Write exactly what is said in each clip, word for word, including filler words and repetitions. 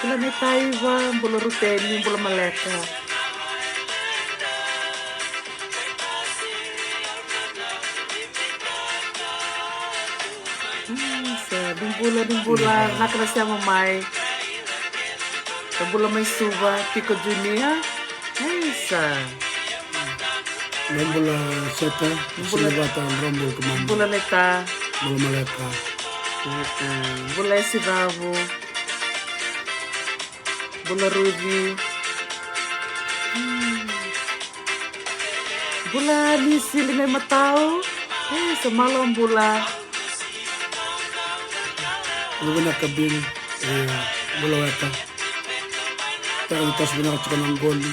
Bula Taiva, bula Ruteni, bula Maleka. Isa, ni bula, ni bula, na kena sema mai. Ni bula mai Suva, Tiko Junior. Isa. Ni bula Seta, ni bula Vata, ni bula Kumani. Bula Leta. Bula Maleka. Bula Esiravu. Bula Ruci. Bula ni sili mai matau. E, sa malo bula. Bula vinaka Bin. E, bula weka. Tara ni tasu vinaka tiko na goli.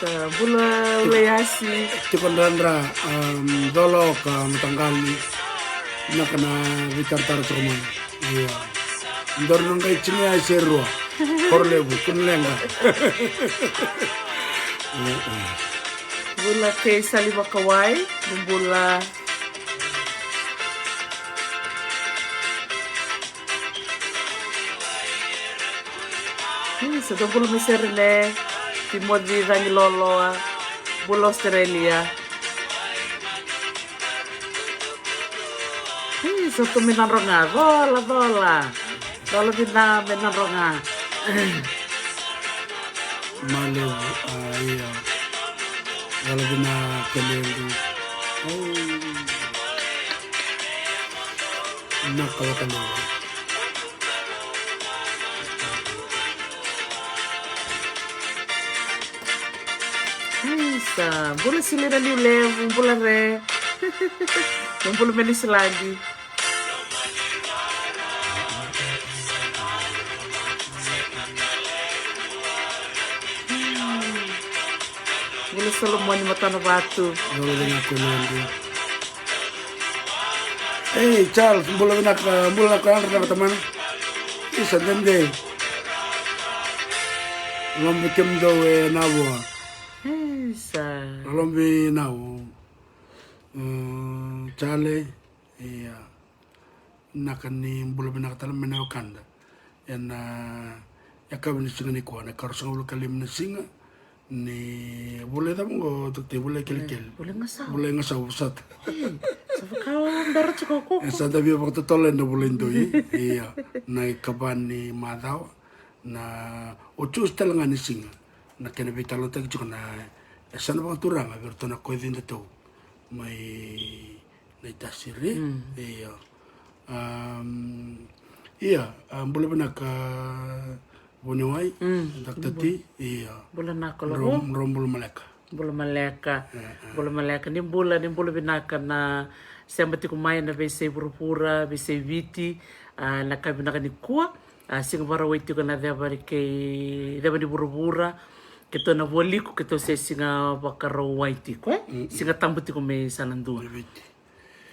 Sa bula Uleiasi. Tiko dradra, um, dolo ka mataqali. Vinaka na veitaratara tiko mai. Ia. Doro na qai tini ai se rua. Koro levu, kunu leqa. Bula kei Sali Vakawai, bula. Isa, dou bula mai Serene, Timoci Cagiloloa, bula Australia. Isa, tou mai Nadroga, cola, cola. Cola vina mai Nadroga. Malevu, a, ia. Cola vina Keledu. Au. Vinaka vakalevu. Isa, bula Silina Liulevu, bula re. Bula mai Niusiladi. Bula Solomoni Matanavatu. Bula vinaka Nadi. Ei, Charles, bula vinaka, bula na koya na tamana. Isa dede. Lobi kemudou e Navua. Isa. Lobi Nau. Mm, Charlie, ia. Vinaka ni bula vinaka tale mai na wekada. Ena yakavi ni siga nikua, na karua sagavulu ka lima na siga ni vula e cava qo, Dokta? Vula e kelekele. Vula e gasau. Vula e gasau, sata. Sa vaka o bera tiko o koko. E sa da via vakatotolo ena vula e dua, ia. Na ikava ni macawa, na o Tuesday tale ga ni siga. Na kena veitalanoataki tiko na yasana vakaturaga vei iratou na koya cidatou mai Naitasiri. Io. Am, ia, a, bula vinaka Vuniwai, Doctor T. Io. Bula na kolovo. Dro, dro bula maleka. Bula maleka. Bula maleka. Ni bula, ni bula vinaka na sema tiko mai na veisei vuravura, veisei Viti, a, na ka vinaka nikua. A, siga Vakarauwai tiko na ceva kei ceva ni vuravura. Keitou na vualiku, keitou se siga Vakarauwai tiko, e? Siga Tabu tiko me sa na dua.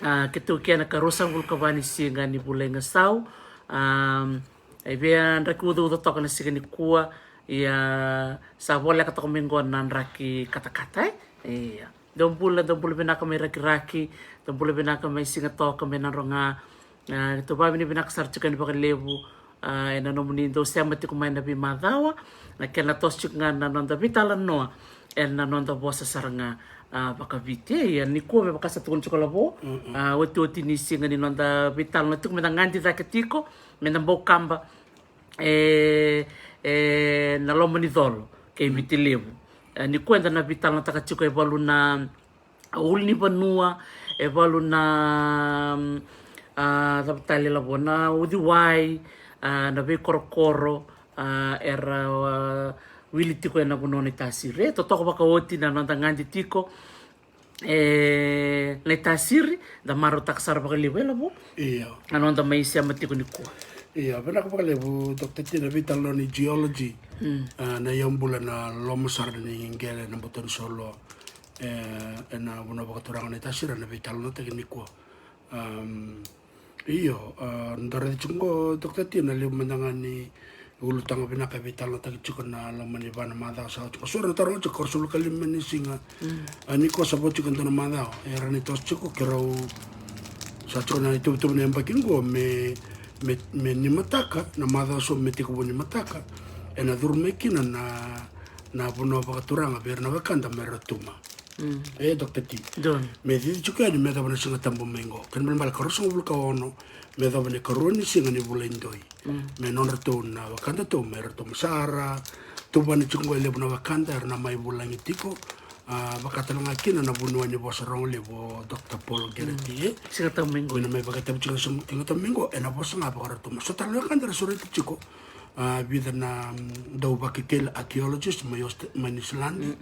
A, keitou kena ka ruasagavulu ka va ni siga ni vula i gasau. A, e via draki ucauca toka na siga nikua. Ia, sa voleka toka mai qo na draki katakata, e? Ia. Dou bula, dou bula vinaka mai Rakiraki, dou bula vinaka mai Sigatoka, mai Nadroga. A, keitou vakavinavinaka sara tiko yani vakalevu, a, ena nomuni dou sema tiko mai na veimacawa, na kena toso tiko ga na noda veitalanoa ena noda vosa sara ga, a, vakaviti. Ia nikua me vaka sa tukuni tiko lavo, a, otioti ni siga ni noda veitalanoa tiko, meda gadi cake tiko, meda bau kaba, e, e, na loma ni colo kei Viti Levu. E, nikua eda na veitalanoataka tiko e valu na, a, ulunivanua, e valu na, mm, a, cava tale lavo, na uciwai, a, na veikorokoro, a, era, a, wili tiko ena vanua o Naitasiri. E totoka vakaoti na noda gadi tiko e Naitasiri, da marautaka sara vakalevu e lavo. Io. Na noda mai sema tiko nikua. Io, vinaka vakalevu, Doctor T, na veitalanoa ni geology. A, na iyau bula na loma sara ni qele na boto ni solo. E, ena vanua vakaturaga Naitasiri na veitalanoataki nikua. Am, Io, a, da raica tiko qo, Doctor T, na levu mada ga ni ulutaga vinaka e veitalanoataki tiko na loma ni va na macawa sa oti. Ko so na taro tiko, ko ruasagavulu ka lima ni siga. A, nikua sa vo tiko e dua na macawa. E rawa ni toso tiko, keirau Sa tiko na ituvatuva na yabaki qo me, me, me ni mataka, na macawa so me tekivu ni mataka, ena curu mai kina na, na vanua vakaturaga vei ira na wekada mai Rotuma. E, Doctor T. Me cici tiko yani me yacova na Siga Tabu mai qo. Kena ibalebale ka ruasagavulu ka ono, me yacova na ikarua ni siga ni vula i doi. Me nodratou na wekadatou mai Rotuma, sa ra tuvani tiko qo e levu na wekada era na mai vulagi tiko. A, vaka tale ga kina na vuniwai ni vosa rogo levu o Doctor Paul Gereti, e? Siga Tabu mai qo. Ena mai vakaitavi tiko na Siga Tabu mai qo, ena vosa ga vakaRotuma. So tale na wekada era sureti tiko, a, vica na, mm, dau vakekeli archaeologist mai Aust-, mai Niusiladi.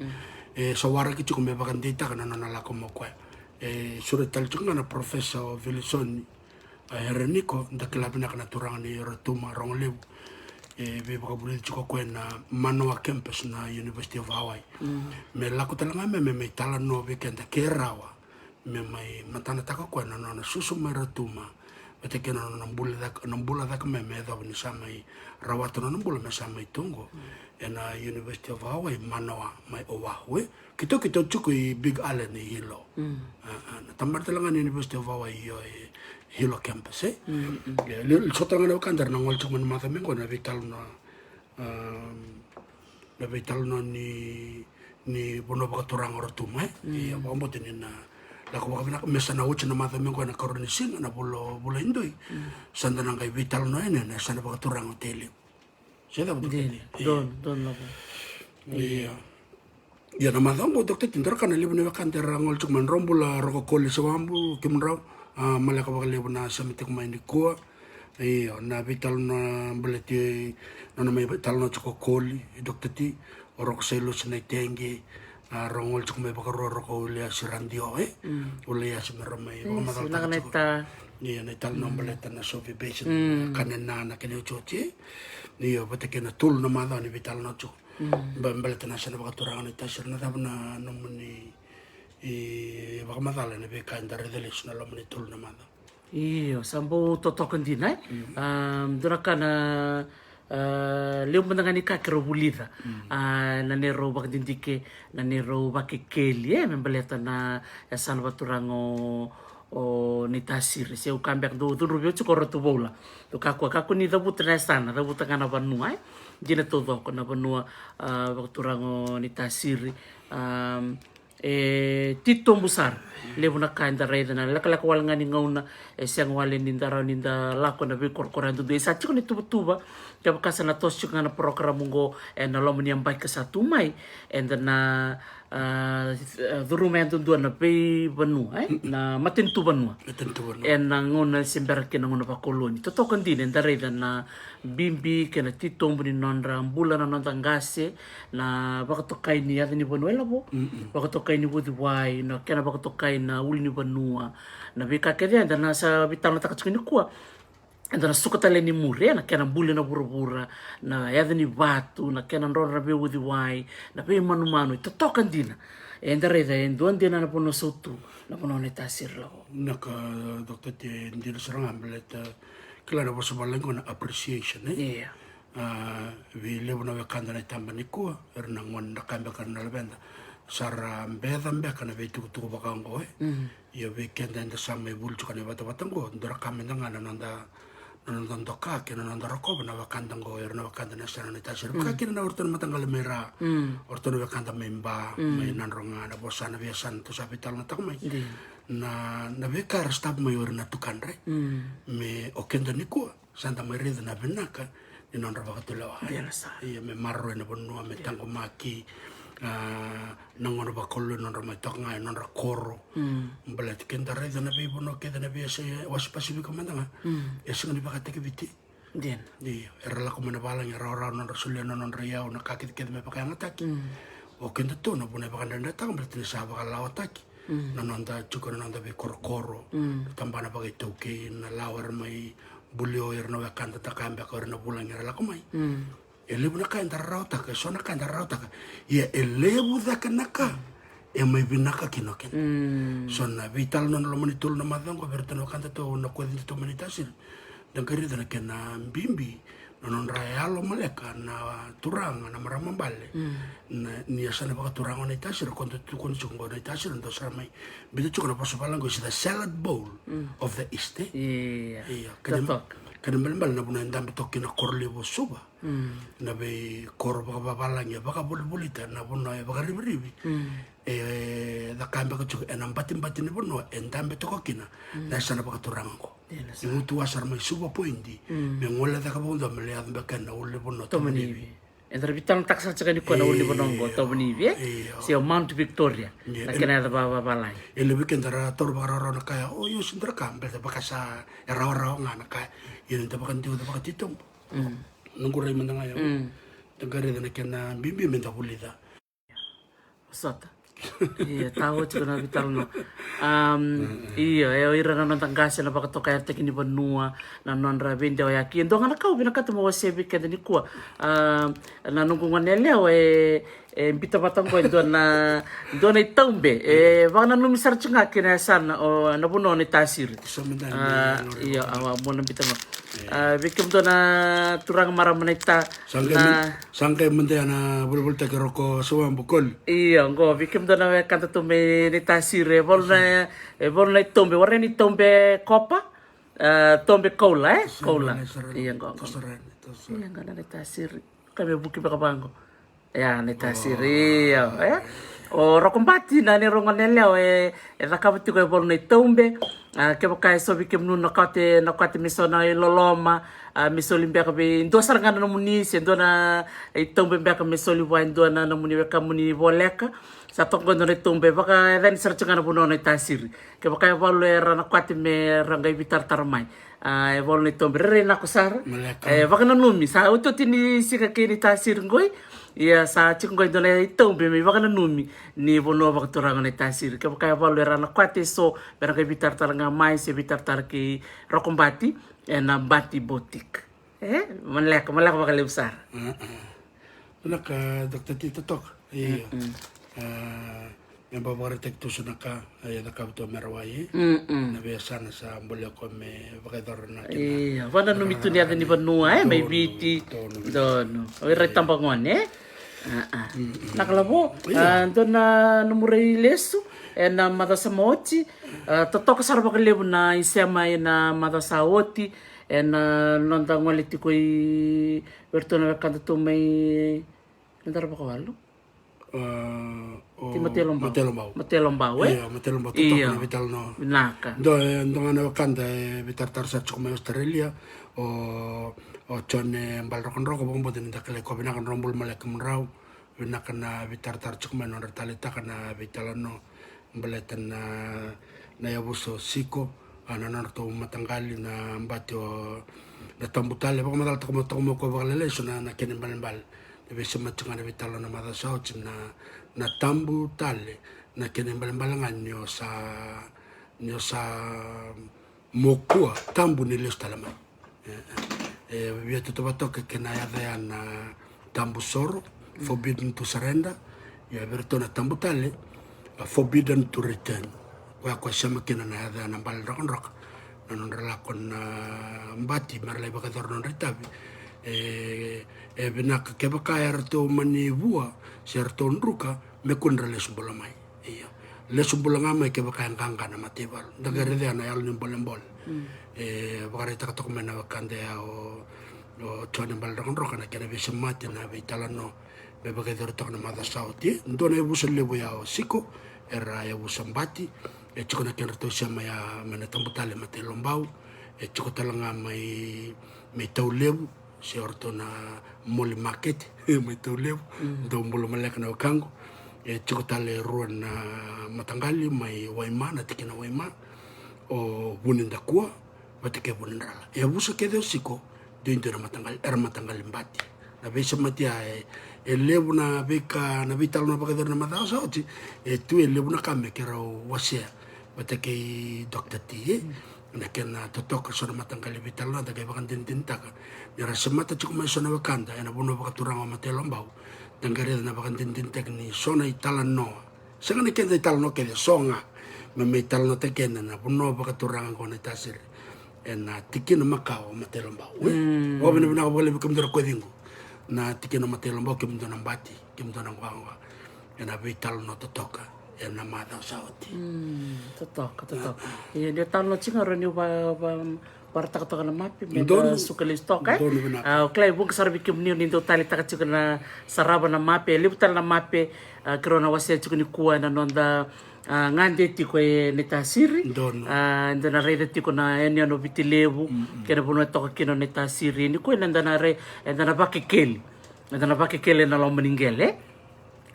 E, sa waraki tiko me vakadeitaka na nona lako mai o koya. E sureti tale tiko ga na Professor Vilisoni, a, Hereniko, da kila vinaka na turaga ni Rotuma rogo levu. E veivakavulici tiko o koya na Manoa campus na University of Hawaii. Me lako tale ga me, me mai talanoa vei keda ke rawa me mai matanataka o koya na nona susu mai Rotuma, vata kei na nona bula cake, na bula cake mai me yacova ni sa mai rawata na nona bula me sa mai tu qo ena University of Hawaii Manoa mai Oahu, e. Keitou, keitou tiko i Big Island i Hilo. A, a, na tabana tale ga ni University of Hawaii, io, e Hilo campus, e. Ia, li, li so tale ga na wekada era na gole tiko mai na macawa mai qo na veitalanoa, a, na veitalanoa ni, ni vanua vakaturaga o Rotuma, e. Ia, vakabauta ni na lako vakavinaka, me sa na oti na macawa mai qo ena ikarua ni siga na vula, vula i doi. Sa da na qai veitalanoa yani ena yasana vakaturaga o Tailevu. Se cava, Doctor T? Ia. Ia. Ia, na macawa qo, Doctor T, dua na ka na levu na wekada era gole tiko mai, drau bula Roko Koli Sewabu, kemudrau, a, maleka vakalevu na sema tiko mai nikua. Io, na veitalanoa baleti, nona mai veitalanoa tiko o Koli, Doctor T, o Roko Sailosi Naitegi, a, rau gole tiko mai vakarua o Roko Uliasi Radio, e? Uliasi, me rau mai vakamacala tiko. Ia, na italanoa baleta na Suva Basin, Kanana, na kena iotioti, e? Io, vata kei na tolu na macawa ni veitalanoa tiko. Ba, baleta na yasana vakaturaga o Naitasiri, na cava na nomuni, e, vakamacala ena veika eda raica lesu ena loma ni tolu na macawa? Io, sa bau totoka dina, e? A, dua na ka na, a, levu mada ga ni ka keirau vulica. A, na neirau vakadidike, na neirau vakekeli, e, me baleta na yasana vakaturaga o, o Naitasiri. Se au kaya beka, dau cudruvi au tiko o Ratu Voula. Dau kakua, kakua ni cavuta na yasana, cavuta ga na vanua, e? Dina taucoko na vanua, a, vakaturaga o Naitasiri. A, e titobu sara. Levu na ka eda raica, na lekaleka wale ga ni gauna, e sega wale ni da rawa ni da lako ena veikorokoro yadudua. E sa tiko na ituvatuva, kevaka sa na toso tiko ga na parokaramu oqo ena loma ni yabaki ka sa tu mai, eda na, a, curuma yadudua na veivanua, e? Na matanitu vanua. Matanitu vanua. Ena gauna se bera kina na gauna vakoloni. Totoka dina, eda raica na bibi kei na titobu ni nodra bula na noda qase, na vakatokai ni yaca ni vanua e Lavo, vakatokai ni uciwai, na kena vakatokai na ulunivanua, na veika kece eda na sa veitalanoataka tiko nikua. Eda na suka tale ni muri, e, na kena buli na vuravura, na yaca ni vatu, na kena drodro na veiuciwai, na veimanumanu, e totoka dina. Eda raica e dua dina na vanua sautu, na vanua o Naitasiri, Lavo. Na ka, Doctor T, e dina sara ga baleta, kila, na vosa vavalagi qo na appreciation, e? Ia. A, vei levu na wekada na itaba nikua, era na gone, na ka beka na laveda, sa ra beca beka na veitukutuku vaka oqo, e? Ia vei keda eda sa mai vuli tiko ena ivatavata oqo, dua na ka mada ga na noda, na noda doka kei na noda rokova na wekada oqo, era na wekada na yasana o Naitasiri. Vaka kina na o ratou na mataqali mai Ra, o ratou na wekada mai Ba, mai Nadroga, na vosa na veiyasana tou sa veitalanoataka mai. Na, na veika era sotava mai o ira na tukadra, e? Me o keda nikua sa da mai raica na vinaka ni nodra vakatulewa. Ia, me maroroi na vanua, me taqomaki, a, na gauna vakalou, nodra mai toka ga e nodra koro. Baleta keda raica na veivanua kece na veiyasai wasa Pasifika mada ga, e sega ni vakatekivu. Io, era lako mai na valagi, e rawarawa nodra solia na nodra iyau, na ka kece kece me vakayagataki. O kedatou na vuna e vakadredretaka baleta ni sa vakalawataki na noda tiko na noda veikorokoro, tabana vakaitaukei, na lawa era mai buli o ira na wekada, da kaya beka o ira na vulagi era lako mai. E levu na ka eda rarawataka, e so na ka eda rarawataka. Ia e levu cake na ka e mai vinaka kina o keda. So na veitalanoa na loma ni tolu na macawa oqo vei iratou na wekadatou na koya datou mai Naitasiri, da qai raica na kena bibi Na nodra yalo maleka na turaga, na marama bale, na, ni a sa na vakaturaga o Naitasiri, ko dau tu, ko dau tiko qo o Naitasiri, dau sara mai biuta tiko na vosa vavalagi, is the salad bowl of the East, e? Ia. Ia, kena, totoka. Kena ibalebale na vanua e dabe toka kina na koro levu o Suva. Na veikoro vakavavalagi e vakavolivolita, na vanua e vakarivirivi. E caka beka tiko ena batibati ni vanua e dabe toka kina na yasana vakaturaga qo. Ia, na sa. Ni gutuwa sara mai Suva Point, me gole cake vakadua me lai yaco beka ena ulunivanua Tomanivi. Tomanivi. Eda ra veitalanoataka sara tiko nikua na ulunivanua qo, Tomanivi, e? Io. Se o Mount Victoria. Io. Na kena yaca vakavavalagi. E levu vei keda ra taura vakarawarawa na ka ya, o, io, sega ni dua na ka, baleta vaka sa e rawarawa ga na ka. Ia ni da vakadewataka vakatitobu. Noqu rai mada ga ya. Da qai raica na kena bibi me da vulica. Sota. Ia, tawa tiko na veitalanoa. Am, io, e o ira na noda qase na vakatokayarataki ni vanua, na nodra veidewayaki. E dua ga na ka au vinakata meu wasea vei keda nikua. Am, na noqu goneyalewa e, e biuta vata qo e dua na, dua na itaube. E vakananumi sara tiko ga kina yasana, o, na vanua o Naitasiri. Io, au a, mo na biuta ga. A, vei kemudou na turaga, marama, naita, sa qai na me-, sa qai mada na volivolitaki roko sa wa bukoli. Io, qo, vei kemudou na wekada tu mai Naitasiri, e valu na, e valu na itaube, warai ni taube kopa, a, taube koula, e? Koula. Io, qo, qo. Io, qo na Naitasiri. Ka me vuki beka vaqo. Ia, Naitasiri, io, e? O Rokobati na neirau goneyalewa e, e cakava tiko e valu na itaube. A, kevaka e so vei kemuni na kate, na kate me so na iloloma, a, me soli beka vei dua sara ga na nomuni, se dua na itaube beka me soli vua e dua na nomuni wekamuni voleka. Sa toka qo e dua na itaube, vakayacani sara tiko ga na vanua o Naitasiri. Kevaka e valu era na kate me ra qai veitaratara mai. A, e valu na itaube, rairai nako sara. E vakananumi, sa otioti ni siga kei Naitasiri qoi. Ia, sa tiko qoi e dua na itaube me ivakananumi ni vanua vakaturaga o Naitasiri. Kevaka e valu era na kate, so me ra qai veitaratara ga mai, se veitaratara kei Rokobati ena Bati Boutique. E, maleka, maleka vakalevu sara. Vinaka, Doctor T, totoka. Io. A, me ba vakaraitaki tu so na ka e cakava tu o Merawai, e? Na veiyasana sa bolea ko me vakayacora na kena. Io, vakananumi tu ni yaca ni vanua, e, mai Viti. Donu. O ira itabagone, e? A, a. Na ka lavo, a, dua na nomu rai lesu ena macawa sa oti. A, totoka sara vakalevu na isema ena macawa sa oti. Ena noda gole tiko i vei iratou na wekada tu mai, na dara vakawalu. A, o Ti Matelobau. Matelobau. Matelobau, e? Io, Matelobau, totoka na veitalanoa. Vinaka. Dua, e, dua ga na wekada e veitaratara sara tiko mai Australia, o, o John, e, Balerokodroko, vakabauta ni da kilai koya vinaka, drau bula maleka kemudrau. Vinaka na veitaratara tiko mai, nodra taleitaka na veitalanoa baleta na, na yavusa o Siko, a, na nodratou mataqali na Bati o, na Tabutale. Vakamacalataka mai toka mai o koya vakalailai so na, na kena ibalebale. Na veisemati ga na veitalanoa na macawa sa oti na, na Tabutale, na kena ibalebale ga ni o sa, ni o sa mokua, tabu ni lesu tale mai. E, e, e via tautauvata toka kei na yaca ya na Tabusoro, forbidden to surrender. Ia vei iratou na Tabutale, a, forbidden to return. Koya ko sema kina na yaca ya na Balerokodroko. Na nodra lako na Bati me ra lai vakayacora nodra itavi. E, e vinaka kevaka eratou mani vua, se eratou druka, me kua ni ra lesu bula mai. Io. Lesu bula ga mai kevaka e qaqa na mataivalu. Da qai raica na yalo ni bolebole. E vakaraitaka toka mai na wekada ya o, o John Balerokodroko na kena veisemati na veitalanoa me vakayacori toka na macawa sa oti. Dua na yavusa levu ya o Siko, era yavusa Bati. E tiko na kedratou isema ya mai na Tabutale, Matailobau. E tiko tale ga mai, mai Taulevu. Se o ratou na Moli Market mai Taulevu. Dau bula maleka na wekaqu. E tiko tale e rua na mataqali mai Waima, na tikina Waima, o Vunidakua vata kei Vunidrala. E yavusa kece o Siko, duidui na mataqali, era mataqali Bati. Na veisemati ya e, e levu na veika, na veitalanoa vakayacori na macawa sa oti, e tu e levu na ka me keirau wasea vata kei Doctor T, e? Na kena totoka so na mataqali veitalanoa, da qai vakadinadinataka ni ra semata tiko mai so na wekada ena vanua vakaturaga o Matailobau. Da qai raica na vakadinadinataki ni so na italanoa. Sega ni keda italanoa kece, so ga me mai talanoataki keda na vanua vakaturaga qo o Naitasiri. ena tikina makawa o Matailobau, e? Vakavinavinaka vakalevu kemudou na koya ciqu na tikina o Matailobau, kemudou na bati, kemudou na qwaqwa ena veitalanoa totoka ena macawa sa oti. Totoka, totoka. Ia, ni o talanoa tiko ga, rawa niu va, va, vakaraitaka toka na mape me da suka lesu toka, e? Donu vinaka. A, o kila e vuqa sara vei kemuni ni dau taleitaka tiko na, sarava na mape, e levu tale na mape, a, keirau na wasea tiko nikua ena noda, a, gade tiko e Naitasiri. Donu. A, eda na raica tiko na yanuyanu o Viti Levu kei na vanua e toka kina o Naitasiri. Nikua eda na rai, eda na vakekeli, eda na vakekeli ena loma ni qele.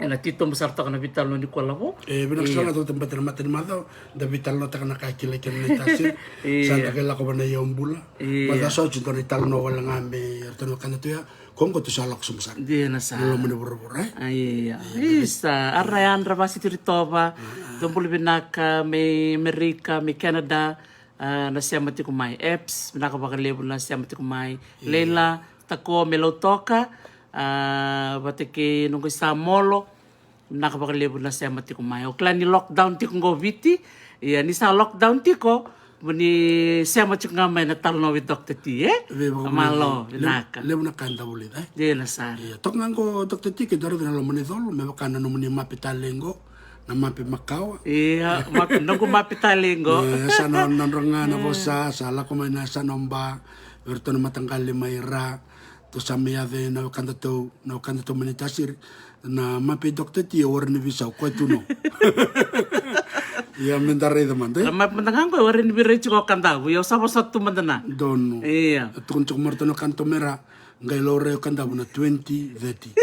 Ena titobu sara toka na veitalanoa nikua, Lavo. E vinaka sara ga, toka tabata na mata ni macawa da veitalanoataka na ka e kilai kina o Naitasiri. Sa da qai lako vana i Yaubula. Macawa sa oti dua na italanoa wale ga me ratou na wekada tu ya. Ko qo tou sa lako sobu sara. Dina sara. Na loma ni vuravura, e? Ia. Isa, a ra yadra Vasi Tiritova. Dou bula vinaka mai Amerika, mai Canada. A, na sema tiko mai. Eps, vinaka vakalevu na sema tiko mai. Leila Tako mai Lautoka, a, vata kei noqu i Samolo. Vinaka vakalevu na sema tiko mai. O kila ni lockdown tiko qo Viti. Ia, ni sa lockdown tiko, mo ni sema tiko ga mai na talanoa vei Doctor T, e? Malo, vinaka. Levu na ka eda vulica, e? Dina sara. Ia, toka ga qo Doctor T, ke da raica na loma ni colo, me vaka na nomuni mape tale qo, na mape makawa. Ia, mape, noqu mape tale qo. E, sa na, na dro ga na vosa, sa lako mai na sa na ba, vei ratou na mataqali mai Ra, tou sa mai yaco na wekadatou, na wekadatou mai Naitasiri. Na mape i Doctor T, e warai ni veisau, koya tu no. Ia, me da raica mada, e? Na mape mada ga qo, e warai ni veirai tiko o Kadavu, ia au sa vosa tu mada na. Donu. Ia. E tukuni tiko mai ratou na wekadatou mai Ra, qai laurai o Kadavu na twenty thirty.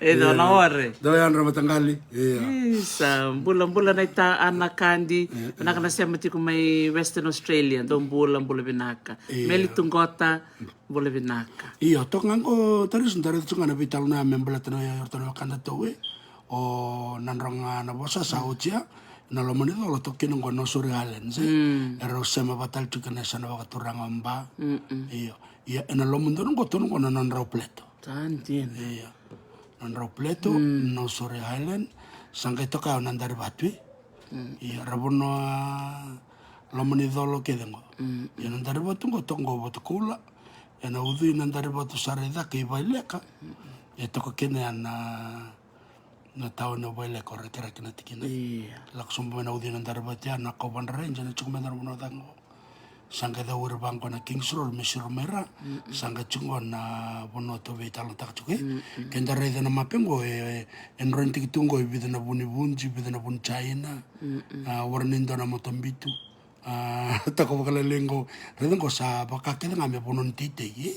E dau na ore. Dau yadra mataqali. Ia. Isa, bula, bula na ita Ana Kadi. Vinaka na sema tiko mai Western Australia. Dou bula, bula vinaka. Ia. Meli Tugota. Bula vinaka. Io, toka ga qo Tarisu, da raica tiko ga na veitalanoa me baleta na, o ratou na wekadatou, e. O Nadroga Navosa sa oti ya, na loma ni colo toka kina qo Nausori Islands, e. Erau sema vata tale tiko kina na yasana vakaturaga o Ba. Io. Ia, ena loma donu qo, tonu qo na Nadrau Plateau. Sa dina. Io. Nadrau Plateau, Nausori Island, sa qai toka ya o Nadarivatu, e. Ia, ra vanua loma ni colo kece qo. Ia, Nadarivatu qo toka qo Vatukoula. Ena ucui Nadarivatu sara i cake i Vaileka. E toka kina ya na, na tauni o Vaileka, o Rakiraki na tikina. Ia. Lako sobu mai na ucui Nadarivatu ya na Coverdale Range, ena tiko mai na vanua cake qo. Sa qai cauri vaqo na Kings Road me siro mai Ra. Sa qai tiko qo na vanua tou veitalanoataka tiko, e. Ke da raica na mape qo, e, e, e drodroi tiko tu qo e vica na vu ni Vuji, vica na vu ni Jaina. A, warai ni dua na motobitu. A, toka vakalailai qo. Raica qo sa vaka kece ga me vanua ni teitei, e.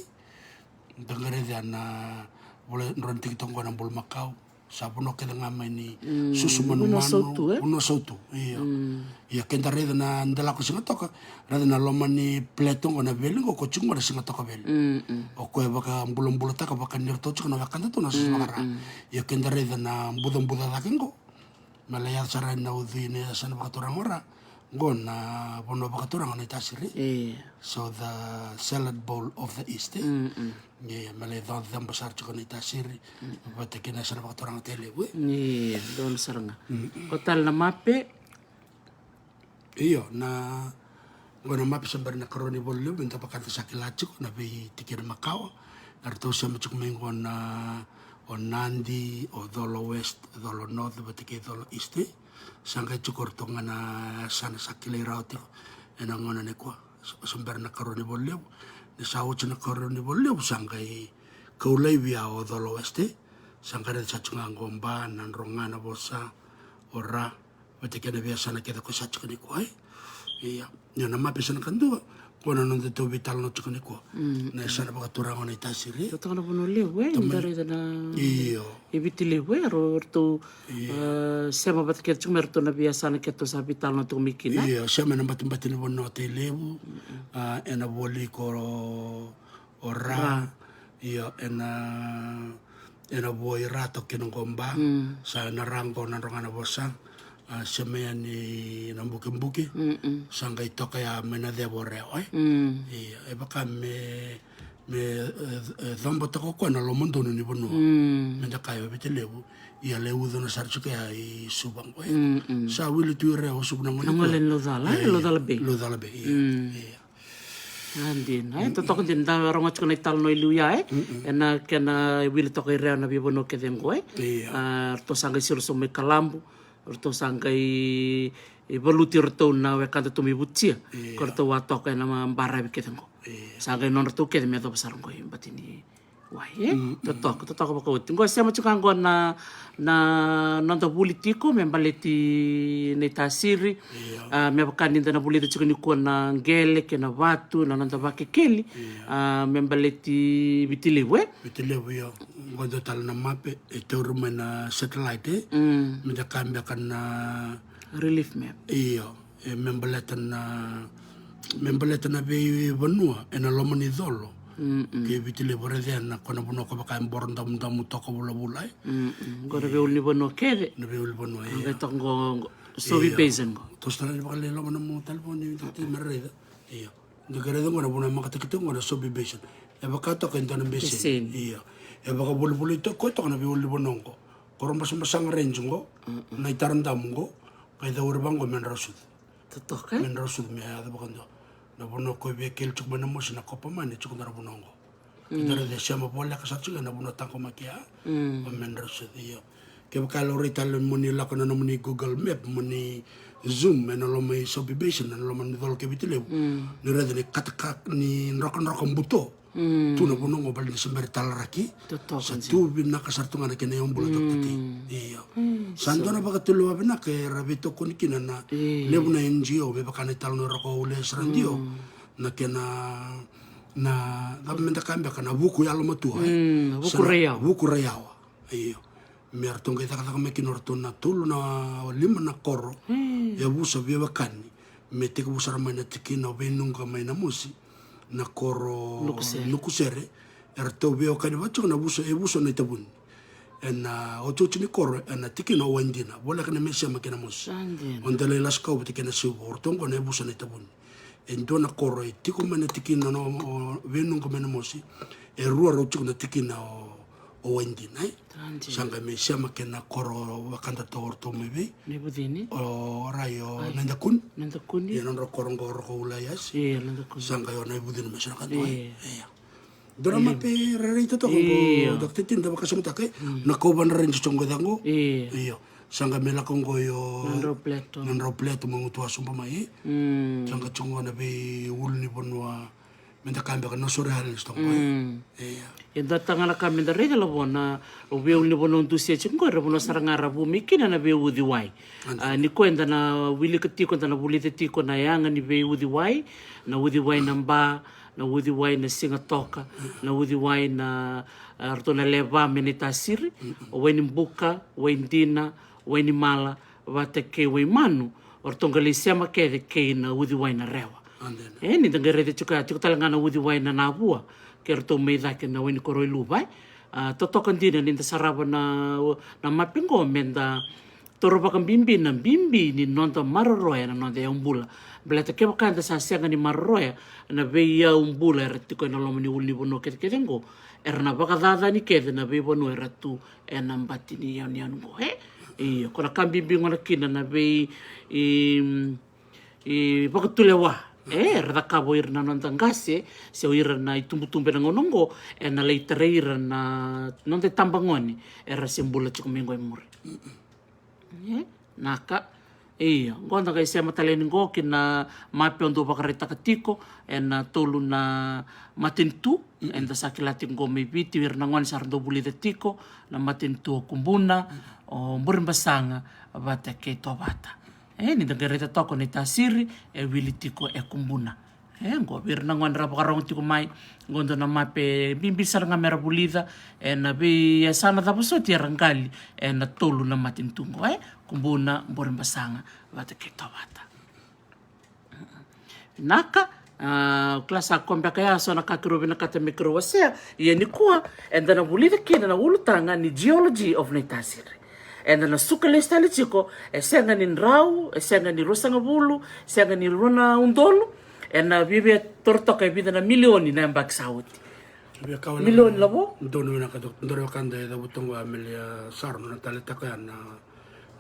Da qai raica na, vula, drodroi tiko qo na bulumakau. Sa vanua kece ga mai ni susu manumanu, vanua sautu, e? Vanua sautu, io. Ia, ke da raica na, da lako Sigatoka, raica na loma ni plate qo na veli qo, ko tiko qo na Sigatoka Valley. O koya e vakabulabulataka, vaka ni ratou tiko na wekadatou na susu vaka-Ra. Ia, ke da raica na bucabuca cake qo, me lai yaco sara na ucui ni yasana vakaturaga o Ra. Qo na vanua vakaturaga o Naitasiri. Io. So the salad bowl of the East, e? Io, me lai cabo sara tiko o Naitasiri. Vata kei na yasana vakaturaga o Tailevu, e? Io, donu sara ga. Ko tale na mape? Io, na, qo na mape se bera na karua ni ivola levu, me da vaka da sa kila tiko na veitikina makawa. Eratou sema tiko mai qo na, o Nadi, o Colo West, Colo North, vata kei Colo East, e? Sa qai tiko ratou ga na yasana sa kilai rawa tiko ena gauna nikua. Sa, sa bera na karua ni ivola levu. Ni sa oti na karua ni ivola levu, sa qai kau laivi ya o Colo West, e? Sa qai raica sa tiko ga qo Ba, Nadroga Navosa, o Ra, vata kei na veiyasana kece ko sa tiko nikua, e? Ia. Ia, na mape sa na kadua, ko na nodatou veitalanoa tiko nikua. Na yasana vakaturaga o Naitasiri. Totoka na vanua levu, e? Ni da raica na, io, e Viti Levu, e? Ratou, e, sema vata kece tiko mai ratou na veiyasana kece tou sa veitalanoa tiko mai kina. Io, sema ena batibati ni vanua o Tailevu, a, ena voli ko o Ra, io, ena, ena vo i Ra toka kina qo Ba, sa na Ra qo Nadroga Navosa, a, sema yani na Bukebuke, sa qai toka ya mai na ceva o Rewa, e? Io, e vaka me Me e, e, cobataka o koya na lomadonu ni vanua. Me da kaya Viti Levu. Ia lai ucuna sara tiko ya i Suva qo e. Sa wili tu i Rewa, Suva na gone. Laucala, e, Laucala Bay. Laucala Bay, ia. A dina e, totoka dina, da rogoca tiko na italanoa i liu ya e. Ena kena wili toka i Rewa na veivanua kece qo e. Ratou sa qai siro sobu mai Kalabu. Ratou sa qai valuti ratou na wekadatou mai Vutia. Ko ratou a toka ena baravi kece qo. Sa qai nodratou kece me yacova sara qo i bati ni wai e. Totoka, totoka vakaoti. Qo sema tiko qo na, na noda vuli tiko me baleti Naitasiri. Me vaka ni da na vulica tiko nikua na qele kei na vatu, na noda vakekeli. Me baleti Viti Levu e. Viti Levu, io. Qo dua tale na mape e tauri mai na satellite e. Me da kaya beka na relief map. Io. E me baleta na, me baleta na veivanua ena loma ni colo kei Viti Levu, raica na ko na vanua ko vaka e boro damudamu toka vulavula e. Qo na veiulunivanua kece. Na veiulunivanua e. Qai toka qo, qo Sobe Basin qo. Toso tale ni vakalei loma na mo talevoni, me raica. Io. Da qai raica qo na vanua e makataki tiko qo na Sobe Basin. E vaka toka e dua na basin. Io. E vakavolivolei toka, ko toka na veiulunivanua qo. Koro Basabasaga Range qo. Na itara damu qo. Qai cauri vaqo me Drausucu. Totoka e? Me Drausucu me yaco vakadua. Na vanua ko via keli tiko mai na mosi na Copper Mine e tiko dua na vanua qo. Qai da raica e sema voleka sara tiko na vanua taqomaki ya. Me Drausucu, io. Kevaka e laurai tale mo ni lako na nomuni Google Map, mo ni zoom ena loma i Sobe Basin, ena loma ni colo kei Viti Levu. Ni raica ni kataka ni drokadroka buto. Tu na vanua qo baleta ni se bera talaraki. Sa tu vinaka sara tu ga na kena yaubula toka tei. Io. Sa dua na vakatulewa vinaka era veitokoni kina na levu na N G O, me vaka na italanoa roko Ules Radio. Na kena, na cava me da kaya beka, na vuku yalomatua e. Vuku raiyawa. Io. Me ratou qai cakacaka mai kina o ratou na tolu na lima na koro. Yavusa veiwekani. Me tekivu sara mai na tikina o Veinuqa mai na mosi. Na koro Nukusere. Eratou veiwekani vata tiko na vusa, e vusa na itavuni. Ena otioti ni koro, ena tikina o Waidina. Voleka na me sema kei na mosi. O Delai Lasikau vata kei na Siuva. O ratou qo na e vusa na itavuni. E dua na koro e tiko mai na tikina o Veinuqa mai na mosi. E rua rau tiko na tikina o, o Waidina e. Sa qai me sema kei na koro vakadatou o ratou mai vei. O rai o Nadakuni. Ia nodra koro qo o Roko Ulaiasi. Sa qai o Naivucini me sa na kadua e. Dua na mape rairai totoka qo, Doctor Tini, da vakasamataka e. Na Copper Mine Range toka qo e ca qo. Io. Sa qai me lako qo io. Nodrau Plateau, Magutu, Asuba mai. Sa qai tiko qo na veiulunivanua. Me da kaya beka na Nausori Islands toka qo e. Io. E dua tale ga na ka me da raica, Lavo, na veiulunivanua dusia tiko qo, era vanua sara ga ra vu mai kina na veiuciwai. Ni ko eda na wilika tiko, eda na vulica tiko na yaga ni veiuciwai, na uciwai na Ba, na uciwai na Sigatoka, na uciwai na, a, ratou na Leva mai Naitasiri, o wai ni Buka, Waidina, Wainimala, vata kei Waimanu, o ratou qai lai sema kece kei na uciwai na Rewa. E, ni da qai raica tiko ya, tiko tale ga na uciwai na Navua, kei ratou mai cake na wai ni koro i Luva e. A, totoka dina ni da sarava na, na mape qo, me da taura vakabibi na bibi ni noda maroroya na noda yaubula. Baleta kevaka eda sa sega ni maroroya na veiyaubula era tiko ena loma ni ulunivanua kecekece qo, era na vakacacani kece na veivanua era tu ena bati ni yanuyanu qo e. Io, ko na ka bibi gona kina na vei, i, i vakatulewa e, era cakava o ira na noda qase, se o ira na itubutubu ena gauna qo, ena lai tarai ira na noda itabagone era se bula tiko mai qo i muri. E, naka. Io, qo da qai sema tale yani qo ki na mape au dau vakaraitaka tiko, ena tolu na matanitu eda sa kila tiko qo mai Viti, o ira na gone sa ra dau vulica tiko, na matanitu o Kubuna, o Burebasaga vata kei Tovata. E, ni da qai raica toka o Naitasiri e wili tiko e Kubuna. E, qo vei ira na gone ra vakarogo tiko mai, qo dua na mape bibi sara ga me ra vulica, ena veiyasana cava soti era qali ena tolu na matanitu qo e, Kubuna, Burebasaga vata kei Tovata. Vinaka. A, au kila sa koya beka ya so na ka keirau vinakata me keirau wasea. Ia nikua eda na vulica kina na ulutaga ni Geology of Naitasiri. Eda na suka lesu tale tiko, e sega ni drau, e sega ni ruasagavulu, sega ni rua na udolu, ena viavia toro toka e vica na milioni na yabaki sa oti. Via kawa na milioni lavo. Donu vinaka, donu vinaka da e cavuta qo, Amelia Saro, na tale taka ya na,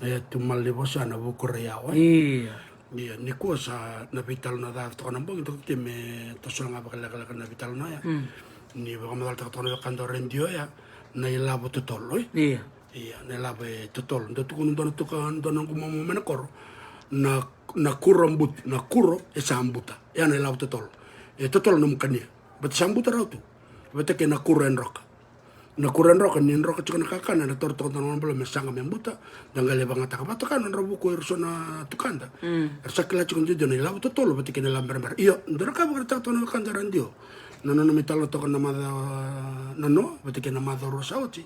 na ya tu mala ni vosa na vuku rai yawa. Ia. Ia, nikua sa na veitalanoa ca toka na bogi, toka ke me tosola ga vakalekaleka na veitalanoa ya. Mm. Ni vakamacalataka toka na wekada o radio ya, na ilavo totolo, e? Ia. Ia, na ilavo e totolo. Dau tukuna dua na tuka, dua na gumamu mai na koro. Na, na kuro but, na kuro e sa buta. Ya na ilavo totolo. E totolo na mukania. But sa buta rawa tu. Vata ke na kuro e droka. Na kuro e droka, ni droka tiko na kakana, na toro toka dua na bula me saga me buta. Da qai lai vagataka vata ka nodra vuku era so na tukada. Mm. Era sa kila tiko dede na ilavo totolo, vata ke na ilavo berabera. Io, dua na ka vakaraitaka toka na wekada radio. Na nona mai tala toka na maca na noa, vata ke na maca rua sa oti.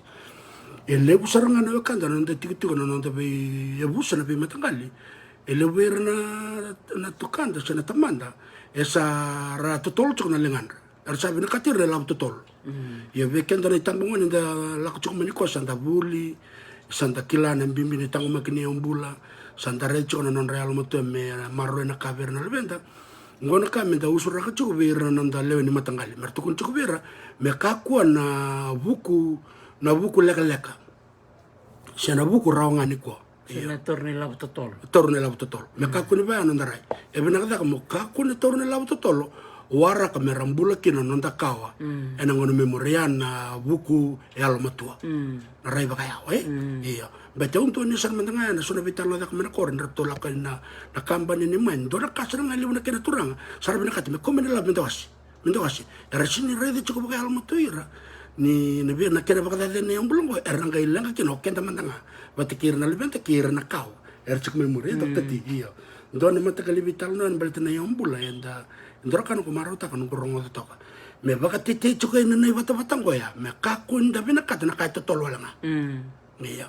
E levu sara ga na wekada na noda tikotiko, na noda veiyavusa na veimataqali. E levu vei ira na, na tukada se na tamada e sa ra totolo tiko na ligadra. Era sa vinakati ira na ilavo totolo. Mm. Ia vei keda na itabagone da lako tiko mai nikua, sa da vuli, sa da kila na bibi ni taqomaki ni yaubula, sa da raici tiko na nodra yalomatua me maroroi na ka vei ira na luveda. Qo na ka me da usuraka tiko vei ira na noda lewe ni mataqali, me ra tukuna tiko vei ira me kakua na vuku, na vuku lekaleka se na vuku rawa ga nikua. Se na taura na ilavo totolo. Taura na ilavo totolo. Me kakua ni vaya noda rai. E vinaka cake mo kakua ni taura na ilavo totolo. Waraka me ra bula kina noda kawa. Mm. Ena gauna me muria na vuku e yalomatua. Mm. Na rai vakayawa, e? Mm. Ia. Bete au dua ni sa na mada ga ena so na veitalanoa caka mai na koro, ni ratou lako ina, na kabani ni mine. Dua na ka sara ga e levu na kena turaga sa ra vinakata me kau mai na ilavo me da wase. Me da wase. Era sega ni raica tiko vakayalomatua ira ni na via na kena vakacacani na yaubula oqo, era na qai leqa kina o keda mada ga. Vata kei ira na luveda kei ira na kawa era tiko mai muri. Mm. Io. Dua na mataqali veitalanoa ena baleta na yaubula, eda, e dua na ka noqu marautaka noqu rogoca toka. Me vakatetei tiko ena nai vatavata oqo ya, me kakua ni da vinakata na ka e totolo wale ga. Mm. Io.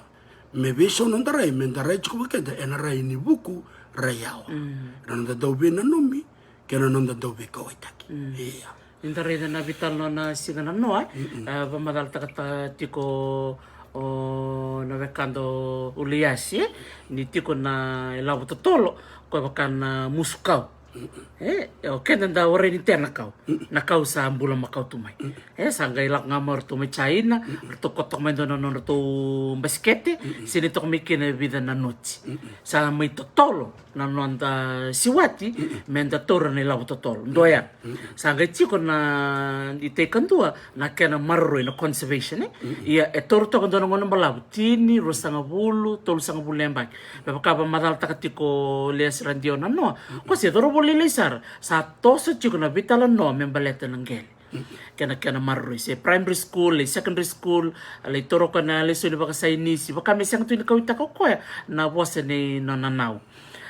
Me veisau noda rai, me da rai tiko vakakeda ena rai ni vuku rai yawa. Mm. Ena noda dau veinanumi kei na noda dau veikauwaitaki. Mm. Ia. Ni da raica na veitalanoa na siga na noa, e, vakamacalataka tiko o na wekada o Uliasi, e, ni tiko na ilavo totolo, ko e vaka na musu kau. Mm-mm. E, o keda da warai ni tea na kau. Mm-mm. Na kau sa bula makau tu mai. Mm-mm. E, sa qai lako ga mai o ratou mai China, mm-mm, ratou koto mai dua na nodratou basikete, mm-mm, sega ni toka mai kina e vica na noti. Mm-mm. Sa mai totolo na noda siwati, mm-mm, me da taura na ilavo totolo. Dua ya. Mm-mm. Sa qai tiko na itai kadua na kena maroroi, na conservation, e? Mm-mm. Ia, e taura toka dua na gauna balavu, tini, ruasagavulu, tolusagavulu na yabaki. Me vaka vakamacalataka tiko o Liasi Radio na noa. Mm-mm. Ko se cauravou lailai sara, sa toso tiko na veitalanoa me baleta na qele. Mm-mm. Kena, kena maroroi, se primary school, e secondary school, a lai taura o koya na lesoni vakasainisi, vaka me sega tu ni kauwaitaka o koya na vosa nei nona nau.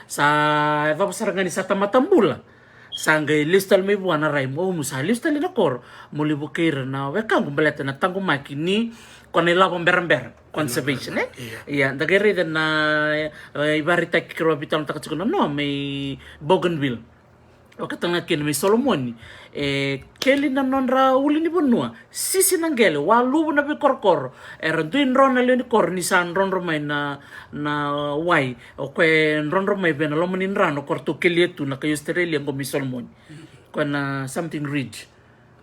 Sa yacova sara ga ni sa tamata bula, sa qai lesu tale mai vua na rai, mo, mo sa lesu tale na koro, mo lai vukei ira na wekaqu baleta na taqomaki ni ko na ilavo berabera, conservation, e? Ia. Ia, da qai raica na, e, ivakaraitaki keirau a veitalanoataka tiko na noa mai Bougainville. Vakataka ga kina mai Solomoni, e keli na nodra ulunivanua, sisi na qele, waluvu na veikorokoro. Era dui dro na lewe ni koro ni sa drodro mai na, na wai, o koya e drodro mai vei na loma ni drano ko ratou kelia tu na kai Australia qo mai Solomoni. Ko na something ridge.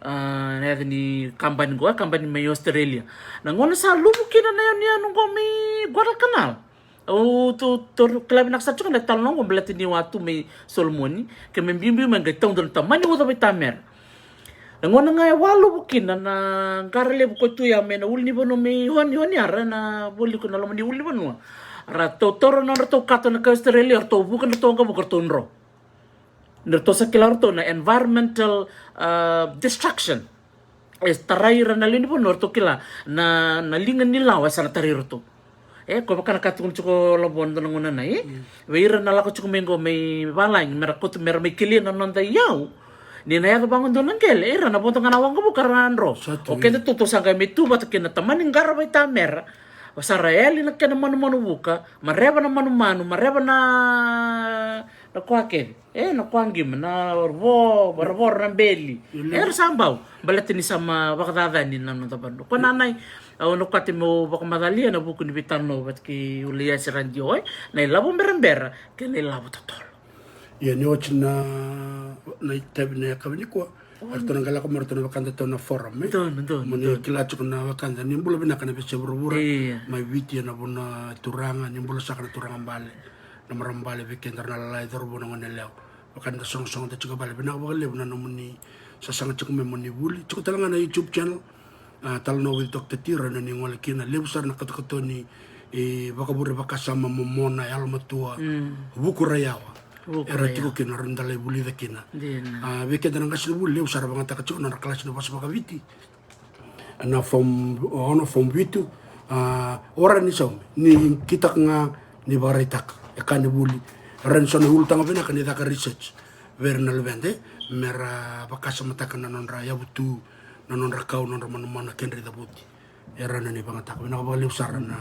A, na yaca ni kabani qo, e kabani mai Australia. Na gauna sa luvu kina na yanuyanu qo mai Guadalcanal. Au tu, tu kila vinaka sara tiko na italanoa qo baleta niu a tu mai Solomoni, ke me biubiu mai qai taudu na tamani uca vaitamera. Na gauna ga e waluvu kina na qara levu ko tu ya mai na ulunivanua mai Honi, Honiara, na voli ko na loma ni ulunivanua. Ratou taura na nodratou kato na kai Australia, ratou vuka na toqa vuka, ratou dro. Ni ratou sa kila ratou na environmental, a, destruction. E tarai ira na lewe ni vanua, ratou kila na, na liga ni lawa e sa na tarai iratou. E, ko vaka na ka tukuna tiko o Lavo na dua na gauna nai, e? Mm. Vei ira na lako tiko mai qo mai valagi, me ra koto, me ra mai kelia na noda iyau. Ni na yaco vaqo dua na qele, ira na vodo ga na waqavuka ra dro. Sa tu. O keda tu, tou sa qai mai tu vata kei na tamani qara vaitamera. Sa ra yali na kena manumanu vuka, mareva na manumanu, mareva na, na koa kece. E, na koa qima, na vo, ra vo, ra beli. Io. Era sa bau, baleta ni sa mai vakacacani na noda vanua. Ko na nai, au na kate meu vakamacalia na vuku ni veitalanoa vata kei Uliasi Radio, e, na ilavo berabera kei na ilavo totolo. Ia, ni oti na, na itavi na yakavi nikua, Eratou na qai lako mai eratou na wekada tou na forum, e? Donu, donu, mo ni donu. Kila tiko na wekada ni bula vinaka na veiyasai vuravura. Io. Mai Viti ena vanua turaga, ni bula saka na turaga bale, na marama bale, vei keda na lalai, cauravou, na goneyalewa. Wekada sogosogo da tiko vale, vinaka vakalevu na nomuni sasaga tiko mai mo ni vuli. Tiko tale ga na YouTube channel, a, Talanoa with Doctor T, rawa ni gole kina. Levu sara na katokatoni, e, vakavure, vakasama, momona, yalomatua, vuku raiyawa. Vuku raiyawa. Era tiko kina, rawa ni da lai vulica kina. Dina. A, vei keda na qasenivuli, levu sara vakayagataka tiko na nodra kalasi ni vosa vakaviti. Na form ono, form vitu, a, o rawa ni saumi, ni kitaka ga ni vakaraitaka. E ka ni vuli. Rawa ni so na ulutaga vinaka ni caka research vei ira na luveda, e, mera vakasamataka na nodra yavutu, na nodra kau, nodra manumanu, na kedra icavuti. E rawa ni vakayagataka. Vinaka vakalevu sara na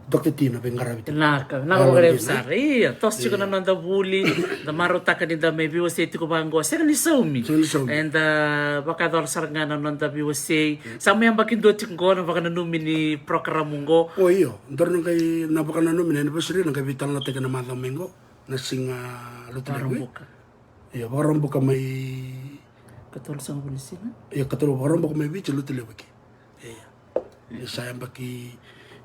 Doctor T na veiqaravi tiko. Vinaka, vinaka vakalevu sara. Io, toso tiko na noda vuli, da marautaka ni da mai veiwasei tiko vaqo. Sega ni saumi. Sega ni saumi. Eda vakayacora sara ga na noda veiwasei. Sa mai yabaki dua tiko qo na vakananumi ni program qo. O io, daru na qai na vakananumi na anniversary, na qai veitalanoataki na macawa mai qo. Na siga Lotulevu. Vakaraubuka. Io, Vakaraubuka mai. Katolusagavulu ni siga. Io, katolu, Vakaraubuka mai Viti, Lotulevu ke. Io. Ni sa yabaki,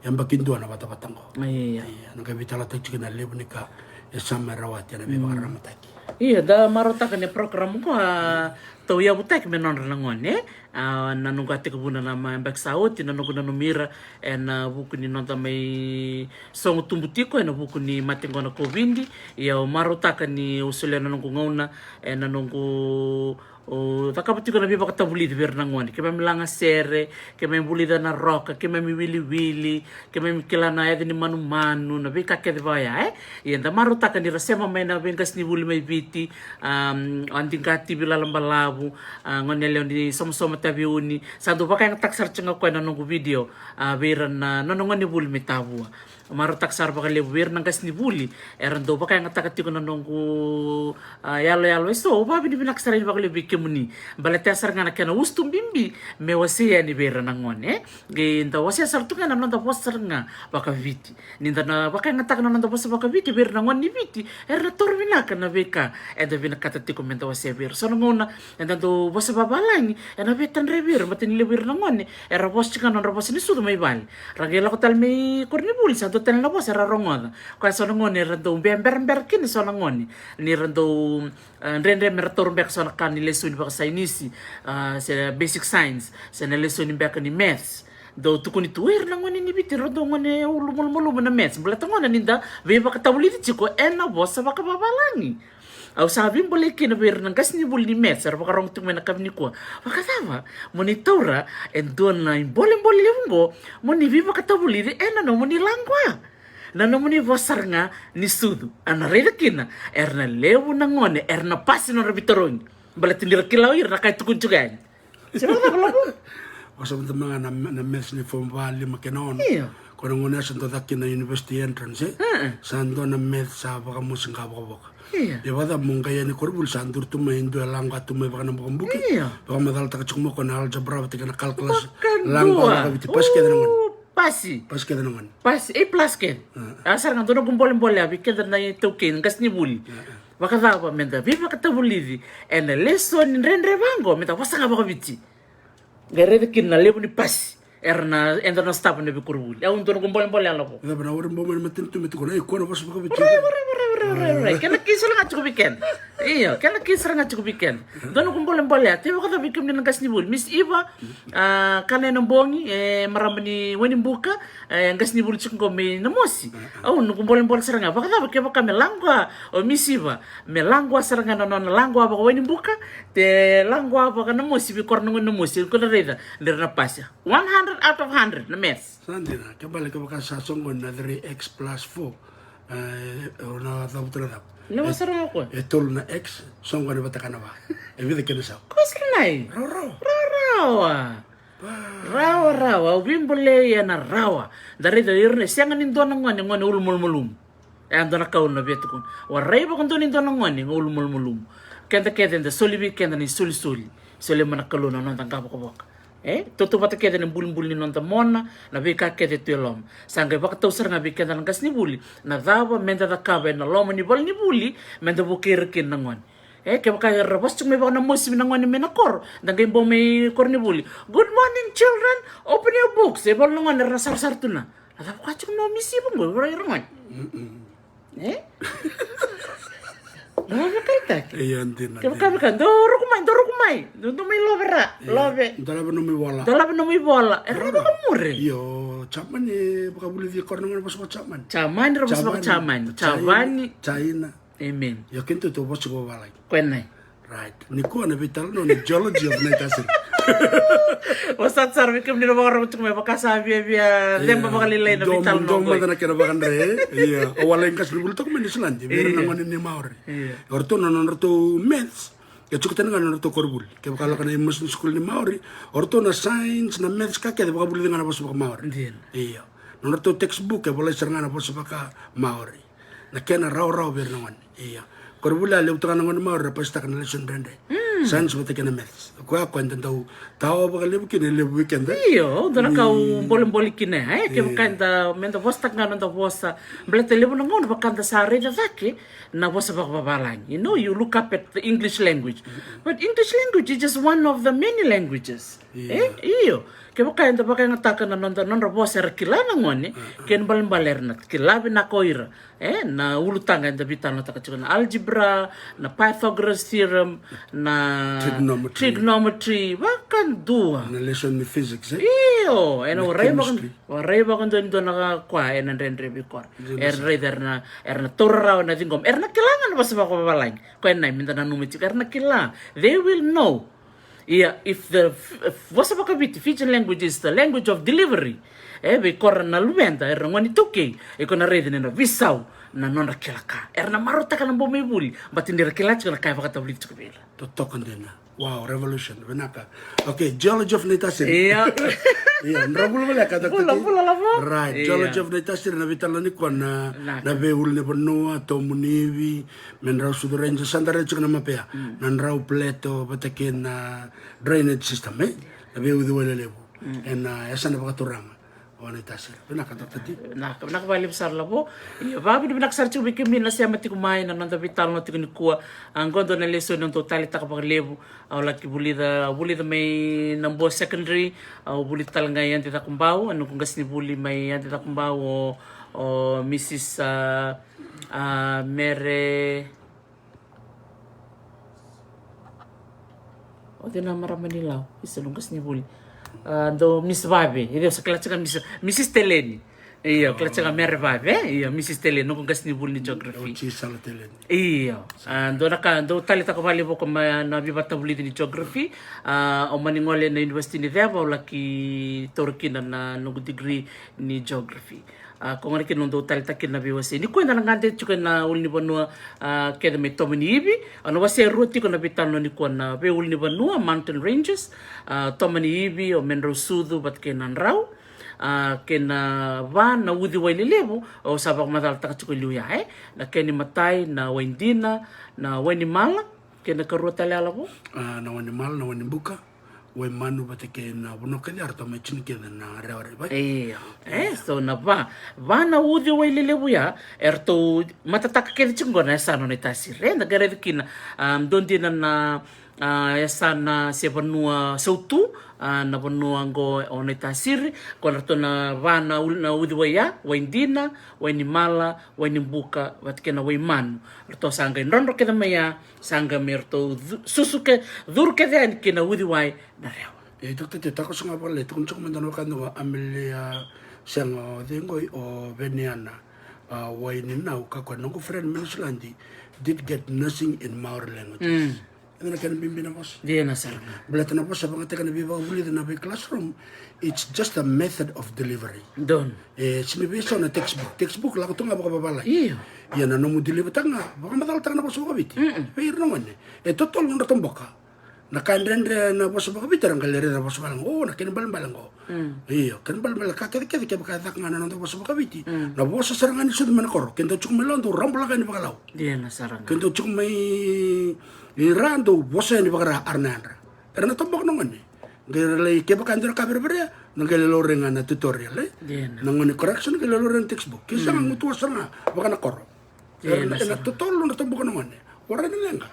yabaki dua na vatavata qo. Io. Io, na qai veitalanoataki tiko na levu ni ka e sa mai rawati ena veivakararamataki. Io, da marautaka ni program qo a tauyavutaki me nodra na gone, e? A, na noqu a tekivuna na ma-, yabaki sa oti, na noqu nanumi ira ena vuku ni noda mai sogo tubu tiko ena vuku ni mate qo na COVID. Ia au marautaka ni au solia na noqu gauna ena noqu, o, cakava tiko na veivakatavulici vei ira na gone. Keimami laga sere, keimami vulica na roka, keimami wiliwili, keimami kila na yaca ni manumanu, na veika kece vaya, e? Ia da marautaka ni ra sema mai na veiqasenivuli mai Viti, um, o Adiqa TV Lalabalavu, a, goneyalewa ni Somasoma Taveuni, sa dau vakayagataka sara tiko ga o koya na noqu video, a, vei ira na nona gonevuli mai Tavua. Marautaka sara vakalevu vei ira na qasenivuli era dau vakayagataka tiko na noqu, a, yaloyalo eso. Au vakavinavinaka sara yani vakalevu vei kemuni. Baleta ya sara ga na kena usutu bibi me wasea yani vei ira na gone, e? Qai da wasea sara tu ga na noda vosa sara ga vakaviti. Ni da na vakayagataka na noda vosa vakaviti vei ira na gone ni Viti, era na toro vinaka na veika eda vinakata tiko me da wasea vei ira. So na gauna eda dau vosa vavalagi, ena veitadrai vei ira, baleta ni levu ira na gone era vosa tiko ga na nodra vosa ni sucu mai vale. Ra qai lako tale mai koronivuli, sa dua tale na vosa era rogoca. Koya so na gone era dau beberabera kina so na gone ni ra dau, e, dredre me ra taura beka so na ka ni lesoni vakasainisi, a, se basic science, se na lesoni beka ni maths. Dau tukuni tu, o ira na gone ni Viti, ra dau gone ulu malumalumu na maths. Baleta gona ni da veivakatavulici tiko ena vosa vakavavalagi. Au sa veibolei kina vei ira na qasenivuli ni maths era vakarogo tiko mai na kavinikua. Vakacava mo ni taura e dua na ibolebole levu qo mo ni veivakatavulici ena nomuni laqua, na nomuni vosa sara ga ni sucu? A na raica kina era na levu na gone era na pasi nodra veitarogi. Baleta ni ra kila o ira na ka e tukuni tiko yani. Se vakacava, Lovo? Vosa mada mai ga na, na maths ni form va, lima kei na ono. Io. Ko na gauna ya sa dau caka kina university entrance, e? Sa dua na maths sa vakamosi qavokavoka. Io. Ia vakacava mo qai yani koronivuli sa duri tu mai e dua e laqua tu mai vakanabakabuki, vakamacalataka tiko mai o koya na algebra vata kei na calculus. Laqua vakaviti, pasi kece na gone. Pasi. Pasi kece na gone. Pasi, A plus kece. A sara ga dua noqu bolebole a vei keda na itaukei na qasenivuli. Vakacava me da veivakatavulici ena lesoni dredre vaqo, me da vosa ga vakaviti? Qai raica kina na levu ni pasi era na, eda na sotava ena veikoronivuli. Au dua noqu bolebole, Lovo. Cava na ori bau mai na matanitu me tukuna, e, kua na vosa vakaviti. Right, right, right, right, right. Kena kisi sara ga tiko vei keda. Io, kena kisi sara ga tiko vei keda. Dua noqu bolebole, tei vakacava vei kemuni na qasenivuli? Miss Eva, a, Kanaenabogi, e, marama ni Wainibuka, e, qasenivuli tiko qo mai Namosi. Au noqu bolebole sara ga, vakacava kevaka me laqua o Miss Eva, me laqua sara ga na nona laqua vakaWainibuka, te laqua vakaNamosi, veikoro na gone Namosi, ko na raica ni ra na pasi. One hundred out of hundred na maths. Sa dina, ke bale kevaka sa soqoni na three x plus four, e, o na cavuta na cava? Na wasara ga o koya. E tolu na x, soqoni vata kei na va. E vica kena sau? Koya sara nai. Rawarawa. Rawarawa. Rawarawa. Au veibolei ena rawa. Da raica ira na sega ni dua na gone, gone ulu malumalumu. E a dua na ka au na via tukuna. Warai vakadua ni dua na gone, gone ulu malumalumu. Keda kece eda soli vei keda na isolisoli. Solia mai na Kalou na noda qavokavoka. E, tautauvata kece na bulibuli ni noda mona, na veika kece tu e loma. Sa qai vakatau sara ga vei keda na qasenivuli na cava me da cakava ena loma ni valenivuli me da vukei ira kina na gone. E, kevaka era vosa tiko mai vaka na mosimi na gone mai na koro, da qai bau mai koronivuli, "Good morning, children. Open your books." E, voleka na gone era na sarasara tu na, "Na cava koya tiko na misi vaqo?" Vara ira gone. E? Love kaitaki. Ia, dina, kevaka dina. Vaka, "Dou ruku mai, dou ruku mai. Dou, dou mai love ra. Ia, love. Dou lave nomu ivola. Dou lave nomu ivola." Era na vakamuri. Io, Jamani, vakavulici koya na gone vosa vaka-Jamani. Jamani, ra vosa vaka-Jamani. Jamani. China. Amen. Io, keitou tou vosa vakavalagi. Koya nai. Right. Nikua na veitalanoa ni Geology of Naitasiri. Au sa tsara vei kemuni na vakarorogo tiko mai, vaka sa viavia ceba vakalailai na veitalanoa. Dua mada na kena vakadre. Ia. Au a lai qasenivuli toka mai Niusiladi vei ira na gone ni Maori. Ia. O ratou na nodratou maths e tiko tani ga na nodratou koronivuli. Kevaka lako na immersion school ni Maori, o ratou na science, na maths, ka kece vakavulici ga na vosa vaka-Maori. Dina. Ia. Na nodratou textbook e volai sara ga na vosa vaka-Maori. Na kena rawarawa vei ira na gone. Ia. Koronivuli a levu taka na gone Maori era pasitaka na lesson dredre. Science vata kei na maths. Koya, koya eda dau tawa vakalevu kina e levu vei keda. Io, dua na ka au bolebole kina, e, kevaka eda, meda vosataka ga na noda vosa. Baleta e levu na gauna vaka da sa raica cake na vosa vakavavalagi. You know, you look up at the English language. But English language is just one of the many languages. Io. E, io. Kevaka eda vakayagataka na noda, nodra vosa era kila na gone, kena ibalebale era na kila vinaka o ira. E, na ulutaga eda veitalanoataka tiko, na algebra, na Pythagoras theorem, na trigonometry, trigonometry, vakadua. Na lesson ni physics, e? Io, ena warai vaka-, chemistry. Warai vakadua ni dua na ka koya ena dredre vei kora. Era raica, era na, era na taura rawa, na ciqoma. Era na kila ga na vosa vakavavalagi. Koya na meda nanuma tiko, era na kila. They will know. Ia, if the f-, f-, vosa vakaviti, Fijian language is the language of delivery. E, vei kora na luveda, era na gone iTaukei, e, ko na raica ni na veisau na nodra kila ka. Era na marautaka na bau mai vuli, but ni ra kila tiko na ka e vakatavulici tiko vei ira. Totoka dina. Wow, revolution. Vinaka. Okay, Geology of Naitasiri. Ia. Ia, dra bula voleka, Doctor T. Bula, bula, lavo. Right, ia. Geology of Naitasiri, na veitalanoa nikua na, na veiulunivanua, Tomuni, Ivi, me drau sucu Rangers, sa da raica tiko na mapea. Na drau plateau vata kei na drainage system, e? Na veiuciwai lelevu. Ena, e, yasana vakaturaga o Naitasiri. Vinaka, Doctor T. Vinaka, vinaka vakalevu sara, lavo. Ia, vakavinavinaka sara tiko vei kemuni na sema tiko mai na noda veitalanoa tiko nikua. A, qo dua na lesoni au dau taleitaka vakalevu. Au laki vulica, vulica mai Nabua Secondary. Au vulica tale ga i Yadi Cakobau, a noqu qasenivuli mai Yadi Cakobau, o, o Mrs, a, a, Mere. O cei na marama ni Lau, isa, noqu qasenivuli. A, dau Miss Vave, e, au sa kila tiko ga Miss, Mrs Teleni. Io, kila tiko ga Mere Vave, e? Io, Mrs Teleni, noqu qasenivuli ni geography. Oti Sala Teleni. Io. A, dua na ka dau taleitaka vakalevu o koya mai na veivakatavulici ni geography. A, au mani gole na University ni Ceva, au laki taura kina na noqu degree ni geography. A, ko gona kina au dau taleitaka kina na veiwasei. Nikua eda na gade tiko ena ulunivanua, a, kece mai Tomaniivi. Au na wasea e rua tiko na veitalanoa nikua, na veiulunivanua, mountain ranges. A, Tomaniivi, o Medrausucu vata kei Nadrau. A, kei na va na uciwai lelevu au sa vakamacalataka tiko e liu ya, e? Na kena imatai na Waidina, na Wainimala, kei na karua tale, a, lavo? A, na Wainimala, na Wainibuka, Waimanu vata kei na vanua kece ya ratou mai tini kece na Rewa, Raivae. Io. E, so na va, va na uciwai lelevu ya eratou matataka kece tiko qo na yasana o Naitasiri. Eda qai raica kina, a, dua dina na, a, yasana se vanua sautu, a, na vanua qo o Naitasiri, ko na ratou na va na ul-, na uciwai ya, Waidina, Wainimala, Wainibuka vata kei na Waimanu. Ratou sa qai drodro kece mai ya, sa qai mai ratou cu-, susu ke, curu kece yani ki na uciwai na Rewa. E, Doctor T, takoso ga vakalailai, tukuna tiko mada na wekada qo, Amelia, sega, o cei qoi, o Veniana, a, Waininau, ka koya noqu friend mai Niusiladi, did get nursing in Maori languages. Ena kena bibi na vosa. Dina sara ga. Baleta na vosa vakayagataki ena veivakavulici, na vei classroom, it's just a method of delivery. Donu. E, sega ni veisau na textbook. Textbook lako tu ga vakavavalagi. Io. Ia na nomu deliver-taka ga, vakamacalataka na vosa vakaviti. Vei ira na gone. E totolo nodra toboka. Na ka e dredre na vosa vakaviti, era qai lai raica na vosa vakaleqo. O, na kena ibalebale qo. Io, kena ibalebale ka kecekece kevaka e caka ga na noda vosa vakaviti. Na vosa sara ga ni sucu mai na koro. Ke dau tiko mai Lau dau rabo lako yani vakaLau. Dina sara ga. Ke dau tiko mai ra dau vosa yani vakara, ara na yadra. Era na toboka na gone. Qai ra lai, kevaka e dua na ka vereverea, na qai lai laurai ga na tutorial, e? Dina. Na gone correction qai lai laurai na textbook. Ke sega, gutuwa sara ga vaka na koro. Dina sara. Era na, ena totolo nodra toboka na gone. Warai na leqa.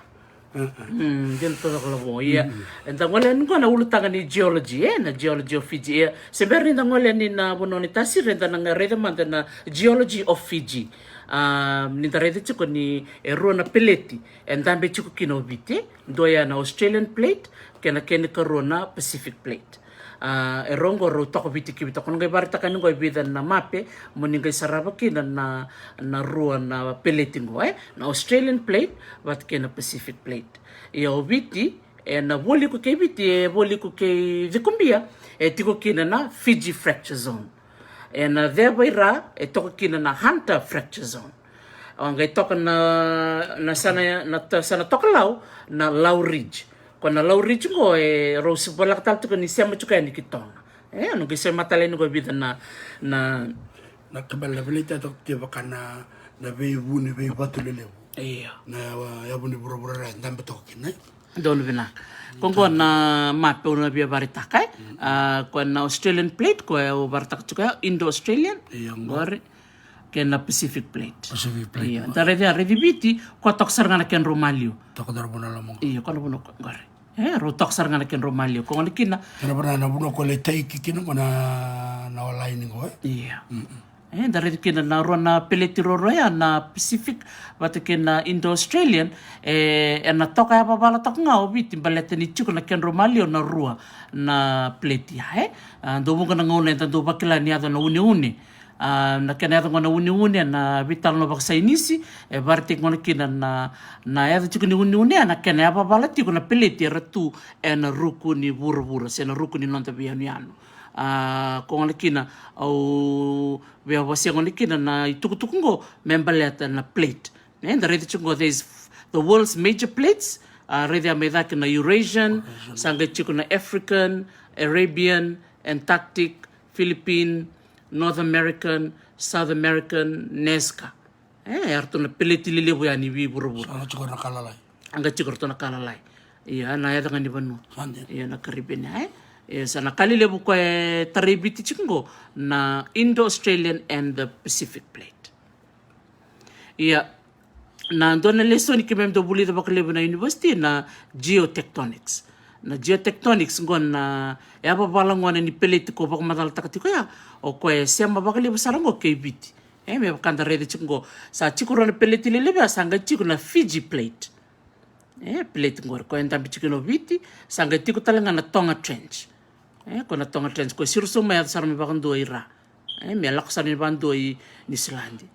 Mm, dina taucoko lavo, ia. Eda gole yani qo na ulutaga ni geology, e, na geology of Fiji, ia. Se bera ni da gole yani na vanua ni tasiri, eda na raica mada na geology of Fiji. A, ni da raica tiko ni e rua na peleti e dabe tiko kina o Viti, e. Dua ya na Australian plate, kei na kena ikarua na Pacific plate. A, e rau qo rau toka Viti ki Viti. Ko na qai vakaraitaka yani qo e vica na mape mo ni qai sarava kina na, na rua na peleti qo, e, na Australian plate vata kei na Pacific plate. Ia o Viti, e na vualiku kei Viti, e vualiku kei Cikubia, e tiko kina na Fiji fracture zone. E na ceva i ra e toka kina na Hunter fracture zone. O qai toka na, na sana, na to-, sana tokalau na Lau Ridge. Ko na Lau Ridge qo e rau sivolaka tale tiko ni sema tiko yani ki Toga. E, o na qai sema tale yani qo e vica na, na na kabela na veleti a toka kevaka na, na veivuni, veivatu lelevu. Ia. Na, a, yavu ni vuravura ra e dabe toka kina, e? Donu vinaka. Ko qo na mape au na via vakaraitaka, e? A, ko na Australian plate, ko e au vakaraitaka tiko ya, Indo-Australian. Ia, qo. Qori. Kei na Pacific plate. Pacific plate. Ia, da raici, raici Viti, ko toka sara ga na kedrau maliwa. Toka sara vanua loma qo. Ia, ko na vanua qo, qori. E, rau toka sara ga na kedrau maliwa. Ko gona kina. Kena vanua na vanua ko lai taiki kina qo na, na olaini qo, e? Ia. E, da raici kina na rua na peleti ruarua ya, na Pacific vata kei na Indo-Australian, e, e na toka yavavala toka ga o Viti, baleta ni tiko na kedrau maliwa na rua na peleti ya, e. A, dau vuqa na gauna eda dau vakila ni yaco na uneune. A, na kena yaco qo na uneune, na veitalanoa vakasainisi, e vakaraitaki gona kina na, na yaco tiko ni uneune, na kena yavavala tiko na peleti era tu e na ruku ni vuravura, se na ruku ni noda veiyanuyanu. A, ko gona kina, au via wasea gona kina na itukutuku qo, me baleta na plate. Ne, da raica tiko qo, there's the world's major plates, a, raica mai cake na Eurasian, sa qai tiko na African, Arabian, Antarctic, Philippine, North American, South American, Nazca. E, eratou na peleti lelevu yani vei vuravura. Sa na tiko na ka lalai. A qai tiko ratou na ka lalai. Ia, na yaca ga ni vanua. Ia, na Caribbean, e. Ia, sa na ka lelevu ko e tarai Viti tiko qo, na Indo-Australian and the Pacific plate. Ia, na dua na lesoni keimami dau vulica vakalevu na university na geotectonics. Na geotectonics qo na yavavala gona ni peleti ko vakamacalataka tiko ya, o koya e sema vakalevu sara qo kei Viti. E, me vaka da raica tiko qo, sa tiko rua na peleti lelevu ya, sa qai tiko na Fiji plate. E, plate qori ko e dabe tiko kina o Viti, sa qai tiko tale ga na Tonga Trench. E, ko na Tonga Trench, ko e siro sobu mai yaco sara mai vakadua i ra. E, me lako sara ni vakadua i Niusiladi.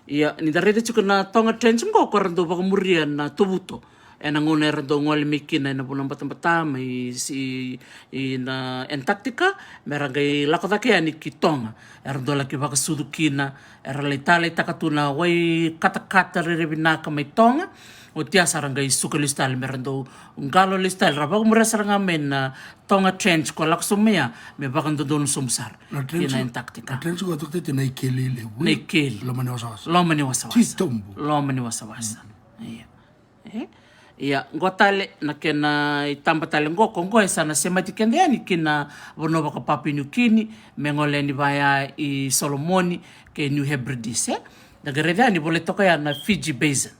Ia, ni da raica tiko na Tonga Trench qo, ko era dau vakamuria na tovuto. E na gauna era dau gole mai kina e na vanua batabata mai si, i na Antarctica, me ra qai lako cake yani ki Toga. Era dau laki vakasucu kina, era lai taleitaka tu na wai katakata rairai vinaka mai Toga. Oti ya sa ra qai suka lesu tale, me ra dau qalo lesu tale, ra vakamuria sara ga mai na Tonga Trench ko lako sobu mai ya, me vakadodonu sobu sara. Na trench, na Antarctica. Na trench ko tukuna tiko na ikeli levu. Na ikeli. Loma ni wasawasa. Loma ni wasawasa. Titobu. Loma ni wasawasa. Ia. E? Ia, qo tale, na kena itaba tale qo, ko qo e sa na semati keda yani ki na vanua vaka Papua New Guinea, me gole yani vaya i Solomoni, kei New Hebrides, e? Da qai raica yani volai toka ya na Fiji Basin.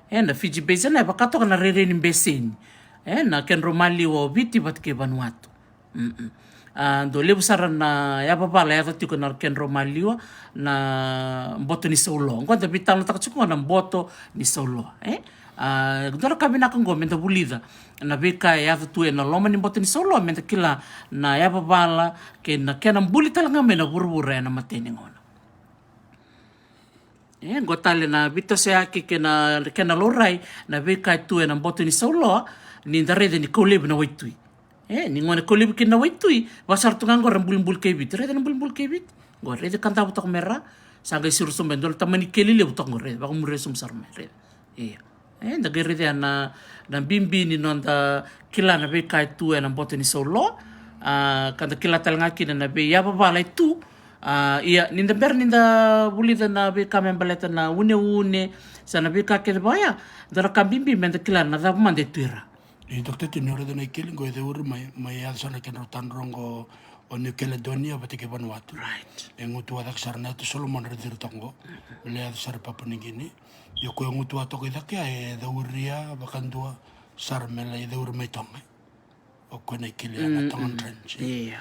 E, na Fiji Basin e vaka toka na rairai ni beseni. E, na kedrau maliwa o Viti vata kei Vanuatu. A, dau levu sara na yavavala e yaco tiko na kedrau maliwa, na boto ni sauloa. Qo da veitalanoataka tiko na boto ni sauloa, e? A, dua na ka vinaka qo me da vulica na veika e yaco tu e na loma ni boto ni sauloa, me da kila na yavavala kei na kena buli tale ga mai na vuravura e na imatai ni gauna. E, qo tale na veitosoyaki kei na, kei na laurai, na veika e tu e na boto ni sauloa, ni da raica ni kau laivi na waitui. E, ni gone kau laivi kina na waitui, vakasara tu ga qo ra bulibuli kei Viti, raica na bulibuli kei Viti. Qo raica ka davo toka mai ra, sa qai siro sobu mai, dua na tamani keli levu toka qo, raica, vakamuria sobu sara mai, raica. Ia. E, da qai raica na, na bibi ni noda kila na veika e tu e na boto ni sauloa. A, ka da kila tale ga kina na veiyavavala e tu. A, ia, ni da bera ni da vulica na veika me baleta na uneune, sa na veika kece vaya, dua na ka bibi me da kila na cava mada e tu i ra. I Doctor Tini, o raica na ikeli qo e cewuri mai, mai yaco sara na kedrau tadrogo O New Caledonia vata kei Vanuatu. Right. E gutuwa cake sara na yatu Solomon ra ciri toka qo. Me lai yaco sara i Papua New Guinea. Io, ko e gutuwa toka i cake ya e cauria vakadua sara me lai cauri mai Toga. O koya na ikeli ya na Tongan Trench. Ia.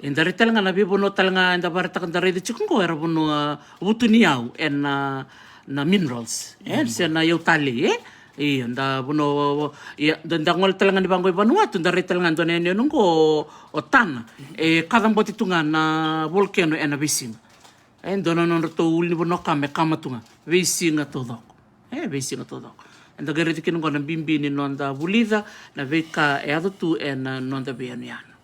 Eda raica tale ga na veivanua tale ga eda vakaraitaka da raica tiko qo era vanua vutuniyau ena, na minerals, e, se na iyau talei, e. Ia, da vanua, ia, da, da gole tale ga ni vaqo i Vanuatu, da raica tale ga dua na yanuyanu qo o, o Tana. E kacabote tu ga na volcano ena veisiga. E dua na nodratou ulunivanua kama e kama tu ga veisiga taucoko. E veisiga taucoko. Eda qai raica kina qo na bibi ni noda vulica na veika e yaco tu ena noda veiyanuyanu.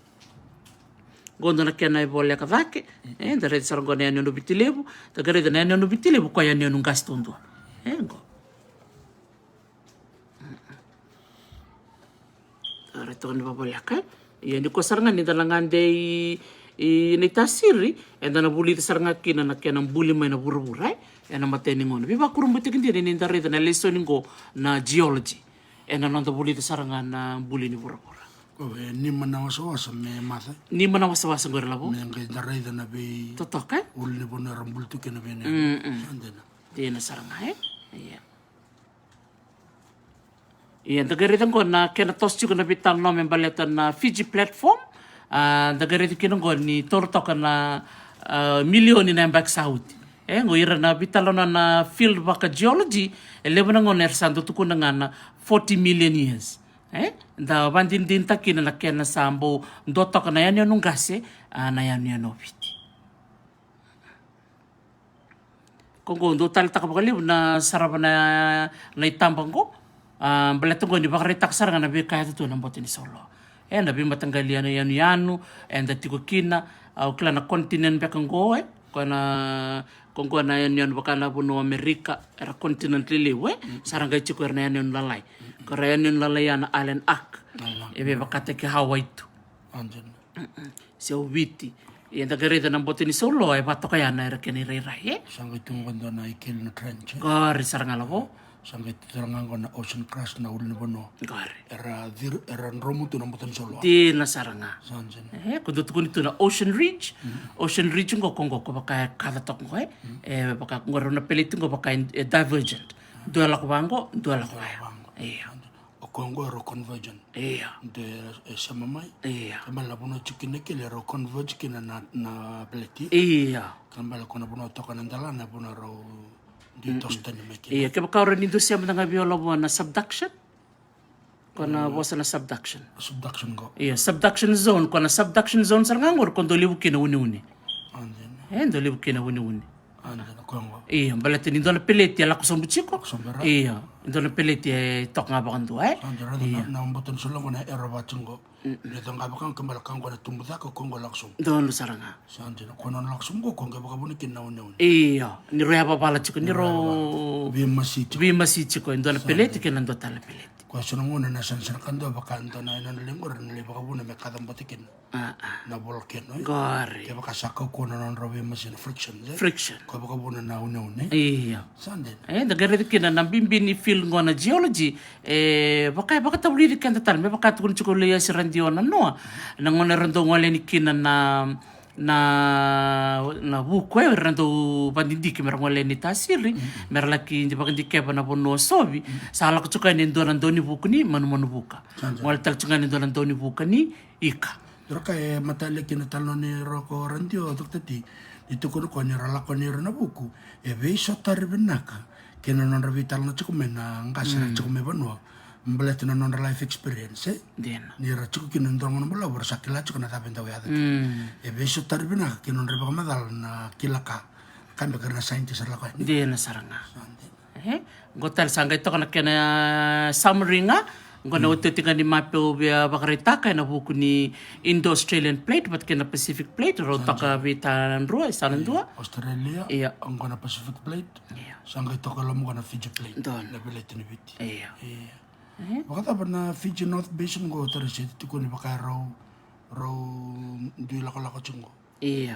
Qo dua na kena ivoleka cake. Eda raica sara qo na yanuyanu o Viti Levu. Da qai raica na yanuyanu o Viti Levu, koya yanuyanu qase taudua. E qo. Era toka ni vavoleka. Ia ni ko sara ga ni da na gade i, i Naitasiri, eda na vulica sara ga kina na kena buli mai na vuravura, e, ena matai ni gauna. Veivakurabuitaki dina ni da raica na lesoni qo na geology. Ena noda vulica sara ga na buli ni vuravura. Ko e nima na wasawasa me maca. Nima na wasawasa qo era lavo. Me qai da raica na vei totoka, e? Ulunivanua era buli tu kina vei na. Sa dina. Dina sara ga, e? Ia. Ia, da qai raica qo na kena toso tiko na veitalanoa me baleta na Fiji platform. A, da qai raica kina qo ni toro toka na, a, milioni na yabaki sa oti. E, qo ira na veitalanoa na field vaka geology, e levu na gauna era sa dau tukuna ga na forty million years. E, da vakadinadinataka kina na kena sa bau dua toka na yanuyanu qase, a, na yanuyanu o Viti. Ko qo dau taleitaka vakalevu na sarava na, na itaba qo. A, baleta qo ni vakaraitaka sara ga na veika e yaco tu ena boto ni soloa. E, na veimataqali yanu, yanuyanu, eda tiko kina, a, au kila na continent beka qo, e. Ko na, ko qo na yanuyanu vaka na vanua o Amerika, era continent lelevu, e. Sa ra qai tiko era na yanuyanu lalai. Ko ra yanuyanu lalai ya na island arc. E vei vakataki Hawaii tu. Se o Viti. Ia da qai raica na boto ni soloa e vatoka ya na era kena irairai, e? Sa qai tu qo dua na ikeli na trench, e? Qori sara ga lavo. Sa qai tu sara ga qo na ocean crust na ulunivanua. Qori. Era cir-, era dromu tu na boto ni soloa. Dina sara ga. Sa dina. E, ko dau tukuni tu na ocean ridge. Ocean ridge qo ko qo ko vaka e kaca toka qo, e? E vaka qo rau na peleti qo vaka e, e divergent. Dua lako vaqo, dua lako vaya. Ia. O koya qo e rau convergent. Ia. De, e sema mai. Ia. Ka bale na vanua tiko kina kele e rau converge kina na, na peleti. Ia. Ka bale ko na vanua toka na dela na vanua rau dui toso tani mai kina. Ia, kevaka o rau ni dau sema na ga vei au lavo na subduction. Ko na vosa na subduction. Subduction qo. Ia, subduction zone, ko na subduction zone sara ga qori ko dau levu kina uneune. E, dau levu kina uneune. Ia, baleta ni dua na peleti e lako sobu tiko. Ia, dua na peleti e toka ga vakadua, e? Ia. Na, na boto ni soloa qo na era vati qo. Ni toka ga vaka qo ke bale ka qo na tubu cake ko qo lako sobu. Donu sara ga. Sa dina, ko na lako sobu qo, ko qai vakavuna kina na uneune. Ia, ni rau yavavala tiko, ni rau veimasi tiko. Veimasi tiko, e dua na peleti kei na dua tale na peleti. Ko e so na gauna na sanasana ka dua vaka dua na, na, na lai qori, na lai vakavuna me kacabote kina. Na volcano, e? Qori. Kevaka sa kaukauwa na nodra veimasi na friction, e? Friction. Ko vakavuna na uneune. Ia. Sa dina. E, da qai raica kina na bibi ni field qo na geology. E, vaka, e vakatavulici keda tale. Me vaka tukuna tiko o Laiasi Radiona Noa. Na gauna era dau gole yani kina na, na, na vuku, e, era dau vakadidike me ra gole yani Tasiri. Me ra laki vakadikeva na vanua o Sovi. Sa lako tiko yani e dua na dau ni vuku ni manumanu vuka. Sa dina. Gole tale tiko yani e dua na dau ni vuka ni ika. Dua na ka e matata kina tale na nona roko radio, Doctor T, ni tukuna o koya ni ra lako yani ira na vuku, e veisotari vinaka kei na nodra veitalanoa tiko mai na qase era tiko mai vanua. Baleta na nodra life experience, e? Dina. Ni ra tiko kina na dua na gauna balavu ra sa kila tiko na cava e dau yaco. E veisotari vinaka kei na nodra vakamacala na kila ka. Ka beka era na scientist ra lako yani. Dina sara ga. Sa dina. E, qo tale sa qai toka na kena, a, summary ga. Qo na otioti ga ni mape au via vakaraitaka ena vuku ni Indo-Australian Plate vata kei na Pacific Plate, rau toka veitadrua, e sa na dua. Australia, ia. Qo na Pacific Plate. Ia. Sa qai toka loma qo na Fiji Plate. Donu. Na veleti ni Viti. Ia. Ia. Vakacava na Fiji North Basin qo, Teresi, e tukuni vaka rau, rau dui lakolako tiko qo? Ia.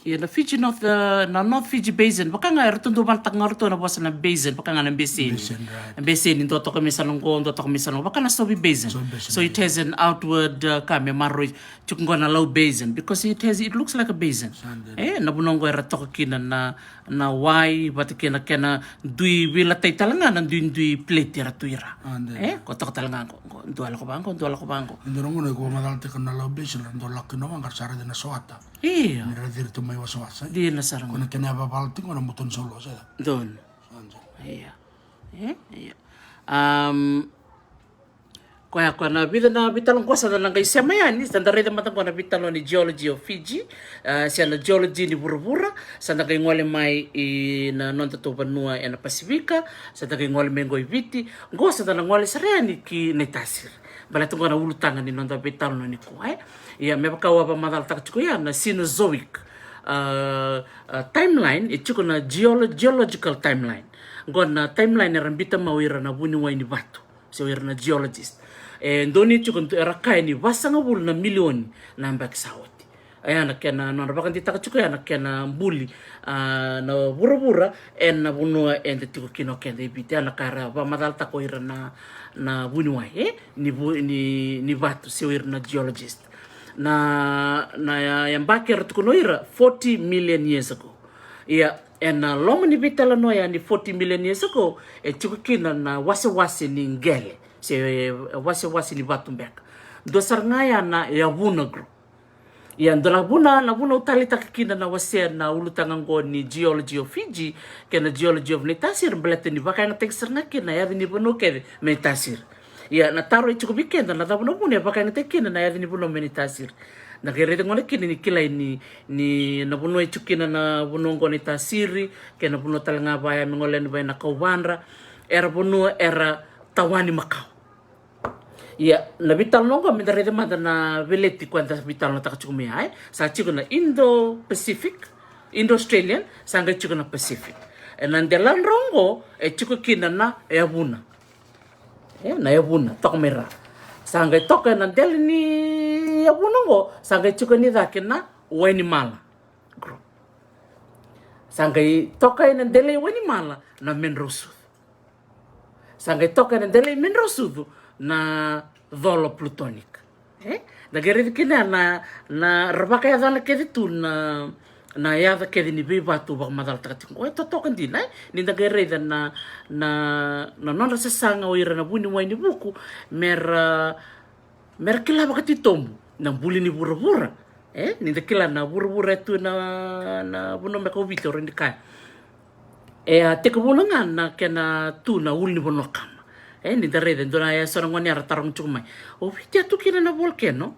Ia na Fiji North, uh, na North Fiji Basin, vaka ga eratou dau valataka ga ratou na vosa na basin, vaka ga na beseni. Basin, right. Na beseni, dua toka mai sana qo, dua toka mai sana qo, vaka na Sobe Basin. Sobe Basin, so it has an outward, uh, ka me maroroi tiko qo na Lau Basin, because it has, it looks like a basin. Sa dina. E, na vanua qo era toka kina na, na wai, vata kina kena dui veilatai tale ga na duidui plate era tu ira. Sa dina. E, ko toka tale ga qo, qo, dua lako vaqo, dua lako vaqo. Dua na gauna iko macala tiko na Lau Basin, ra dau lako kina vaqo, ra sa raica na soata. Io. Ni ra ciri tu mai wasawasa. Dina sara. Ko na kena yavavala tiko na moto ni solo, sa. Dona. Sa dina. Io. E, io. Um, koya, koya na vica na veitalanoa qo sa da na qai sema yani, sa da raica mada qo na veitalanoa ni geology of Fiji, ah, se na geology ni vuravura, sa da qai gole mai i na nodatou vanua ena Pasifika, sa da qai gole mai qo i Viti, qo sa da na gole sara yani ki Naitasiri. Baleta qo na ulutaga ni noda veitalanoa nikua, e. Ia, me vaka au a vakamacalataka tiko ya na Cenozoic, ah, ah, timeline, e tiko na geolo-, geological timeline. Qo na timeline era biuta mai o ira na vuniwai ni vatu, se o ira na geologist. E donu e tiko, era kaya ni vasagavulu na milioni na yabaki sa oti. E ya na kena, nodra vakadeitaka tiko ya na kena buli, ah, na vuravura ena vanua eda tiko kina o keda i Viti. Ya na ka era vakamacalataka o ira na, na vuniwai, e? Ni vu-, ni, ni vatu, se o ira na geologist. Na, na ya-, yabaki era tukuna o ira, forty million years ago. Ia, ena loma ni veitalanoa ya ni forty million years ago, e tiko kina na wasewase ni qele, se wasewase ni vatu beka. Dua sara ga ya na yavuna group. Ia, dua na vuna, na vuna au taleitaka kina na wasea na ulutaga qo ni geology of Fiji kei na geology of Naitasiri, baleta ni vakayagataki sara ga kina na yaca ni vanua kece me Naitasiri. Ia, na taro e tiko vei keda, na cava na vuna e vakayagataki kina na yaca ni vanua me Naitasiri? Da qai raica gona kina ni kilai ni, ni na vanua e tiko kina na vanua qo Naitasiri, kei na vanua tale ga vaya me gole yani vaya na Kauvadra, era vanua era tawani makawa. Ia, na veitalanoa qo, me da raica mada na veleti koya da veitalanoataka tiko mai ya, e. Sa tiko na Indo-Pacific, Indo-Australian, sa qai tiko na Pacific. E na dela drau qo, e tiko kina na yavuna. E, na yavuna, toka mai ra. Sa qai toka ena dela ni yavuna qo, sa qai tiko ni cake na Wainimala group. Sa qai toka ena dela i Wainimala na Medrausucu. Sa qai toka ena dela i Medrausucu na colo plutonic. E? Da qai raica kina na, na ra vakayacana kece tu na, na yaca kece ni veivatu vakamacalataka tiko. O, e totoka dina, e? Ni da qai raica na, na, na nodra sasaga o ira na vuniwai ni vuku, me ra, me ra kila vakatitobu na buli ni vuravura. E, ni da kila na vuravura e tu na, na vanua beka o Viti, au rawa ni kaya. E a tekivuna ga na kena tu na ulunivanua kama. E, ni da raica e dua na, e so na gone era taroga tiko mai, o Viti a tu kina na volcano?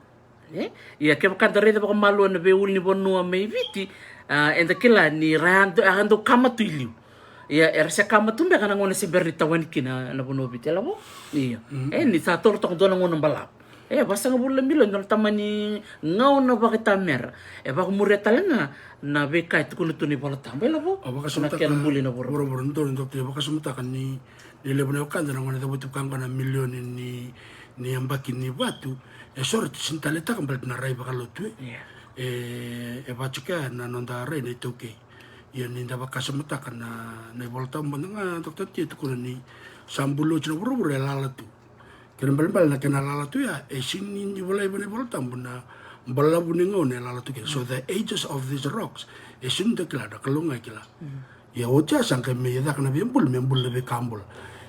E, ia kevaka da raica vakamalua na veiulunivanua mai Viti, a, eda kila ni ra a dau, a dau kama tu i liu. Ia, era se kama tu beka na gauna se bera ni tawani kina na vanua o Viti, e lavo? Ia. Mm. E, ni sa toro toka dua na gauna balavu. E, vasagavulu na milioni, dua na tamani gauna vakaitamera. E vakamuria tale ga na veika e tukuna tu na iVolatabu, e lavo? Na kena buli na vuravura. Vuravura, dua, dua, e vakasamataka ni, ni levu na wekada na gauna e cavuti vaka qo na milioni ni, ni yabaki ni vatu, e so ratou sega ni taleitaka baleta na rai vakalotu, e. Ia. E, e vaka tiko ya na noda rai na iTaukei. Ia ni da vakasamataka na, na iVolatabu mada ga, Doctor T e tukuna ni sa buli oti na vuravura e lala tu. Kena ibalebale na kena lala tu ya, e sega ni volai vua na iVolatabu na balavu ni gauna e lala tu kina. So the ages of these rocks, e sega ni da kila, na Kalou ga e kila. Mm. Ia oti ya sa qai mai caka na veibuli, me buli na veika bula.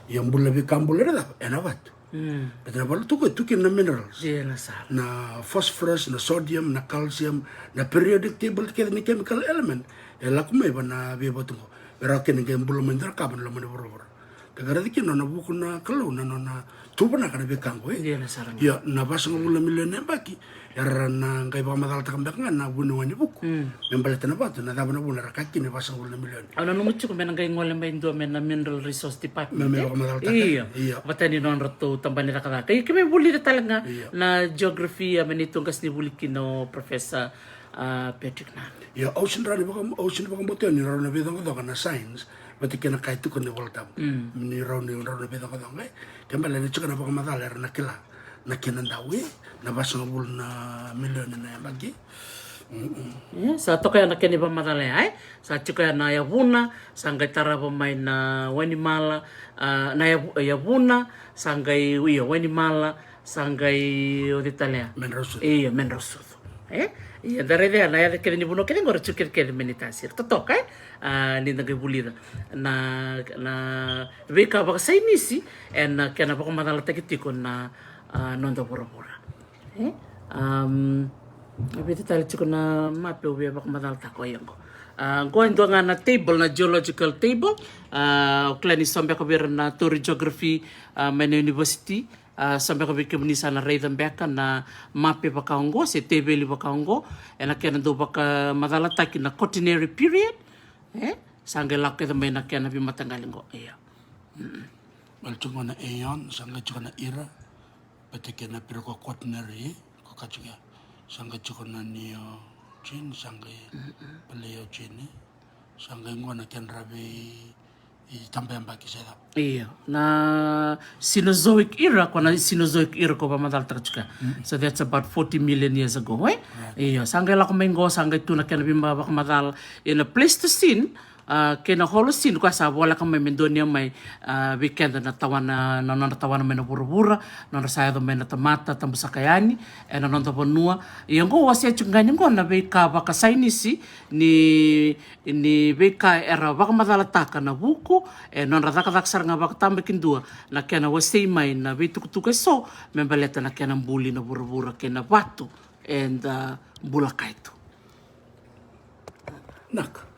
Ia buli na veika bula ena cava? Ena vatu. Mm. Baleta na vatu tu qo e tu kina na minerals. Dina sara. Na phosphorus, na sodium, na calcium, na periodic table kece ni chemical element e lako mai vua na veivatu qo. Me rawa kina qai bula mai dua na ka mai na loma ni vuravura. Ka qai raica kina na nona vuku na Kalou, na nona tuvanaka na veika qo, e? Dina sara ga. Ia, na vasagavulu na milioni na yabaki, era na qai vakamacalataka beka ga na vuniwai ni vuku. Mm. Me baleta na vatu, na cava na vuna era kaya kina e vasagavulu na milioni. Au nanuma tiko me na qai gole mai dua mai na Mineral Resource Department, me, me, e? Vakamacalataka. Io. Io. Vata ni nodratou tabana ni cakacaka. Ia, keimami vulica tale ga, io, na geography, a, mai na neitou qasenivuli kina o Professor, a, Patrick Nada. Ia, au sega ni rawa ni vaka-, au sega ni vakabauta ni rawa na veicoqacoqa na science vata kei na ka e tukuna na iVolatabu. Mm. Ni rawa ni, rawa na veicoqacoqa, e? Ke baleta ni tiko na vakamacala era na kila na kena dau, e, na vasagavulu na milioni na yabaki. E, sa toka ya na kena ivakamacala ya, e? Sa tiko ya na yavuna, sa qai tarava mai na wainimala, a, na yavu-, yavuna, sa qai, io, wainimala, sa qai o cei tale ya? Medrau sucu. Io, medrau sucu. E? Ia, da raica ya na yaca kece ni vanua kece qo ra tiko kece kece mai Naitasiri. Totoka, e? A, ni da qai vulica na, na veika vakasainisi ena kena vakamacalataki tiko na, a, noda vuravura. E? Am, e vica tale tiko na mape au via vakamacalataka, o ya qo. A, qo e dua ga na table, na geological table. A, o kila ni so beka vei ira na tauri geography, a, mai na university. A, sa beka vei kemuni sa na raica beka na mape vaka oqo se teveli vaka oqo, ena kena dau vakamacalataki na quaternary period. E? Sa qai lako kece mai na kena veimataqali qo. Ia. Bale tiko na aeon, sa qai tiko na era, bete kei na period ko quaternary, ko ka tiko ya. Sa qai tiko na neogene, sa qai paleogene, sa qai qo na kedra vei i taba yabaki se cava. Io, na Cenozoic era, ko na Cenozoic era ko vakamacalataka tiko ya. So that's about forty million years ago, e? Io, sa qai lako mai qo, sa qai tu na kena veima vakamacala. Ia na Pleistocene, a, kei na Holocene, koya sa voleka mai me donuya mai, a, vei keda na tawana, na nodra tawana mai na vuravura, nodra sa yaco mai na tamata, tabusaka yani ena noda vanua. Ia qo wasea tiko ga ni qo na veika vakasainisi ni ni veika era vakamacalataka na vuku, e nodra cakacaka sara ga vakatabakidua na kena wasei mai na veitukutuku eso me baleta na kena buli na vuravura kei na vatu eda bula kaya tu. Naka.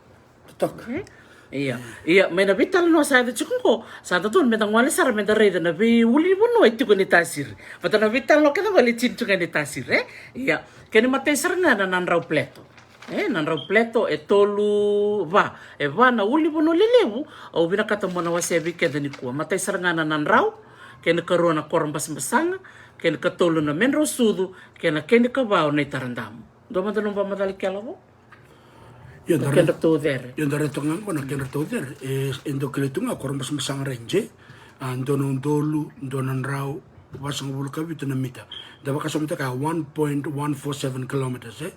Totoka. E? Ia. Ia, mai na veitalanoa sa yaco tiko qo, sa dodonu meda gole sara meda raica na veiulunivanua e tiko e Naitasiri. Vata na veitalanoa kece qo e tini tiko ga e Naitasiri, e? Ia. Kena imatai sara ga na Nadrau Plateau. E, Nadrau Plateau e tolu, va, e va na ulunivanua lelevu au vinakata mo na wasea vei keda nikua. Matai sara ga na Nadrau, kena karua na Koro Basabasaga, kena katolu na Medrausucu, kena kena ikava o Naitaradama. Dua mada nomu vakamacala kece qo? Io, da raica, kedratou cere. Io, da raica toka ga qo na kedratou cere. E, e dau kilai tu ga Koro Basabasaga Range, e. A, dua na udolu, dua na drau, vasagavulu ka vitu na mita. Da vakasamataka one point one four seven kilometers, e.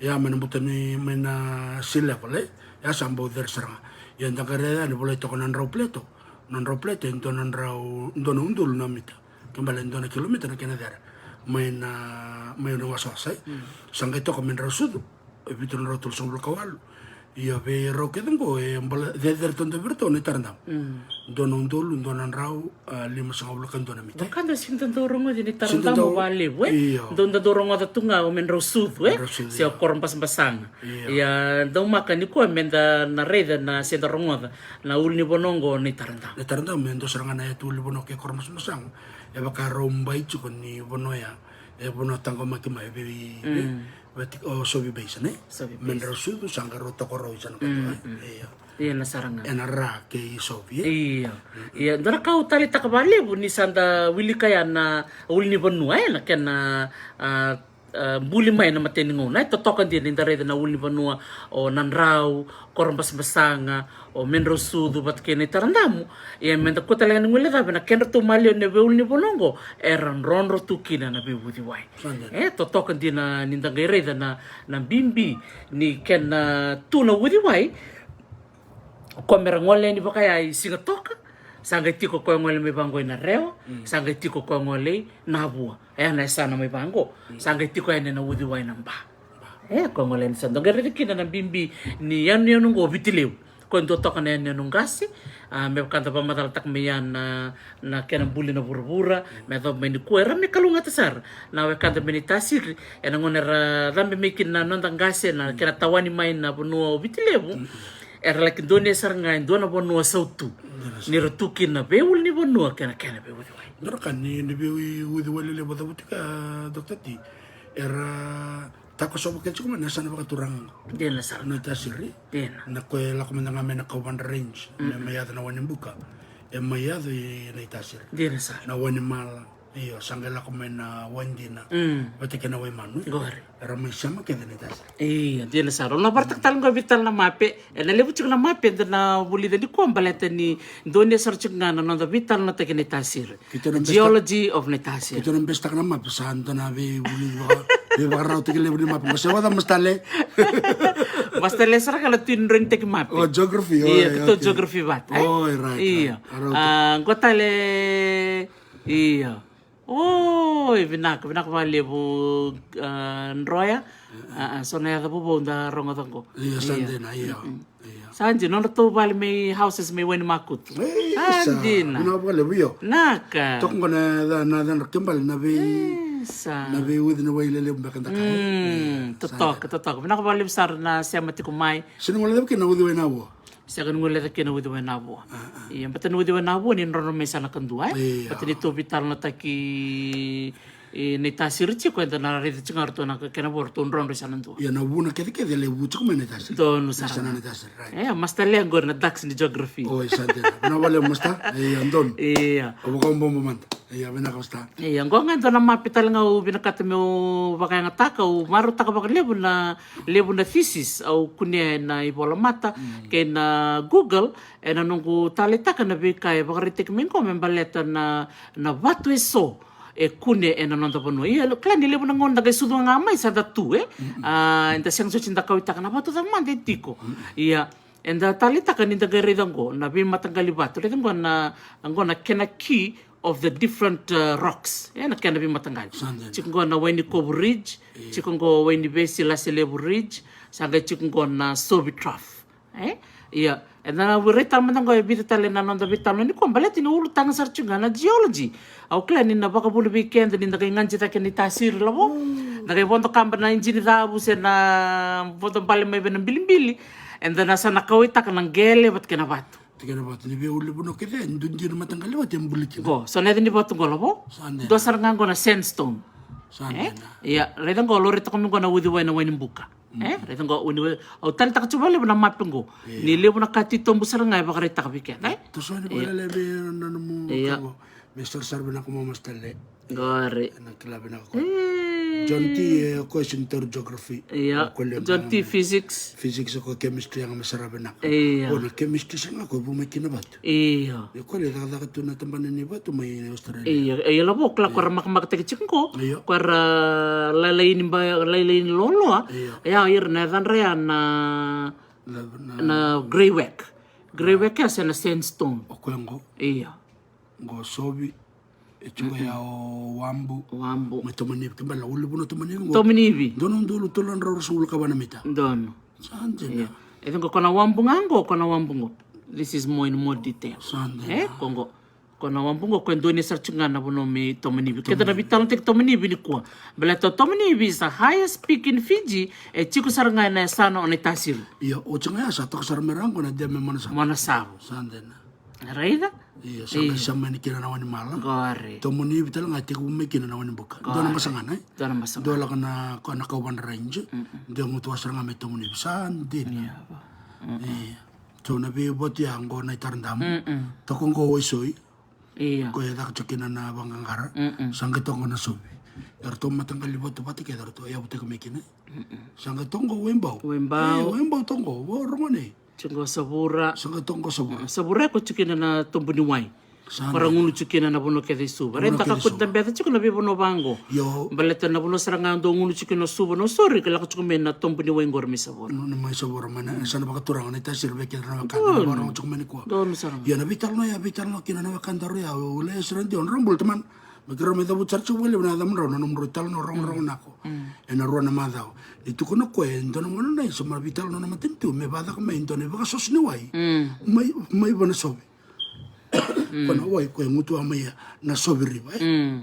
Ia mai na buta ni, mai na sea level, e. Ia sa bau cere sara ga. Ia da qai raica yani volai toka na Nadrau Plateau. Na Nadrau Plateau e dua na drau, dua na udolu na mita. Ke bale dua na kilomita na kena cere. Mai na, mai na wasawasa, e. Sa qai toka Medrausucu. E vitu na drau tolusagavulu ka walu. Ia vei rau kece qo e bala cecere tu dau vei ratou o Naitaradama. Dua na udolu, dua na drau, a, limasagavulu ka dua na mita. Vaka da sega ni dau rogoca Naitaradama vakalevu, e? Io. Dau da dau rogoca tu ga o Medrausucu, e? Medrausucu, se o Koro Basabasaga. Io. Ia, daumaka nikua meda na raica na se da rogoca na ulunivanua qo o Naitaradama. Naitaradama e dua sara ga na yatu ulunivanua kei Koro Basabasaga. E vaka rau bai tiko ni vanua ya. E vanua taqomaki mai vei, vei, vei tiko, o Sovi Basin, e? Sovi Basin. Medrausucu, sa qai rau toka rau i sana katuba, e? Io. Io, na sara ga. Ena ra kei Sovi, e? Io. Io, dua na ka au taleitaka vakalevu ni sa da wilika ya na ulunivanua, e? Na kena, a, a, buli mai na mateni gauna, e? Totoka dina ni da raica na ulunivanua o Nadrau, Koro Basabasaga, o Medrausucu vata kei Naitaradama. Ia meda kua tale ga ni guilecava na kedratou maliwa na veiulunivanua oqo era drodro tu kina na veiuciwai. E totoka dina ni da qai raica na, na bibi ni kena tu na uciwai. Ko mera gole yani vakaya i Sigatoka, sa qai tiko koya gole mai vaqo i Narewa, sa qai tiko koya gole i Navua. E ya na yasana mai vaqo, sa qai tiko yani na uciwai na Ba. E, koya gole yani sa dau qai raica kina na bibi ni yanuyanu oqo o Viti Levu. Koya dua toka na yanuyanu qase, a, me vaka da vakamacalataka mai ya na, na kena buli na vuravura, me yacova mai nikua, era mai kalougata sara na wekada mai Naitasiri, ena gauna era cabe mai kina na noda qase, na kena tawani mai na vanua o Viti Levu, era laki donuya sara ga e dua na vanua sautu. Ni ra tu kina na veiulunivanua kei na kena veiuciwai. Dua na ka ni, ni veiuciwai lelevu cavuti ka, Doctor T, era takosova kece tiko mai na yasana vakaturaga qo. Dina sara. Naitasiri. Dina. Na koya e lako mada ga mai na Kauvadra Range, me mai yaco na Wainibuka. E mai yaco i Naitasiri. Dina sara. Na Wainimala. Io, sa qai lako mai na wai dina. Mm. Vata kei na wai manu. Qori. Era mai sema kece na itasi. Io, dina sara. Au na varaitaka tale qo e vei tale na mape. E na levu tiko na mape eda na vulica nikua baleta ni donuya sara tiko ga na noda veitalanoataki na itasiri. Keitou na besta- Geology of na itasiri. Keitou na bestaka na mape, sa dua na vei vuli vaka- veivakarautaki levu ni mape. Qo se vaka Masta Le. Masta Le sara ka na tui ni droni taki mape. Oh, geography, oh, Io, yeah, keitou okay. Geography vata, eh? Oh, right, Io. Right. Arauta. Ah, qo tale. Io. Oi, vinaka, vinaka vakalevu, ah, Droya. Ah, ah, so na yaca vovou da rogoca qo. Io, sa dina, io. Io. Sa dina, nodratou vale mai houses mai Wainimakutu. Sa dina. Vinaka vakalevu, io. Naka. Toka qo na, na, na, na kebale na vei, Sa. Na vei uci ni wai lelevu beka da kai. Mm, totoka, totoka. Vinaka vakalevu sara na sema tiko mai. Sega ni guileca kina na uci wai na vua. Sega ni guileca kina na uci wai na vua. Ia, bata na uci wai na vua ni drodro mai sa na kadua, eh? Ia. Bata ni tou veitalanoataki, eh, na itasiri tiko, eda na raica tiko ga ratou na kena vo ratou drodro sa na dua. Ia na vuna kecekece e levu tiko mai na itasiri. Donu sara. Sa na itasiri, right. Eh, Masta Le qori na dax ni geography. Oi, sa dina. Vinaka vakalevu, Masta. Ia, donu. Ia. Au vakaobobo mada. Ia, vinaka, Masta. Ia, qo ga e dua na mape tale ga au vinakata meu vakayagataka, au marautaka vakalevu na levu na thesis au kunea ena ivolamata kei na Google, ena noqu taleitaka na veika e vakaraitaki mai qo me baleta na, na vatu eso e kune ena noda vanua. Ia, kila ni levu na gauna da qai sucu ga mai sa da tu, eh? Ah, eda sega soti da kauaitaka na vatu cava mada e tiko. Ia, eda taleitaka ni da qai raica qo na veimataqali vatu. Raica qo na, qo na kena key of the different, uh, rocks. E na kena veimataqali. Sa dina. Tiko qo na Wainikovu Ridge, tiko qo Wainivesi Laselevu Ridge, sa qai tiko qo na Sovi Trough. Eh? Ia, eda na veirai tale mada qo e vica tale na noda veitalanoa nikua, baleta ni ulutaga sara tiko ga na geology. Au kila ni na vakavuna vei keda ni da qai gadi cake na itasiri lavo. Da qai vodo kaba na ijini cavu se na vodo bale mai vei na bilibili. Eda na sa na kauaitaka na qele vata kei na vatu. Tiko na vatu, ni vei ulunivanua kece e duidui na mataqali vatu e buli kina. Qo, so na yaca ni vatu qo lavo? Sa dina. Dua sara ga qo na sandstone. Sa dina. Ia, raica qo, laurai toka mai qo na uciwai na Wainibuka. Eh? Raica qo, au taleitaka tu vakalevu na mape qo. Ni levu na ka titobu sara ga e vakaraitaka vei keda, eh? Toso ni vakalele vei na nomu ka qo. Me sarasara vinaka mo Masta Le. Qori. Na kila vinaka ko. John T, eh, o koya sega ni tauri geography. Ia. John T physics. Physics, o koya chemistry, yaga me sara vinaka. Ia. O na chemistry sega ko vu mai kina vatu. Ia. Ia ko le cakacaka tu na tabana ni vatu mai Australia. Ia, ia lavo, kila ko ra makamakataki tiko qo. Ia. Ko ra lailai ni ba, lailai ni loaloa. Ia. Ia, ira na yacadra ya na, na grey wake. Grey wake ya se na sandstone. O koya qo. Ia. Qo Sovi. E tiko ya o Wabu. Wabu. Mai Tomanivi, ke bale na ulunivanua Tomanivi qo. Tomanivi. Dua na udolu tolu na drau ruasagavulu ka va na mita. Donu. Sa dina. E tiko ko na Wabu ga qo, ko na Wabu qo. This is more in more detail. Sa dina. E, ko qo. Ko na Wabu qo, ko e donu sara tiko ga na vanua mai Tomanivi. Keda na veitalanoataki Tomanivi nikua. Baleta Tomanivi is the highest peak in Fiji. E tiko sara ga ena yasana o Naitasiri. Ia, o tiko ga ya sa toka sara mai ra qo na dam e Monasavu. Monasavu. Sa dina. Raica? Ia, sa qai sema yani kina na Wainimala. Qori. Tomanivi tale ga e tekivu mai kina na Wainibuka. Dua na basagana, eh? Dua na basagana. Dua lako na, ko na Kauvadra Range. Dua gutuwa sara ga mai Tomanivi. Sa dina. Ia. So na veivatu ya qo na Itarodamu. Toka qo Waisoi. Ia. Ko e caka tiko kina na vaqaqara. Sa qai toka qo na Sovi. Eratou mataqali vatu vata kece eratou yavutaki mai kina. Sa qai toka qo Waibau. Waibau. Waibau toka qo, vo rogo nei. Tiko qo Savura. Sa qai toka qo Savura. Savura e ko tiko kina na tobu ni wai. Ko ra gunu tiko kina na vanua kece i Suva. Raica ka ko da beca tiko na veivanua vaqo. Io. Baleta na vanua sara ga dou gunu tiko kina o Suva, Nausori, ka lako tiko mai na tobu ni wai qori mai Savura. Na mai Savura, mai na yasana vakaturaga, Naitasiri vei keda na wekada, na vakarogo tiko mai nikua. Donu sara ga. Ia na veitalanoa ya, veitalanoa kina na wekada rau ya, o Lea Siradi, o drau bula tamana. Me keirau mai cavuta sara tiko vakalevu na yacamudrau, na nomudrau italanoa rogorogo nako. Ena rua na macawa. Ni tukuna o koya e dua na gauna na isa ma veitalanoa na matanitu me vakacaka mai e dua na ivakasoso ni wai. Mai, mai Vanasovi. Ko na wai ko e gutuwa mai ia na Sovi River, e.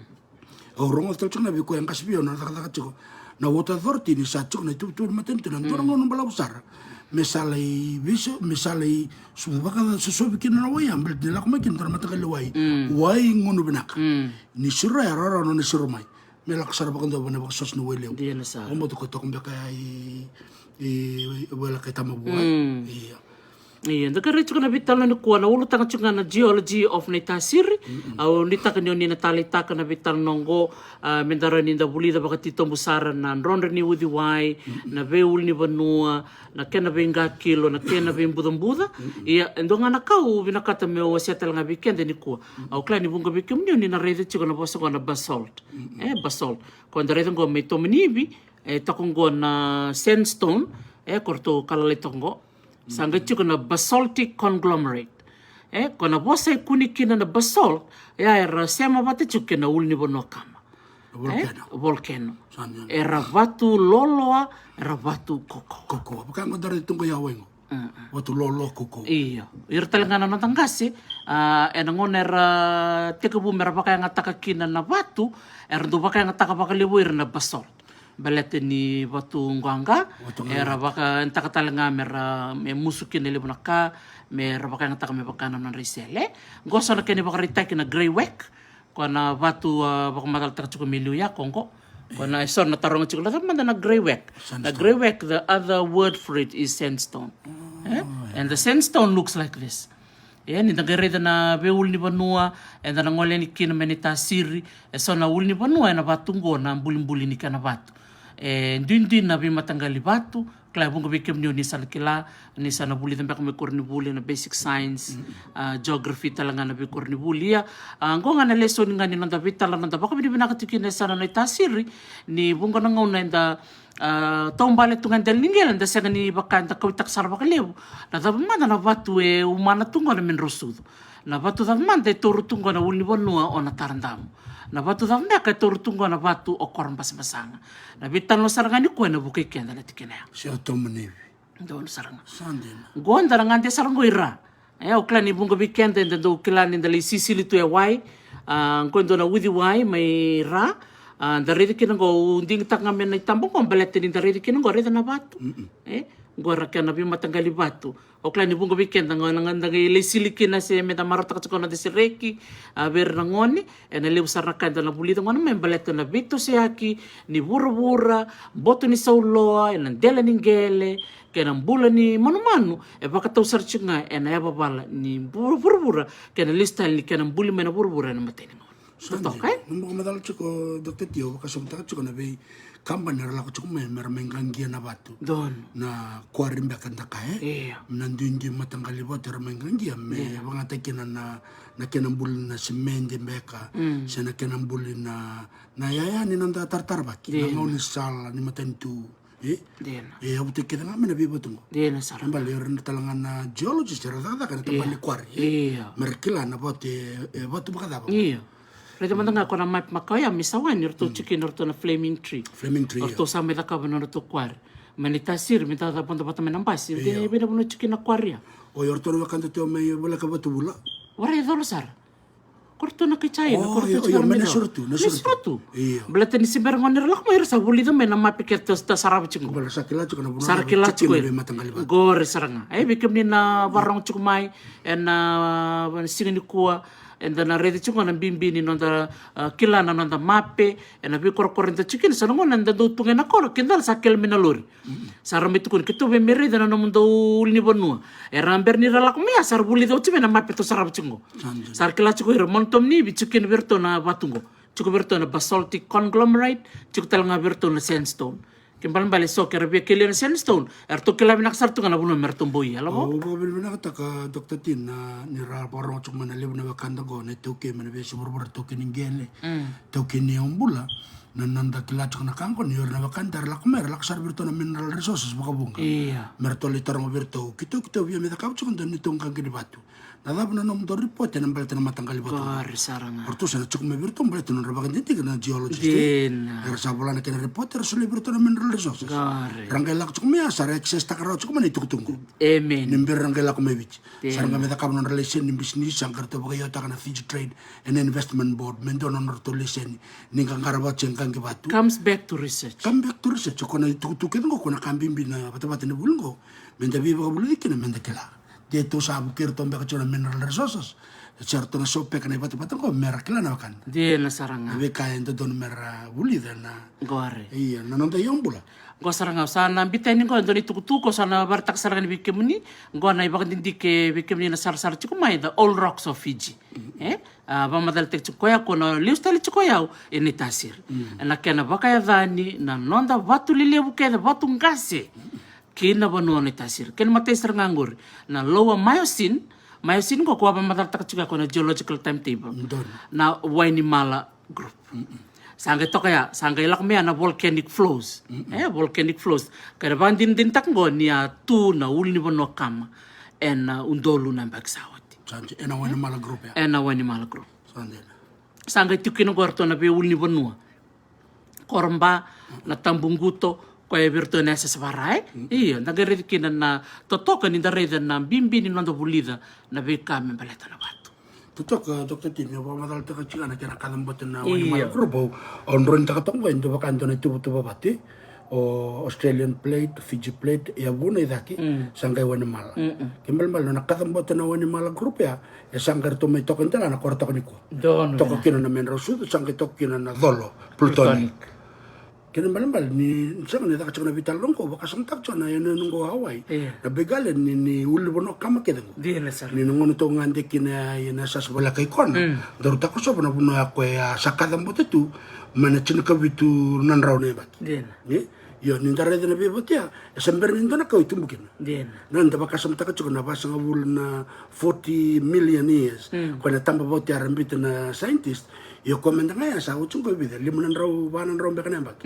Au rogoca tale tiko na vei koya e qase vei au na cakacaka tiko na Water Authority ni sa tiko na ituvatuva ni matanitu na dua na gauna balavu sara. Me sa lai veiso, me sa lai vakasosovi kina na wai ya, baleta ni lako mai kina dua na mataqali wai. Wai gunu vinaka. Ni siro ya rawarawa nona siro mai. Me lako sara vakadua vua na vakasoso ni wai levu. Dina sara. Au bau toka beka i, i Wela kei Tamavua. Ia. Ia, da qai rai tiko na veitalanoa nikua, na ulutaga tiko ga na geology of Naitasiri. Au nuitaka ni o ni na taleitaka na veitalanoa oqo, a, me da rawa ni da vulica vakatitobu sara na drodro ni uciwai, na veiulunivanua, na kena veiqakilo, na kena veibucabuca. Ia, e dua ga na ka au vinakata meu wasea tale ga vei keda nikua. Au kila ni vuqa vei kemuni o ni na raica tiko na vosa oqo na basalt. E, basalt. Ko da raica oqo mai Tomanivi, e toka oqo na sandstone, e, ko ratou kalailai toka oqo. Sa qai tiko na basaltic conglomerate. E, ko na vosa e kune kina na basalt, ya era sema vata tiko kei na ulunivanua kama. Volcano. Era vatu loloa, era vatu kaukaua. Kaukaua. Vaka qo da raica tu qo ya wai qo. Vatu loloa kaukaua. Io. Ira tale ga na noda qase, a, ena gauna era tekivu mera vakayagataka kina na vatu, era dau vakayagataka vakalevu ira na basalt. Baleta ni vatu qaqa, era vakayagataka tale ga mera, me musu kina e levu na ka, mera vakayagataka me vaka na nodra isele. Qo so na kena ivakaraitaki na grey wake, ko na vatu, a, vakamacalataka tiko me liu ya ko qo. Ko na eso na taroga tiko na cava mada na grey wake. Na grey wake, the other word for it is sandstone. E? And the sandstone looks like this. E, ni da qai raica na veiulunivanua, eda na gole yani kina mai Naitasiri, eso na ulunivanua ena vatu qo na bulibuli ni kena vatu. E duidui na veimataqali vatu, kila e vuqa vei kemuni o ni sa na kila, ni sa na vulica beka mai koronivuli na basic science, a, geography tale ga na veikoronivuli. Ia, a, qo ga na lesoni ga ni noda veitalanoa, noda vakavinavinaka tiko kina e sa na Naitasiri, ni vuqa na gauna eda a, taubale tu ga e dela ni qele, da sega ni vaka eda kauaitaka sara vakalevu. Na cava mada na vatu e umana tu qo na mineral sucu. Na vatu cava mada e taura tu qo na ulunivanua o Nataradamu. Na vatu cava beka e taura tu qo na vatu o Korobasabasaga. Na veitalanoa sara ga nikua ena vukei keda na tikina ya. Se o Tomanivi. Donu sara ga. Sa dina. Qo da na gade sara qo i ra. E, au kila ni vuqa vei keda eda dau kila ni da lai sisili tu e wai. A, qo e dua na uciwai mai ra. A, da raica kina qo, au digitaka ga mai na itaba qo, baleta ni da raica kina qo, raica na vatu. E, qo era kena veimataqali vatu. Au kila ni vuqa vei keda qo, na, da qai lai sili kina se me da marautaka tiko na noda sereki, a, vei ira na gone, ena levu sara na ka eda na vulica gona mai, baleta na veitosoyaki ni vuravura, boto ni sauloa, ena dela ni qele, kei na bula ni manumanu, e vakatau sara tiko ga ena yavavala ni bu-, vuravura, kei na lesu tale ni kena buli mai na vuravura ena imatai ni gauna. Sa dina. Totoka, e? Nomu vakamacala tiko, Doctor T, au vakasamataka tiko na veikabani era lako tiko mai, mera mai qaqia na vatu. Donu. Na quarry beka da kaya, e? Io. Na duidui mataqali vatu era mai qaqia, me vakayagataki kina na, na kena buli na simede beka, se na kena buli na, na yaya ni noda tarataravaki, na gaunisala ni matanitu. E? Dina. E, au vutaki kece ga mai na veivatu qo. Dina sara. Baleta o ira tale ga na geologist, era cakacaka ena tabana ni quarry, e? Io. Mera kila na vatu, e, e vatu vakacava. Io. Raica mada ga ko na mape makawa ya mai Sawani, ratou tiko kina ratou na Flaming Tree. Flaming Tree, io. Ratou sa mai cakava na nodratou quarry. Mai Naitasiri, me da vodo vata mai na basi. Io. Dina vei na vanua tiko kina quarry ya. O, io, ratou na wekada tu mai voleka vatu vula. Warai colo sara. Ko ratou na kai China, ko ratou tiko mai na sura tu, na sura tu. Io. Baleta ni se bera gona ni ra lako mai, era sa vulica mai na mape kece, ta sarava tiko. Baleta sa kila tiko na vanua, sa ra kila tiko na veimataqali vatu. Qori sara ga. E, vei kemuni na vakarorogo tiko mai ena, a, siga nikua, eda na raica tiko na bibi ni noda, a, kila na noda mape, ena veikorokoro eda tiko kina, sa na gauna eda dau tu ga ena koro, kidala sa kele mai na lori. Sa ra mai tukuna, keitou via mai raica na nomudou ulunivanua. Era bera ni ra lako mai ya, sa ra vulica oti mai na mape tou sarava tiko qo. Sa ra kila tiko ira, Mount Tomanivi tiko kina vei iratou na vatu qo. Tiko vei iratou na basaltic conglomerate, tiko tale ga vei iratou na sandstone. Kena ibalebale so ke ra via kelia na sandstone, eratou kila vinaka sara tu ga na vanua me ratou bau ia, lavo? Au vakavinavinakataka, Doctor T, na, ni ra vakarorogo tiko mai na levu na wekada qo, na iTaukei mai na veiyasai vuravura, taukei ni qele, taukei ni yaubula. Na noda kila tiko na ka qo, ni o ira na wekada era lako mai, era lako sara vei iratou na mineral resources vakavuqa. Io. Me ratou lai taroga vei iratou, keitou, keitou via mai cakava tiko e dua na neitou qaqi ni vatu. Na cava na nomudou report ena baleta na mataqali vatu? Qori sara ga. O ratou sa na tiko mai vei iratou baleta na nodra vakadidike na geologist, e? Dina. Era sa vola na kena report, era solia vei iratou na mineral resources. Qori. Ra qai lako tiko mai ya, sa ra access taka rawa tiko mai na itukutuku. Amen. Ni bera ra qai lako mai Viti. Sa ra qai mai cakava na nodra laiseni ni bisinisi, sa qai ratou vakaiotaka na Fiji Trade and Investment Board me dua na nodratou laiseni ni qaqara vatu se qaqi vatu. Comes back to research. Come back to research. Ko na itukutuku kece qo, ko na ka bibi na vatavata ni vuli qo. Me da veivakavulici kina, me da kila. De tou sa vukei iratou beka tiko na mineral resources. Se ratou na sopeka na ivatavata qo me ra kila na wekada. Dina sara ga. Na veika e dodonu me ra vulica na. Qori. Ia, na noda iyaubula. Qo sara ga sa na biteni qo e dua na itukutuku sa na varetaka sara ga ni vei kemuni. Qo na ivakadidike vei kemuni na sarasara tiko mai the old rocks of Fiji. E a vakamacalataki tiko koya ko na liu stali tiko yau e Naitasiri. Na kena vakayacani na noda vatu lelevu kece, vatu qase, ki na vanua o Naitasiri. Kena matai sara ga qori na Lower Miocene. Miocene qo ko a vakamacalataka tiko ya ko na geological timetable. Na Wainimala group. Sa qai toka ya, sa qai lako mai ya na volcanic flows. E volcanic flows. Ka na vakadinadinataka qo ni a tu na ulunivanua kama ena udolu na yabaki sa oti. Ena Wainimala group ya. Ena Wainimala group. Sa qai tiko kina qo ratou na veiulunivanua. Koroba, na Tabuquto, koya vei ratou na S S Vara e. Io, da qai raica kina na totoka ni da raica na bibi ni noda vulica na veika me baleta na vatu. Totoka, Doctor Tim, au vakamacalataka tiko na kena kacabote na Wainimala group. Au droinitaka toka qo e dua vaka e dua na ituvatuva vatu. O Australian plate, Fiji plate, e a vuna i cake sa qai Wainimala. Ke balebale na kacabote na Wainimala group ya e sa qai ratou mai toka dela na koro toka nikua. Toka kina na medrau sucu, sa qai toka kina na colo, plutonic. Kena balebale ni sega ni caka tiko na veitalanoa qo, vakasamataka tiko na yanuyanu qo Hawaii. Na beigale ni ulunivanua kama kece qo. Ni na gone toka gade kina ena sasa voleka i kona. Daru takosova na vanua ya ko e a sa kacabote tu mai na tinikavitu na drau na yabaki. Io, ni da raica na veivatu ya e sa bera ni dua na kau e tubu kina. Na da vakasamataka tiko na vasagavulu na forty million years ko na taba vatu ya ra bita na scientist. Io, ko meda ga ya sa oti qo e vica, lima na drau, va na drau beka na yabaki.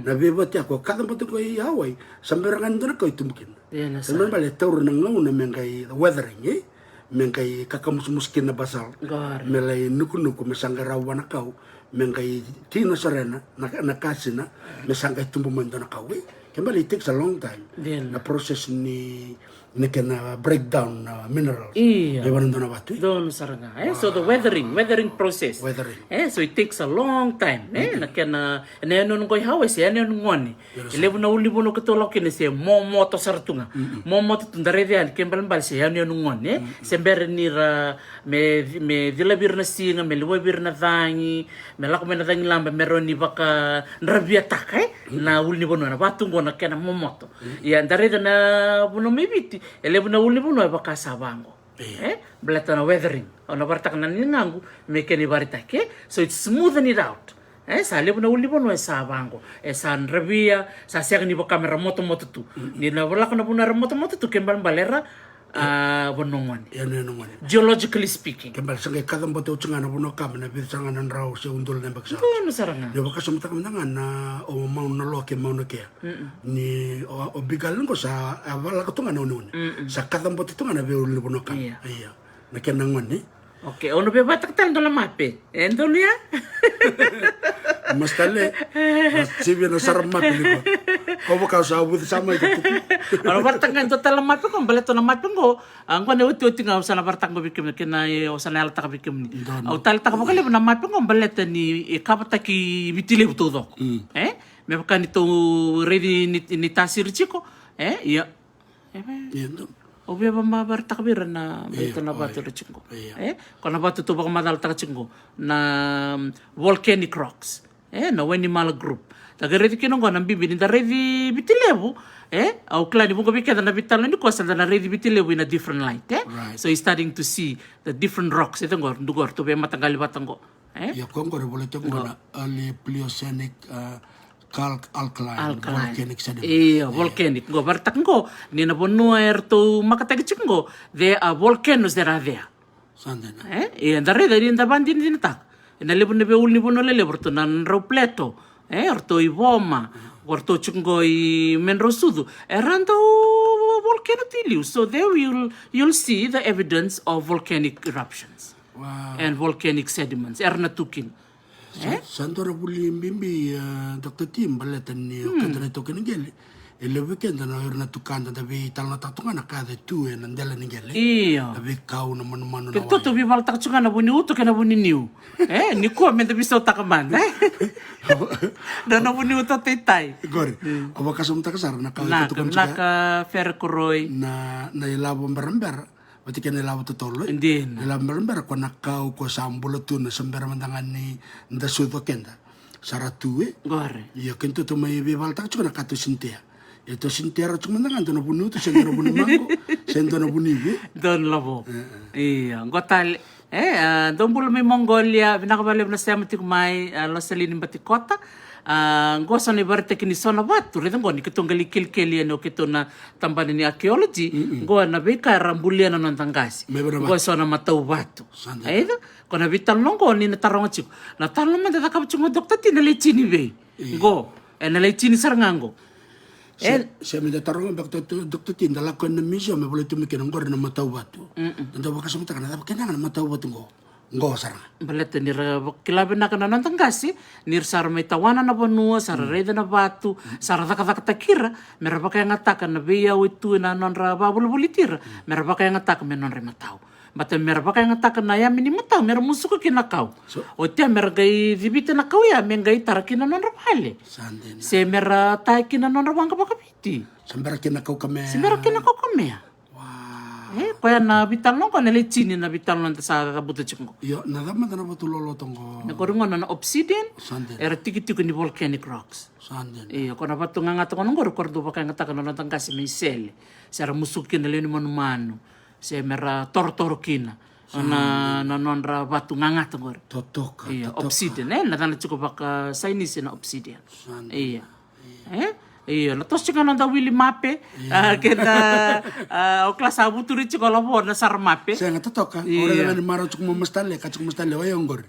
Na veivatu ya ko kacabote qo i Hawaii, sa bera ga ni dua na kau e tubu kina. Sa me bale e taura na gauna me qai weathering, e me qai kakamusumusukina basalt me lai nukunuku me sa qai rawa na kau, me qai tina sara na kasina me sa qai tubu mai dua na kau. E ke bale it takes a long time na process ni na kena breakdown na minerals. Ia. E vana dua na vatu. Donu sara ga. E so the weathering, weathering process. Weathering. E so it takes a long time. E na kena na yanuyanu qo i Hawaii se yanuyanu gone. E levu na ulunivanua keitou lako kina se momoto sara tu ga. Momoto tu da raica yani ke balebale se yanuyanu gone. Se bera ni ra me me cilavi ira na siga, me liwavi ira na cagi, me lako mai na cagilaba me rawa ni vakadraviataka e na ulunivanua na vatu qo na kena momoto. Ia da raica na vanua mai Viti e levu na ulunivanua e vaka sa vaqo. E baleta na weathering. Au na varetaka na ligaqu me kena ivakaraitaki. So it's smoothen it out. E sa levu na ulunivanua e sa vaqo, e sa dravia, sa sega ni vaka me ra motomoto tu. Ni na lako na vanua era motomoto tu ke balebale era a vanua gone. Geologically speaking. Ke bale sa qai kacabote oti ga na vanua kama na vica sara ga na drau se udolu na yabaki sa oti. Donu sara ga. Ni vakasamataka mada ga na o Mauna Loa kei Mauna Kea. Ni o bigal qo sa a valaka tu ga na uneune. Sa kacabote tu ga na veiulunivanua kama. Ia. Na kena gone. Okay, au na veivataka tale dua na mape. E donu ya. Mastale. Sivia na sara mape ni ko. Au vaka au sa vuci sa mai ka tuku. Au na varetaka ga e dua tale na mape qo baleta na mape qo. A qo na otioti ga au sa na varetaka qo vei kemuni kei na au sa na yalataka vei kemuni. Au taleitaka vakalevu na mape qo baleta ni e kavataki Viti Levu taucoko. E me vaka ni tou raici ni tasiri tiko. E ia. Au via vakamacalataka vei ira na veitu na vatu era tiko qo. E ko na vatu tou vakamacalataka tiko qo na volcanic rocks. E na Wainimala group. Da qai raici kina qo na bibi ni da raici Viti Levu. E au kila ni vuqa vei keda na veitalanoa ni koya sa da na raici Viti Levu in a different light. E so you starting to see the different rocks. E qo du qo ratou veimataqali vata qo. Ia ko qori volai tiko qo na early Pliocenic, calc alkaline volcanic sediment. Ia volcanic qo varetaka qo ni na vanua e ratou makataki tiko qo, there are volcanoes that are there. Sa dina. E ia da raica ni da vakadinadinataka e na levu na veiulunivanua lelevu ratou na drau plateau. E ratou i Voma, ko ratou tiko qo i medrau sucu, era dau volcano tu i liu. So there you'll, you'll see the evidence of volcanic eruptions. And volcanic sediments era na tu kina. Sa dua na vuli bibi, Doctor Tim, baleta ni o keda na itaukei ni qele. E levu vei keda na o ira na tukada da veitalanoataka tu ga na ka e tu e na dela ni qele. Io. Na veikau, na manumanu, na wai. Keitou veivalataka tu ga na vuniuto kei na vuniniu. E nikua meda veisautaka mada e. Da na vuniuto taitai. Qori. Au vakasamataka sara na ka e tukuna tiko. Naka, ferekoroi. Na ilavo berabera. Vata kei na ilavo totolo e dina. Na ilavo berabera ko na kau ko sa bula tu na sa bera mada ga ni da sucu o keda. Sara tu e. Qori. Ia kei tou tou mai veivalataka tiko na ka tou sinitea. Ia tou sinitea ra tiko mada ga dua na vuniutu se dua na vunimaqo se dua na vunivi. Dua na lavo. Ia qo tale. E, a, dou bula mai Mongolia, vinaka vakalevu na sema tiko mai, a, Loselini Batikota. A, qo so na ivaraitaki ni so na vatu, raica qo ni keitou qai kelikeli yani o keitou na tabana ni archaeology, qo na veika era bulia na noda qase. Qo so na matau vatu. Aica, ko na veitalanoa qo ni na taroga tiko. Na talanoa mada cakava tiko qo Doctor T na lai tini vei. Qo, e na lai tini sara ga qo. Se, se me da taroga beka Doctor T, Doctor T, da lako ena museum me volai tu mai kina qori na matau vatu. Da dau vakasamataka na cava kena ga na matau vatu qo. Qo sara ga. Baleta ni ra kila vinaka na noda qase, ni ra sa ra mai tawana na vanua, sa ra raica na vatu, sa ra cakacakataki ira, me ra vakayagataka na veiyau e tu ena nodra vavolivoliti ira, me ra vakayagataka me nodra imatau. Bata me ra vakayagataka na yame ni matau me ra musuka kina na kau. Oti ya me ra qai civita na kau ya me qai tara kina na nodra vale. Se me ra taya kina na nodra waqa vakaviti. Se bera kina na kau kamea. Se bera kina na kau kamea. E koya na veitalanoa qo na lai tini na veitalanoa da sa cavuta tiko qo. Io, na cava mada na vatu loloto qo? Na qori qo na obsidian. Era tikitiki ni volcanic rocks. Io, ko na vatu gagata qo na qori ko ra dau vakayagataka na noda qase me isele. Se ra musuka kina lewe ni manumanu. Se me ra torotoro kina na, na nodra vatu gagata qori. Totoka. Io, totoka. Obsidian, e, na cana tiko vaka Chinese na obsidian. Io. E? Io, na toso tiko na noda wili mape. Keda, a, o kila sa vuturi tiko lavo na sara mape. Sega, totoka. Io. O raica ga ni marau tiko mo mastale, ka tiko mastale, o yau qori.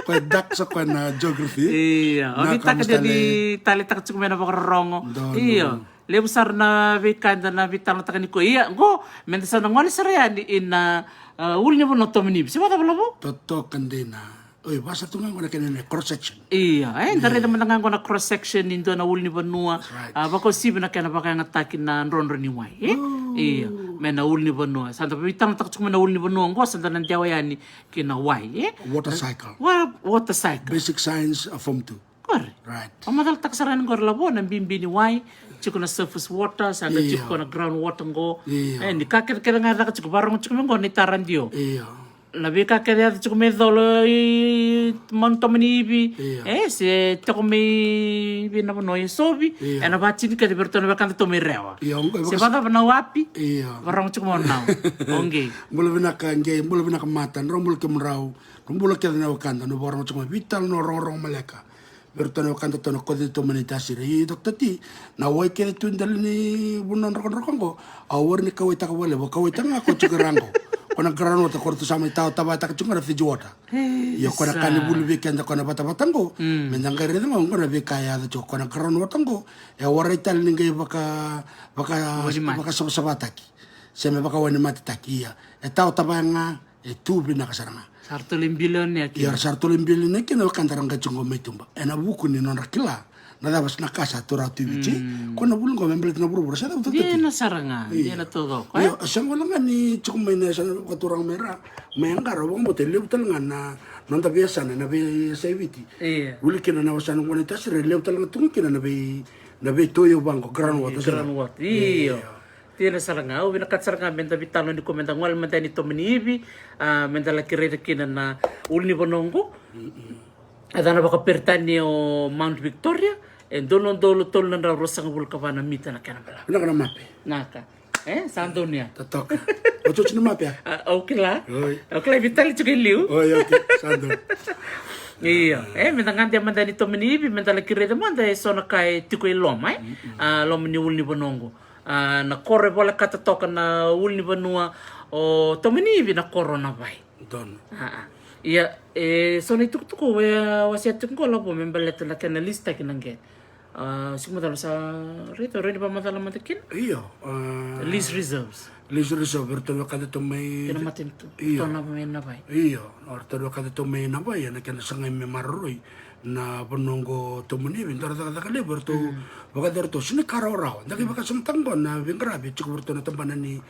Ko e dak sa ko na geography. Io, o ni taka de ni tale taka tiko me na vakarorogo. Io. Levu sara na veika eda na veitalanoataka nikua. Ia, qo, meda sa na gole sara yani ina, a, ulunivanua Tomanivi. Se vacava lavo? Totoka dina. Oi, vasa tu ga qo na kena na cross section. Ia, e, da raica mada ga qo na cross section ni dua na ulunivanua. A, vakauasivi na kena vakayagataki na drodro ni wai, e? Ia, me na ulunivanua. Sa da veitalanoataka tiko me na ulunivanua qo, sa da na dewa yani ki na wai, e? Water cycle. Water cycle. Basic science, a, form two. Qori. Right. O macalataka sara yani qori lavo na bibi ni wai, tiko na surface water, sa qai tiko na ground water qo. Io. E, ni ka kecekece ga e caka tiko, varogo tiko me qo na itara dio. Io. Na veika kece yaco tiko me colo i Manu Tomanivi. Io. E, se teko mai vei na vanua e Sovi. Io. E na vatini kece vei ratou na wekada tou mai Rewa. Io, se vacava na wapi. Io. Varogo tiko mo nau. Oqei. Bula vinaka qei, bula vinaka mata, drau bula kemudrau. Drau bula kece na wekada, na varogo tiko mai veitalanoa rogorogo maleka. Vei ratou na wekada tou na koce tou mai na itasira. I Doctor T, na wai kece tu dela ni vanua drokadroka qo. Au wari ni kauwaitaka vakalevu, au kauwaitaka ga ko tiko i ra qo. Ko na ground water ko ratou sa mai tawa tavayataka tiko ga na Fiji water. Ia ko na ka ni vuli vei keda ko na vatavata qo. Meda qai raica ga qo na veika e yaco tiko ko na ground water qo. E warai tale ni qai vaka, vaka, vakasavasavataki. Se me vakawanimatetaki ia. E tawa tavaya ga, e tu vinaka sara ga. Sa ratou lai bilionea kina. Ia, sa ratou lai bilionea kina wekada ra qai tiko qo mai tuba. Ena vuku ni nodra kila na cava na ka sa tu rawa tu i Viti. Ko na vuli qo me baleta na vuravura sa cava tu. Dina sara ga, dina taucoko, e? Io, sa qo la ga ni tiko mai na yasana vakaturaga mai ra. Mai Aqara, au vakabauta e levu tale ga na noda veiyasana, na veiyasa i Viti. Io. Vuli kina na wasana qo na itasira, e levu tale ga tu ga kina na vei, na veitoiyau vaqo, ground water. Ground water, io. Dina sara ga, au vinakata sara ga meda veitalanoa nikua meda gole mada yani Tomanivi, a, meda laki raica kina na ulunivanua qo. A yacana vakaperitania o Mount Victoria, e dua na udolu tolu na drau ruasagavulu ka va na mita na kena balavu. Vinaka na mape. Naka. E, sa donuya. Totoka. Otioti na mape a? A, au kila. Oi. Au kila e veitalia tiko e liu. Oi, okay. Sa donu. Io. E, meda gade mada yani Tomanivi, meda laki raica mada e so na ka e tiko e loma, e? A, loma ni ulunivanua qo. A, na koro e volekata toka na ulunivanua o Tomanivi na koro Navai. Donu. A, a. Ia, e so na itukutuku e wasea tiko qo lavo me baleta na kena list taki na qe. A, siko macala sa raica, raica ni vakamacala mada kina. Io, a, list reserves. List reserve, eratou na wekada tou mai. Kena matanitu. Io. Tou na mai Navai. Io, eratou na wekada tou mai Navai, ena kena sagai me maroroi. Na vanua qo Tomanivi, dua na cakacaka levu eratou vakayacora ratou, sega ni ka rawarawa. Da qai vakasamataka qo na veiqaravi e tiko vei ratou na tabana ni,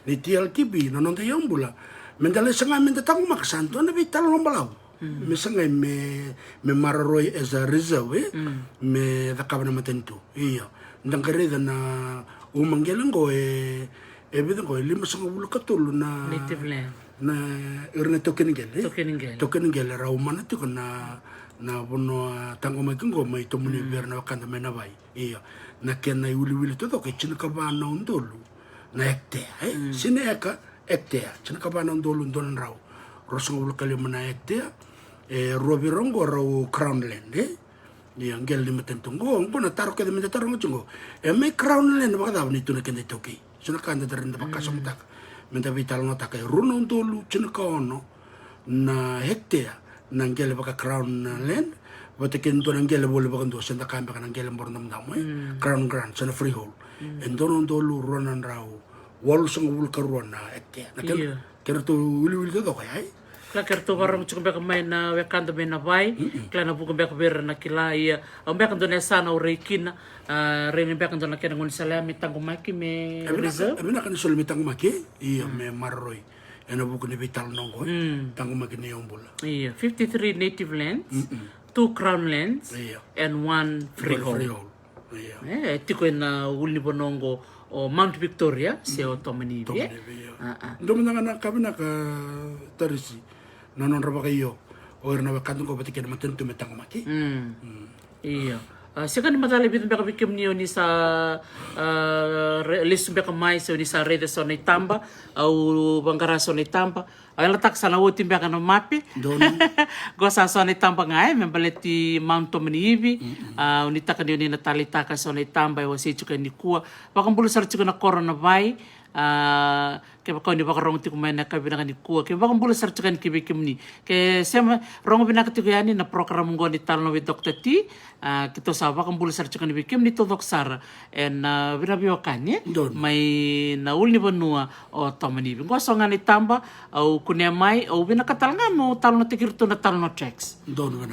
ni T L T B, na noda iyaubula. Meda lai saga meda taqomaka sa dua na veitalanoa balavu. Me sagai me, me maroroi as a reserve, e? Me cakava na matanitu. Io. Da qai raica na uma qele qo e, E vica qo, e limasagavulu ka tolu na Native land. Na ira na taukeni qele. Taukeni qele. Taukeni qele ra umana tiko na na vanua taqomaki qo mai Tomoni vei ira na wekada mai Navai. Io. Na kena iwiliwili taucoko e tinikava na udolu na ekitea, e? Sina eka, ekitea. Tinikava na udolu dua na drau ruasagavulu ka lima na ekitea. E rua vei rau qo rau crown land, e? Ia qele ni matanitu qo, qo na taro kece meda taroga tiko qo. E mai crown land vakacava ni tu na keda iTaukei? So na ka da reda vakasamataka meda veitalanoataka, e rua na udolu tinikaono na hectare na qele vaka crown land, vata kei na dua na qele voli vakadua, se da kaya beka na qele boro damudamu, e? Crown grant, se na freehold. E dua na udolu rua na drau walusagavulu ka rua na hectare. Na kena, kena ratou wiliwili taucoko ya, e? Kila, keratou vakarorogo tiko beka mai na wekada mai Navai. Kila, na vuku beka vei ira na kila, ia au beka dua na yasana au rai kina. A, rai ni beka dua na kena gaunisala ya me taqomaki me reserve. E vinaka ni soli me taqomaki, e? Ia me maroroi ena vuku ni veitalanoa qo, e? Taqomaki ni yaubula. Ia, fifty-three native lands, two crown lands, and one freehold. Ia. E tiko ena ulunivanua qo o Mount Victoria se o Tomanivi, e? Tomanivi, ia. Dua mada ga na ka vinaka, Tarisi, na nodra vakaio o ira na wekada qo vata kei na matanitu me taqomaki. Io. A, sega ni macala e vica beka vei kemuni o ni sa, a, lesu beka mai, se o ni sa raica so na itaba. Au vaqara so na itaba. Au yalataka sa na oti beka na mape. Qo sa so na itaba ga, e, me baleti Mount Tomanivi. A, au nuitaka ni o ni na taleitaka so na itaba e wasei tiko nikua. Vakabula sara tiko na koro Navai. A, kevaka o ni vakarogo tiko mai na yakavi vinaka nikua, ke vakabula sara tiko yani ki vei kemuni. Ke sema, rogo vinaka tiko yani na program qo ni Talanoa vei Doctor T. A, keitou sa vakabula sara tiko yani vei kemuni taucoko sara ena, a, vina veiwekani mai na ulunivanua o Tomanivi. Qo so ga na itaba au kunea mai, au vinakata tale ga meu talanoataki iratou na talanoa tracks.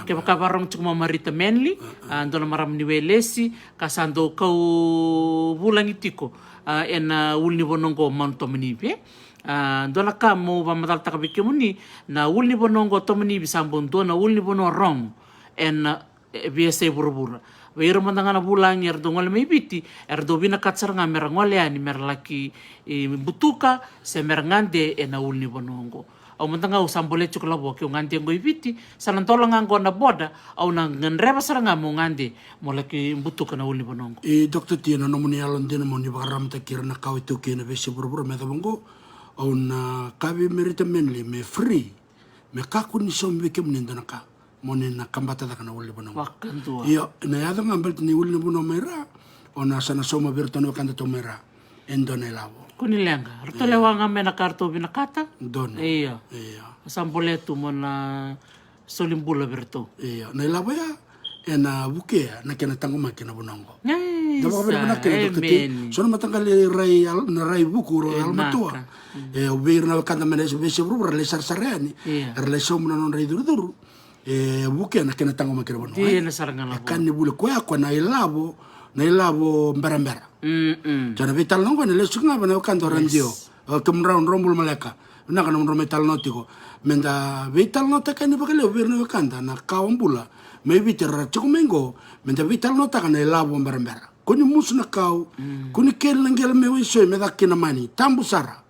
Kevaka vakarogo tiko mai o Marita Manley, a, dua na marama ni Welesi ka sa dau kau vulagi tiko, a, ena ulunivanua qo o Mount Tomanivi, e? A, dua na ka meu vakamacalataka vei kemuni, na ulunivanua qo o Tomanivi sa bau dua na ulunivanua rogo ena, e, veiyasai vuravura. Vei ira mada ga na vulagi era dau gole mai Viti, era dau vinakata sara ga mera gole yani mera laki, e, butuka se mera gade ena ulunivanua qo. Au mada ga au sa bolea tiko lavo, keu gade qo i Viti, sa na dola ga qo na border, au na gadreva sara ga meu gade meu laki butuka na ulunivanua qo. E, Doctor T, na nomuni yalodina mo ni vakararamataki ira na kawa iTaukei ena veiyasai vuravura me yacova qo, au na kaya vei Marita Manley me free, me kakua ni saumi vei kemuni e dua na ka, mo ni na kabata cake na ulunivanua qo. Vakadua. Io, na yaco ga baleta ni ulunivanua mai ra, o na sa na sauma vei iratou na wekadatou mai ra e dua na ilavo. Kua ni leqa, ratou lewa ga mai na ka ratou vinakata. Donu. Io. Io. Sa bolea tu mo na soli bula vei iratou. Io, na ilavo ya ena vukea na kena taqomaki na vanua qo. Da vakavinavinaka kina, Doctor T. So na mataqali rai, na rai vuku, rai yalomatua. E, vei ira na wekada mai na veiyasai vuravura, ra lai sarasara yani. Era lai sauma na nodra icurucuru. E vukea na kena taqomaki na vanua, e? Dina sara ga na vanua. E ka ni vuli koya, koya na ilavo, na ilavo berabera. Sa na veitalanoa qo ena lesu ga vei na wekada o radio. O kemudrau, drau bula maleka. Vinaka nomudrau mai talanoa tiko. Meda veitalanoataka yani vakalevu vei ira na wekada na kawa bula mai Viti era tiko mai qo. Meda veitalanoataka na ilavo berabera. Kua ni musu na kau. Kua ni keli na qele me waisoi me caka kina mani. Tabu sara.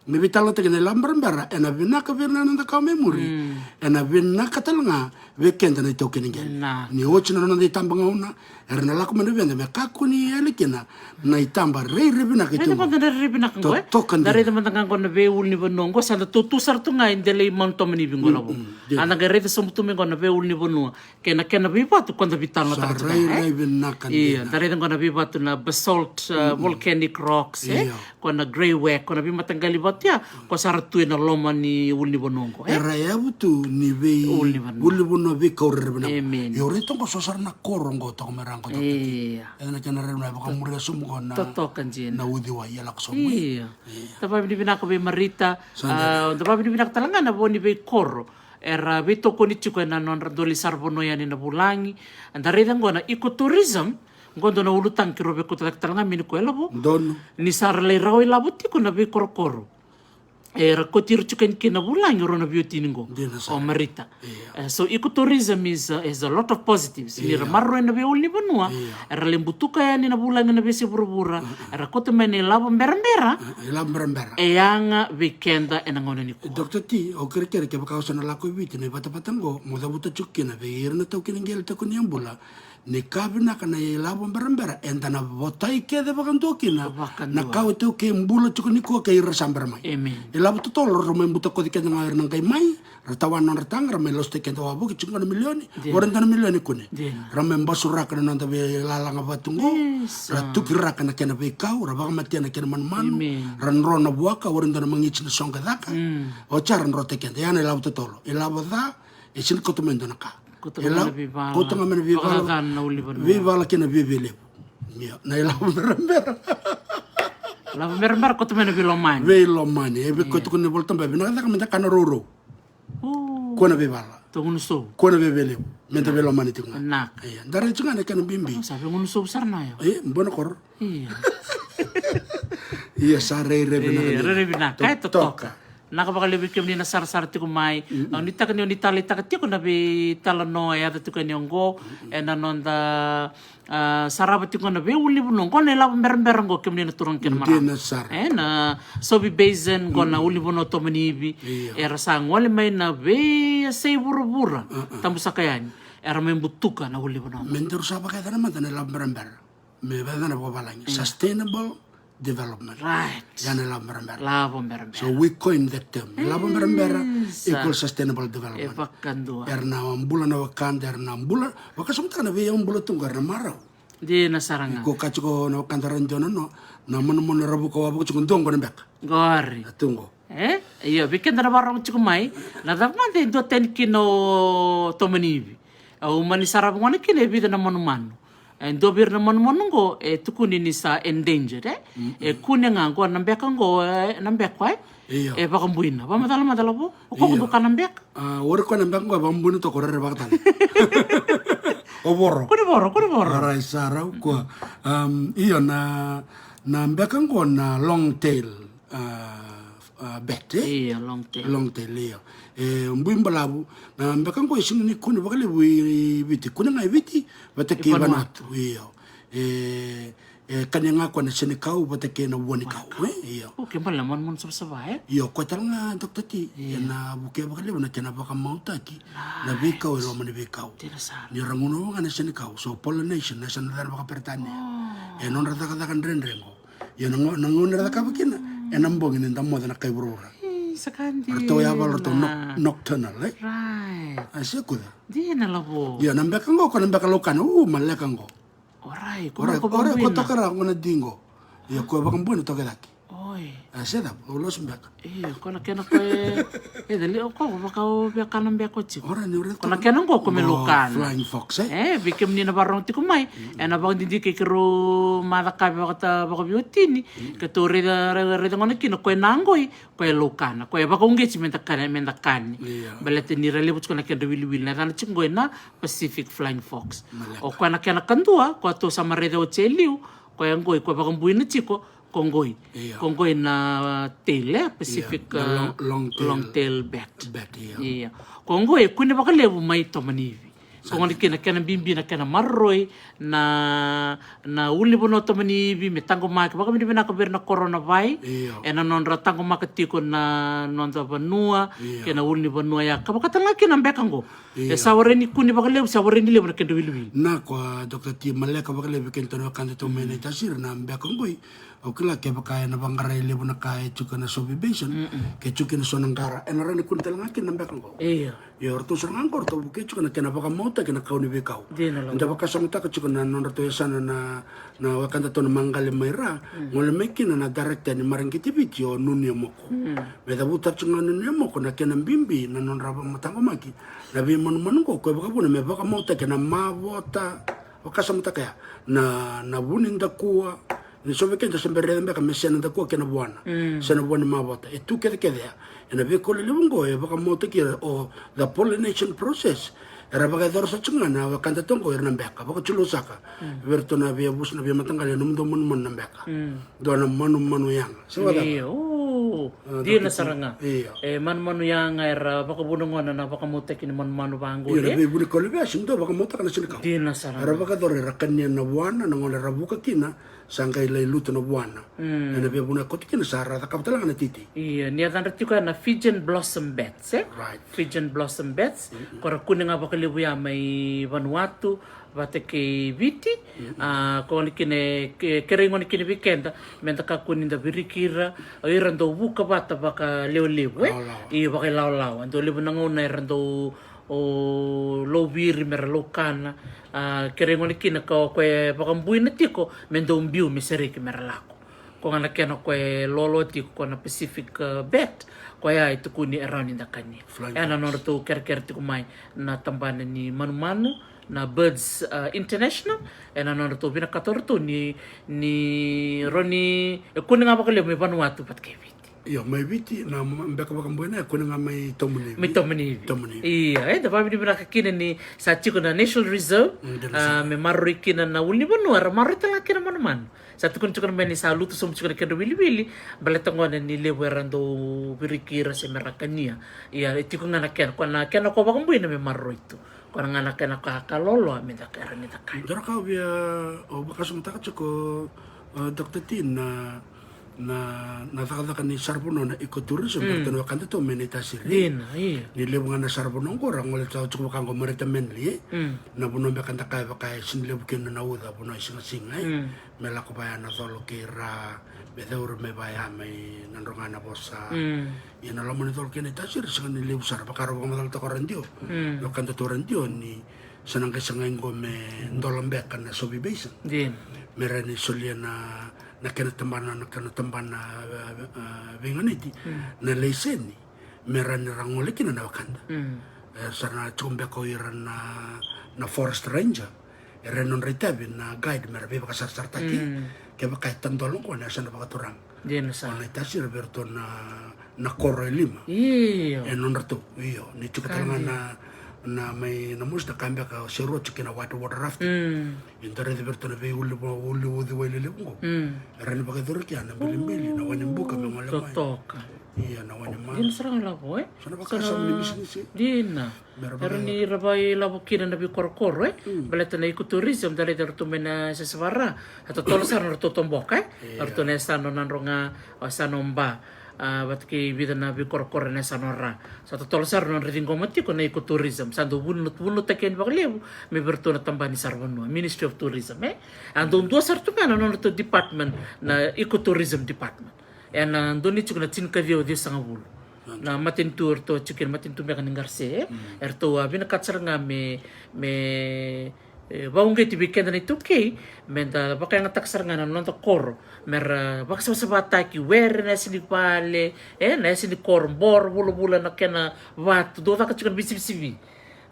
Me veitalanoataki na ilavo berabera, ena vinaka vei ira na noda kawa mai muri. Ena vinaka tale ga vei keda na itaukei ni qele. Ni oti na noda itabagauna, era na lako mai na veda me kakua ni yali kina na itaba rairai vinaka. Raica mada na rairai vinaka qo, e? Totoka dina. Da raica mada ga qo na veiulunivanua qo, sa da tu sara tu ga e delai Mount Tomanivi qo, lavo. A da qai raica sobu tu mai qo na veiulunivanua. Kei na kena veivatu ko da veitalanoataka tiko, e? Rairai vinaka dina. Io, da raica qo na veivatu na basalt, uh, volcanic rocks, e? Io. Ko na greywacke, ko na veimataqali vatu ya, ko sa ra tu ena loma ni ulunivanua qo, e? Era yavu tu ni vei ulunivanua, ulunivanua veikau rairai vinaka. Emeni. Io, raica qo so sara na koro qo toka mai ra qo toka. Io. E na kena rairai vinaka vakamuria sobu qo na, totoka dina, na uciwai e lako sobu. Io. Io. Da vakavinavinaka vei Marita, sa dina, a, da vakavinavinaka tale ga na vo ni veikoro era veitokoni tiko ena nodra doli sara vanua yani na vulagi. Da raica qo na ecotourism, qo dua na ulutaga keirau veikauta cake tale ga mai nikua, e lavo. Donu. Ni sa ra lai rawa ilavo tiko na veikorokoro. era kauti ira tiko yani kina vulagi o rau na veiwatini qo. Dina sara. O Marita. Io. Eh, so ecotourism is, uh, is a lot of positives. Ni ra, io, maroroi na veiulunivanua, io, era lai butuka yani na vulagi na veiyasai vuravura, mm, mm, era kauta mai na ilavo berabera. Mm, ilavo berabera. E yaga vei keda ena gauna nikua. Doctor T, au kerekere kevaka o sa na lako i Viti, na ivatavata qo mo cavuta tiko kina vei ira na taukei ni qele, taukei ni yabula, ni ka vinaka na ilavo berabera, eda na votai kece vakadua kina. Vakadua. Na ka o iTaukei bula tiko nikua kei ira sa bera mai. Amen. Ilavo totolo, ra mai butakoci keda ga o ira na qai mai, ra tawa na nodra taga, ra mai lasutaki keda wavoki, tiko na milioni. Dina. O ira dua na milioni kune. Dina. Ra mai basuraka na noda veilalaga vatu qo. Isa. Ra tukiraka na kena veikau, ra vakamatea na kena manumanu. Amen. Ra dro na vuaka, o ira dua na magiti na soqo e caka. Mm. Oti ya ra drotaki keda. Ya na ilavo totolo. Ilavo ca, e sega ni kauta mai dua na ka. Kauta ga mai na veivala. Kauta ga mai na veivala. Vakacacana na ulunivanua. Veivala kei na viavialevu. Io, na ilavo berabera. Ilavo berabera, kauta mai na veilomani. Veilomani. E vei, io, koya tukuna na iVolatabu, vinaka cake meda kana rourou. O. Kua na veivala. Tou gunu sovu. Kua na viavialevu. Meda veilomani tiko ga. Vinaka. Io, da rai tiko ga na kena bibi. O, sa vei gunu sovu sara na yau. E, bona koro. Io. Io, sa rairai vinaka. Io, rairai vinaka. Totoka. Totoka. Vinaka vakalevu vei kemuni na sarasara tiko mai. Mm-mm. Au nuitaka ni o ni taleitaka tiko na veitalanoa e yaco tiko yani oqo, mm-mm, ena noda, ah, sarava tiko na veiulunivanua qo, na ilavo berabera qo, kemuni na turaga kei na marama. Dina sara. E, na Sobe Basin qo, mm, na ulunivanua Tomaniivi. Io. Era sa gole mai na veiyasai vuravura. Uh-uh. Tabu saka yani. Era mai butuka na ulunivanua. Me daru sa vakayacana mada na ilavo berabera. Me vacana vakavalagi. Mm. Sustainable development. Right. Ya na ilavo berabera. Ilavo berabera. So we coined that term. Ilavo berabera, isa, equals sustainable development. E vakadua. Era na bula na wekada, era na bula. Vakasamataka na veiyau bula tu qo, era na marau. Dina sara ga. Ko kaci ko na wekada ra dua na no, na manumanu era vuka wavoki tiko, dua qo na beka. Qori. Na tu qo. E? Io, vei keda na vakarorogo tiko mai, na cava mada e duatani kina o Tomaniivi? Au mani sarava gona kina e vica na manumanu. E dua vei ira na manumanu qo e tukuni ni sa endangered, e? Mm-mm. E kune ga qo na beka qo, e, na beka, e? Io. E vakabuina. Vamacala mada lavo. O koya, io, dou kana beka? A, o ira koya na beka qo e vakabuina toka, o ira e vakatale. O voro. Kua ni voro, kua ni voro. Orait, sa rau koya. Um, io, na, na beka qo na long tail, a, a, bat, e? Io, long tail. Long tail, io. E bui balavu, na beka qo e sega ni kune vakalevu i Viti. Kune ga i Viti vata kei Vanuatu. Vanuatu. Io. E, e kania ga koya na senikau vata kei na vuanikau, e? Io. O, ke bale na manumanu savasava, e? Io, koya tale ga, Doctor T. Io. Ena vukea vakalevu na kena vakamautaki na veikau e loma ni veikau. Dina sara. Ni ra gunuva ga na senikau, so pollination, na yasana caka vakaperitania. O. E nodra cakacaka dredre qo. Ia na gauna era cakava kina, ena bogi ni da moce na kai vuravura. Ii, sa ka dina. Ratou yavala ratou noc-, nocturnal, e? Right. A se kuca. Dina lavo. Ia na beka qo, ko na beka laukana, u, maleka qo. Orait, ko, orait, ko, orait, ko vakabuina. Toka ra qo na di qo. Ia ko vakabuina toka cake. Oi. A se cava, o losi beka. Io, ko na kena ko e, e dali, o ko vaka o via kana beka o tiko. Ora ni ora. Ko na kena qo ko me laukana. Flying fox, e? E, vei kemuni na vakarorogo tiko mai. Mm. Ena vakadidike keirau macaka vei vakata, vakaveiwatini. Mm. Keitou raica, raica, raica gona kina, ko e na qoi, ko e laukana. Ko e vakauqeti me da kani, me da kani. Io. Baleta ni ra levu tiko na kedra wiliwili. Na yacana tiko qo na Pacific flying fox. Maleka. O ko na kena kadua, ko a tou sa mai raica oti e liu, ko e qoi, ko e vakabuina tiko, ko qoi. Io. Ko qoi na tail, e? Pacific, io, na, uh, long, long tail, long tail bat. Bat, io. Io. Ko qoi e kune vakalevu mai Tomanivi. Sa dina. Ko gona kina kena bibi na kena maroroi na, na ulunivanua Tomanivi me taqomaki vakavinavinaka vei ira na korona vai. Io. Ena nodra taqomaka tiko na noda vanua, io, kei na ulunivanua ya. Ka vakatale ga kina na beka qo. Io. E sa warai ni kune vakalevu, sa warai ni levu na kedra wiliwili. Na ko, a, Doctor T, maleka vakalevu vei kedatou na wekadatou mai Naitasiri na beka qoi. Au kila kevaka ena vaqarai levu na ka e tiko ena Sobe Basin, mm-mm, ke tiko kina so na qara, ena rawa ni kune tale ga kina na beka qo. Io. Io, ratou sara ga qo, ratou vukei tiko na kena vakamautaki na kau ni veikau. Dina lavo. Da vakasamataka tiko na nodratou yasana na, na wekadatou na maqali mai ra, mm, gole mai kina na director ni Mareqeti Viti o Nunu Yamoko. Mm. Me cavuta tiko ga o Nunu Yamoko na kena bibi na nodra vakamatagamaki na veimanumanu qo, ko e vakavuna me vakamautaki na mavota, vakasamataka ya, na, na vu ni dakua, ni so vei keda sa bera raica beka me sena dakua kei na vuana. Mm. Sena vua ni mavota. E tu kecekece ya. Ena veikau lelevu qo e vakamautaki ira o the pollination process. Era vakayacora sara tiko ga na wekadatou qo ira na beka. Vakatulewa saka. Mm. Vei iratou na veiyavusa, na veimataqali, na nomudou manumanu na beka. Mm. Dua na manumanu yaga. Sa vaka. Io. Dina sara ga. Io. E manumanu yaga era vakavuna gona na vakamautaki ni manumanu vaqo. Io, era veivuna kau levu ya, sega ni dau vakamautaka na sinakau. Dina sara ga. Era vakayacora era kania na vuana, na gauna era vuka kina, sa qai lai lutu na vuana. Ena veivuna koto kina sa ra cakava tale ga na titi. Io, ni yacadra tiko ya na Fijian Blossom Beds, e? Right. Fijian Blossom Beds. Ko ra kune ga vakalevu ya mai Vanuatu vata kei Viti. A, ko gona kina e ke-, kerei gona kina vei keda me da kakua ni da viriki ira, o ira dau vuka vata vakalevulevu, e? Lawalawa. Io, vakailawalawa. Dau levu na gauna era dau, o, lauviri me ra laukana. A, kerei gona kina ka o koya e vakabuina tiko me dau biu me sereki me ra lako. Ko ga na kena ko e lolo tiko ko na Pacific, e, Bed, ko ya e tukuni e rawa ni da kania. Flying fox. E na nodratou kerekere tiko mai na tabana ni manumanu, na Birds, e, International, e na nodratou vinakata o ratou ni, ni rawa ni, e kune ga vakalevu mai Vanuatu vata kei Viti. Io, mai Viti, na ma-, beka vakabuina e kune ga mai Tamunivi. Mai Tamunivi. Tamunivi. Io, e, da vakavinavinaka kina ni sa tiko na National Reserve, mm, dina sara, me maroroi kina na ulunivanua, era maroroi tale ga kina manumanu. Sa tukuni tiko mai ni sa lutu sobu tiko na kedra wiliwili, baleta gona ni levu era dau viriki ira se me ra kania. Ia, e tiko ga na kena, ko na kena ko vakabuina me maroroi tu. Ko na ga na kena ka, ka loloa me da ka, era ni da kania. Dua na ka au via, au vakasamataka tiko, e, Doctor T, na, na, na cakacaka ni saravanua na ecotourism, mm, vei ratou na wekadatou mai Naitasiri. Dina, io. Ni levu ga na saravanua qo ra gole tiko vaka qo Marita Manly, e? Mm. Na vanua beka da kaya vaka e sega ni levu kina na uca, vanua e sigasiga, e? Mm. Me lako vaya na colo kei ra, me cauri mai vaya mai Nadroga, Navosa. Mm. Ia na loma ni colo kei Naitasiri sega ni levu sara, vaka rau vakamacalataka o radio. Mm. Na wekadatou radio ni sa na qai sagai qo me dola beka na Sovi Basin. Dina. Me rawa ni solia na, na kena tabana, na kena tabana, e, e, veiganiti. Mm. Na laiseni me rawa ni ra gole kina na wekada. Mm. E, sa na tiko beka o ira na, na forest ranger. Era na nodra itavi na guide me ra veivakasarasarataki. Mm. Kevaka e tadola qo na yasana vakaturaga. Dina sara. O Naitasiri vei ratou na, na koro e lima. Io. E nodratou, io. Ni tiko tale ga na, na mai na mosi na ka beka o Seru tiko kina white water rafting. Mm. E dau raici vei ratou na veiuli, uli uciwai lelevu qo. Mm. Era ni vakayacori kea na bilibili, na wai ni buka me gole mai. Totoka. Ia, na wai ni manu. Dina sara ga lavo, e? Sa na vakasama ni misimisi. Dina. Era ni ra vakailavo kina na veikorokoro, e? Mm. Baleta na ecotourism, da raica ratou mai na Sesevara. Sa totolo sara na ratou toboka, e? Ia. Ratou na yasana o Nadroga, o yasana o Ba, a, vata kei vica na veikorokoro na yasana o Ra. Sa totolo sara na nodra ciqoma tiko na ecotourism. Sa dau vunu, vunutaki yani vakalevu me vei ratou na tabana ni saravanua, Ministry of Tourism, e? A dau dua sara tu ga na nodratou department, na ecotourism department. E na dau ni tiko na tinikaciwa ciwasagavulu. Na matanitu eratou tiko kina, matanitu beka ni Qarse, e? Mm. Eratou a vinakata sara ga me, me, e, vakauqeti vei keda na iTaukei, me da vakayagataka sara ga na noda koro, me ra vakasavasavataki were na yasa ni vale, e, na yasa ni koro, boro, vulavula, na kena vatu, dau caka tiko na veisivisivi.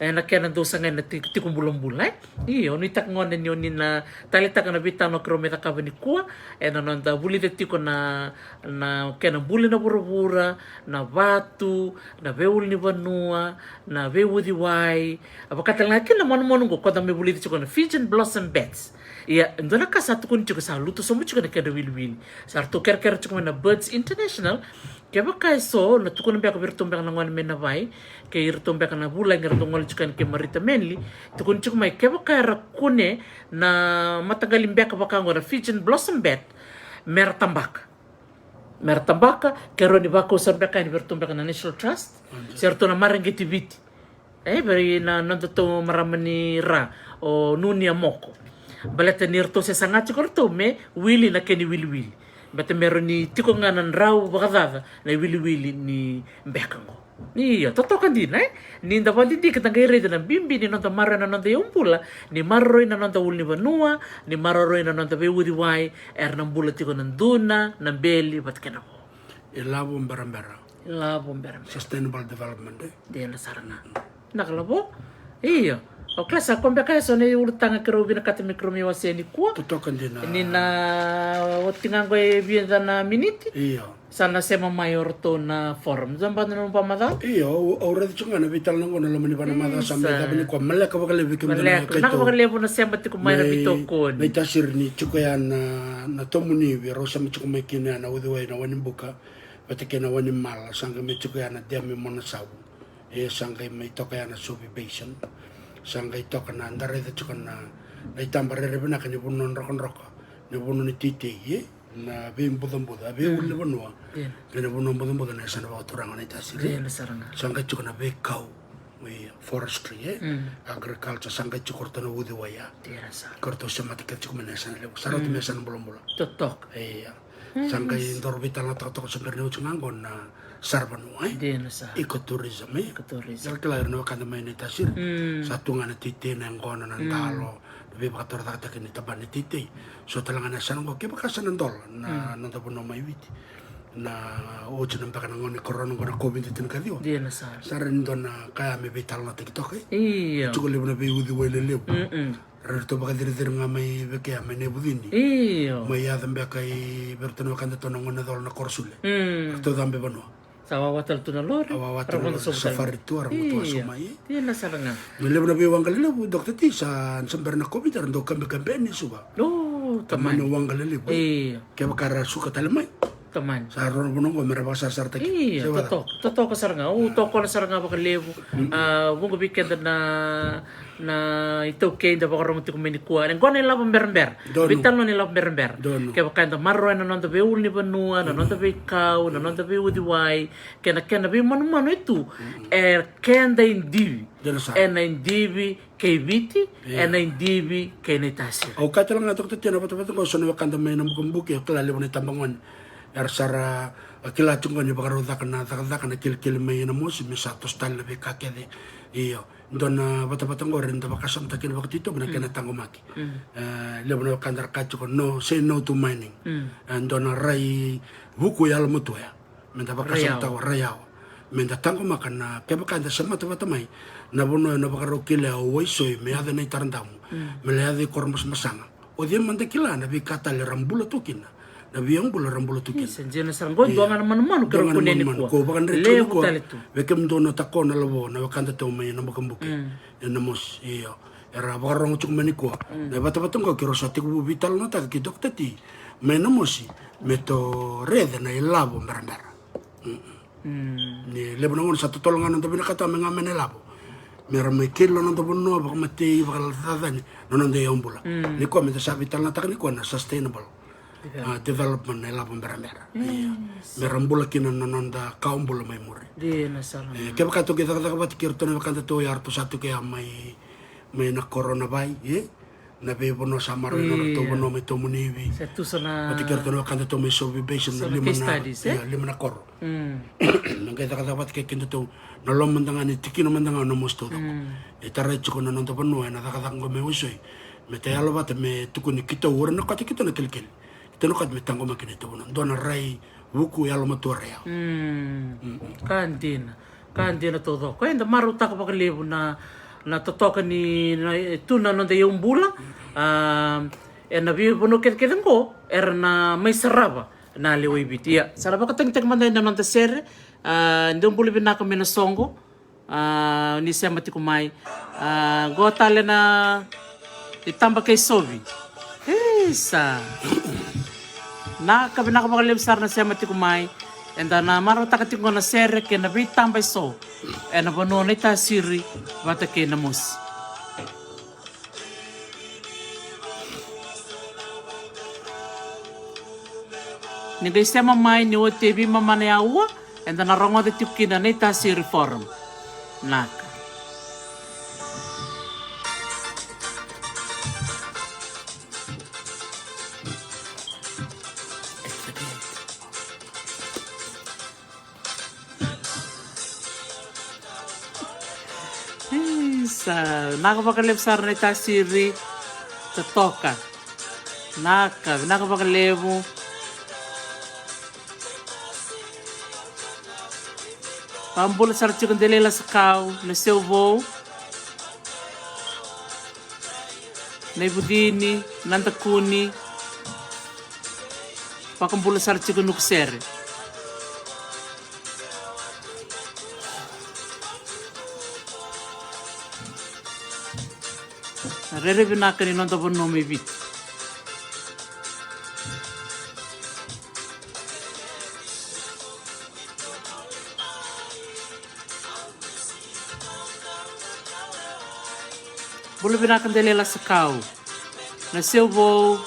E na kena dau sagai na tiko, tiko bulabula, e? Io, au nuitaka gona ni o ni na taleitaka na veitaro keirau mai cakava nikua, e na noda vulica tiko na, na kena buli na vuravura, na vatu, na veiulunivanua, na veiuciwai. A vaka tale ga kina na manumanu qo ko da mai vulica tiko na Fijian Blossom Beds. Ia, e dua na ka sa tukuni tiko, sa lutu sobu tiko na kedra wiliwili. Sa ratou kerekere tiko mai na Birds International, kevaka e so na tukuna beka vei iratou beka na gone mai Navai, kei iratou beka na vulagi eratou gole tiko yani kei Marita Manly, tukuni tiko mai kevaka era kune na mataqali beka vaka oqo na Fijian Blossom Bed, me ra tabaka. Me ra tabaka, ke rawa ni vakau sara beka yani vei iratou beka na National Trust, se ratou na Mareqeti Viti. E, vei na nodatou marama ni Ra, o Nunia Moko. Baleta ni ratou se saga tiko ratou me wili na kena iwiliwili. Baleta me rawa ni tiko ga na drau vakacaca na iwiliwili ni beka qo. Io, totoka dina, e? Ni da vakadidike da qai raica na bibi ni noda maroroi na noda iyaubula, ni maroroi na noda ulunivanua, ni maroroi na noda veiuciwai, era na bula tiko na duna, na beli, vata kei na vo. Ilavo berabera. Ilavo berabera. Sustainable development, e? Dina sara ga. Vinaka lavo. Io. O kila sa ko beka eso na iulutaga keirau vinakata me keirau mai wasea nikua. Totoka dina. Ni na oti ga qo e vica na miniti. Io. Sa na sema mai o ratou na forum. Sa bau na nomu vakamacala? Io, au, au raica tiko ga na veitalanoa qo na loma ni vakamacala sa mai cava nikua. Maleka vakalevu vei kemudou na keitou. Maleka vakalevu na sema tiko mai na veitokoni. Mai Tasiri ni tiko ya na, na Tamunivi, rau sema tiko mai kina ya na uciwai na wai ni buka. Vata kei na Wainimala, sa qai mai tiko ya na dam i Monasavu. E sa qai mai toka ya na Sovi Basin. Sa qai toka na, da raica tiko na, na itaba rairai vinaka ni vanua drokadroka, ni vanua ni teitei, e? Na veibucabuca, veiulunivanua. Io. Kei na vanua bucabuca na yasana vakaturaga na Naitasiri. Io, na sara ga. Sa qai tiko na veikau, e, forestry, e? Mm. Agriculture, sa qai tiko ratou na uciwai ya. Io, na sara. Ko ratou semata kece tiko mai na yasana levu. Sa rauta me yasana bulabula. Totoka. Io. Sa qai dau veitalanoataka toka se bera ni oti ga qo na saravanua, e? Dina sara. Ecotourism, e? Ecotourism. Era kila ira na wekada mai Naitasiri. Mm. Sa tu ga na teitei, na yaqona, na dalo, na veivakatorocaketaki ni tabana ni teitei. So tale ga na yasana qo, kevaka sa na dola na noda vanua mai Viti, na oti na beka na gauna ni korona qo na COVID tinikaciwa. Dina sara. Sa rawa ni dua na ka ya me veitalanoataki toka, e? Io. Tiko levu na veiuciwai lelevu. Mm-mm. Ra ratou vakaciriciri ga mai vei kea, mai Naivucini. Io. Mai yaco beka i vei ratou na wekadatou na Gonecolo, na Korosule. Mm. Ratou cabe vanua. Sa wawa tale tu na lori. A wawa tale na lori, safari tu, era mutu a soma i. Io. Io, na sara ga. Me levu na veiwaqa lelevu, Doctor T, sa, sa bera na COVID, era dau kabekabe ni Suva. O, tamani. Tamani waqa lelevu. Io. Kevaka ra suka tale mai. Tamani. Sa rua na vanua qo me ra vakasarasarataki. Io, totoka, totoka sara ga. Au tokona sara ga vakalevu. Mm. A, vuqa vei keda na, na iTaukei da vakarorogo tiko mai nikua. E qo na ilavo berabera. Donu. Veitalanoa ni ilavo berabera. Donu. Kevaka eda maroroya na noda veiulunivanua, na noda veikau, na noda veiuciwai, kei na kena veimanumanu e tu. Mm. E keda idivi. Donu sara. Ena idivi kei Viti, ena idivi kei Naitasiri. Au kaya tale ga, Doctor T, na vatavata qo, so na wekada mai Nabukabuke, au kila levu na itabagone era sa ra kila tiko ni vakarau caka na cakacaka na kilikili mai Namosi, me sa toso tale na veika kece. Io, dua na vatavata qo eda vakasamataka kina vakatitobu na kena taqomaki. Mm. E, levu na wekada ra kaya tiko, no, say no to mining. Mm. E, dua na rai vuku yalomatua ya. Meda vakasamataka, rai yawa. Meda taqomaka na, kevaka eda semata vata mai na vanua ena vakarau kilai o Waisoi, me yaco ena iTaradamu, me lai yaco i Koromasamasama. O cei mada kila na veika tale era bula tu kina, na veiyaubula era bula tu kina. Isa, dina sara. Qo dua ga na manumanu keirau kunea nikua. Ko vakadreti nikua. Levu tale tu. Vei kemudou na Takona, Lavo, na wekadatou mai Nabukabuke. Mm. E Namosi, io. Era vakarorogo tiko mai nikua. Mm. Na vatavata qo keirau sa tekivu veitalanoataka kei Doctor T mai Namosi, me tou raica na ilavo berabera. Mm. Mm. Ni levu na gauna sa totolo ga na noda vinakata me ga mai na ilavo, me ra mai kila na noda vanua, vakamatei, vakalacacani na noda iyaubula. Mm. Nikua meda sa veitalanoataka nikua na sustainable, a, development, na ilavo berabera. Io. Me ra bula kina na noda kawa bula mai muri. Dina sara. E, kevaka tou qai cakacaka vata kei iratou na wekadatou ya, ratou sa tu kea mai, mai na koro na Vai, e? Na veivanua sa maroroi na nodratou vanua mai Taumanivi. Sa tu so na, vata kei iratou na wekadatou mai Sovi Basin, so na lima na, e? Io, lima na koro. Mm. Na qai cakacaka vata kei kedatou na loma mada ga ni tikina mada ga o Namosi taucoko. Mm. E tarai tiko na noda vanua ena cakacaka qo mai Waisoi. Me ta yalo vata me tukuni keitou, o ira na kota keitou na kilikili. Keitou na kota me taqomaki na itavanua. Dua na rai vuku yalomatua, rai yawa. Mm. Mm. Ka dina. Ka dina taucoko. Eda marautaka vakalevu na, na totoka ni, na, e tu na noda iyaubula. A, ena veivanua kecekece qo era na mai sarava na lewe i Viti. Ia, sa na vakatagitaki mada ena noda sere. A, dou bula vinaka mai Nasoqo. A, ni sema tiko mai. A, qo tale na itaba kei Sovi. Isa. Naka, vinaka vakalevu sara na sema tiko mai. Eda na marautaka tiko na sere kei na veitaba eso ena vanua o Naitasiri vata kei Namosi. Ni qai sema mai ni oti e veimama na aua, eda na rogoca tiko kina na Naitasiri Forum. Naka. Isa, naka vakalevu sara na Naitasiri. Totoka. Naka, vinaka vakalevu. Vakabula sara tiko Delai Lasakau, na Seuvou, na Ivucini, na Dakuni. Vakabula sara tiko Nukusere. Na rere vinaka ni noda vanua mai Viti. Bula vinaka Delailasa Kau, na Seuvou,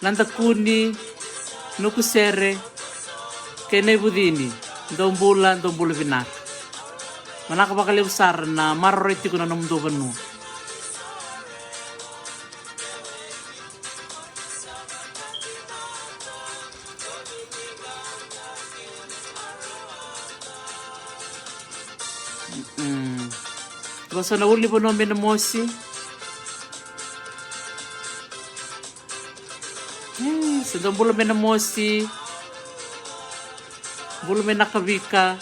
na Dakuni, Nukusere kei na iVucini. Dou bula, dou bula vinaka. Manaka vakalevu sara na maroroi tiko na nomudou vanua. Vosa na ulunivanua mai Namosi. Sa dou bula mai Namosi. Bula mai Nakavika,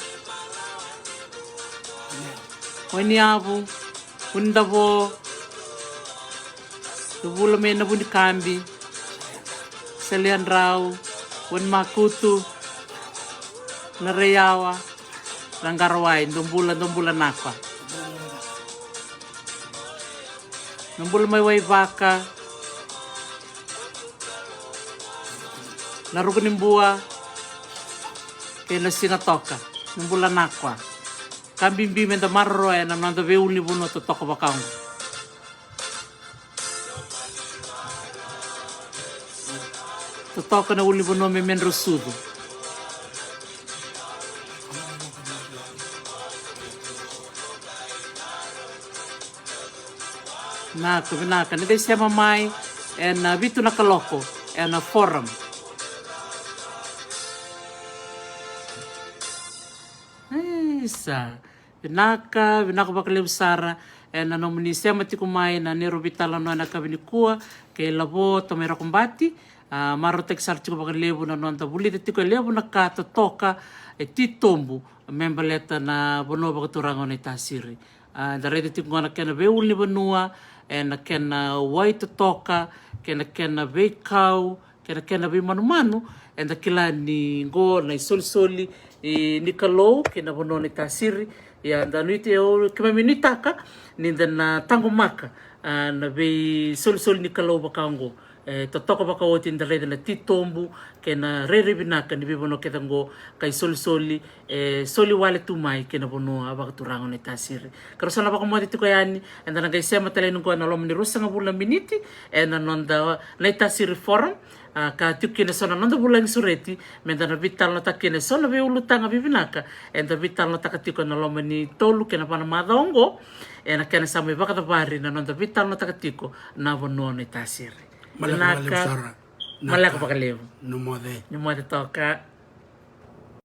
Wainiavu, Vunidavo. Dou bula mai Navunikabini, Saleadrau, Wainimakutu, Naraiyawa, Naqarawai. Dou bula, dou bula Nakwa. Dou bula mai Waivaka, Narukunibua kei Nasinatoka. Dou bula Nakwa. Ka bibi meda maroroya na noda veiulunivanua totoka vaka oqo. Totoka na ulunivanua mai Medrausucu. Vinaka, vinaka. Ni qai sema mai ena vitu na kaloko ena forum. Isa. Vinaka, vinaka vakalevu sara ena nomuni sema tiko mai na neirau veitalanoa ena yakavi nikua kei Lavo Tamai Rokobati. A, marautaki sara tiko vakalevu na noda vulica tiko e levu na ka totoka e titobu me baleta na vanua vakaturaga o Naitasiri. A, da raica tiko qo na kena veiulunivanua, ena kena wai totoka, kei na kena veikau, kei na kena veimanumanu. Eda kila ni qo na isolisoli, e, ni Kalou kei na vanua o Naitasiri. Ia da nuitaka, keimami nuitaka ni da na taqomaka, a, na veisolisoli ni Kalou vaka oqo. E, totoka vakaoti da raica na titobu kei na rairai vinaka ni veivanua kece oqo, ka isolisoli e soli wale tu mai kei na vanua vakaturaga o Naitasiri. Keirau sa na vakamoce tiko yani, eda na qai sema tale yani qo ena loma ni ruasagavulu na miniti ena noda Naitasiri Forum. A, ka tiko kina eso na noda vulagi sureti meda na veitalanoataka kina eso na veiulutaga vivinaka eda veitalanoataka tiko ena loma ni tolu kei na va na macawa oqo, ena kena sa mai vakacavari na noda veitalanoataka tiko na vanua o Naitasiri. Maleka vakalevu sara. Maleka vakalevu. Ni moce. Ni moce toka.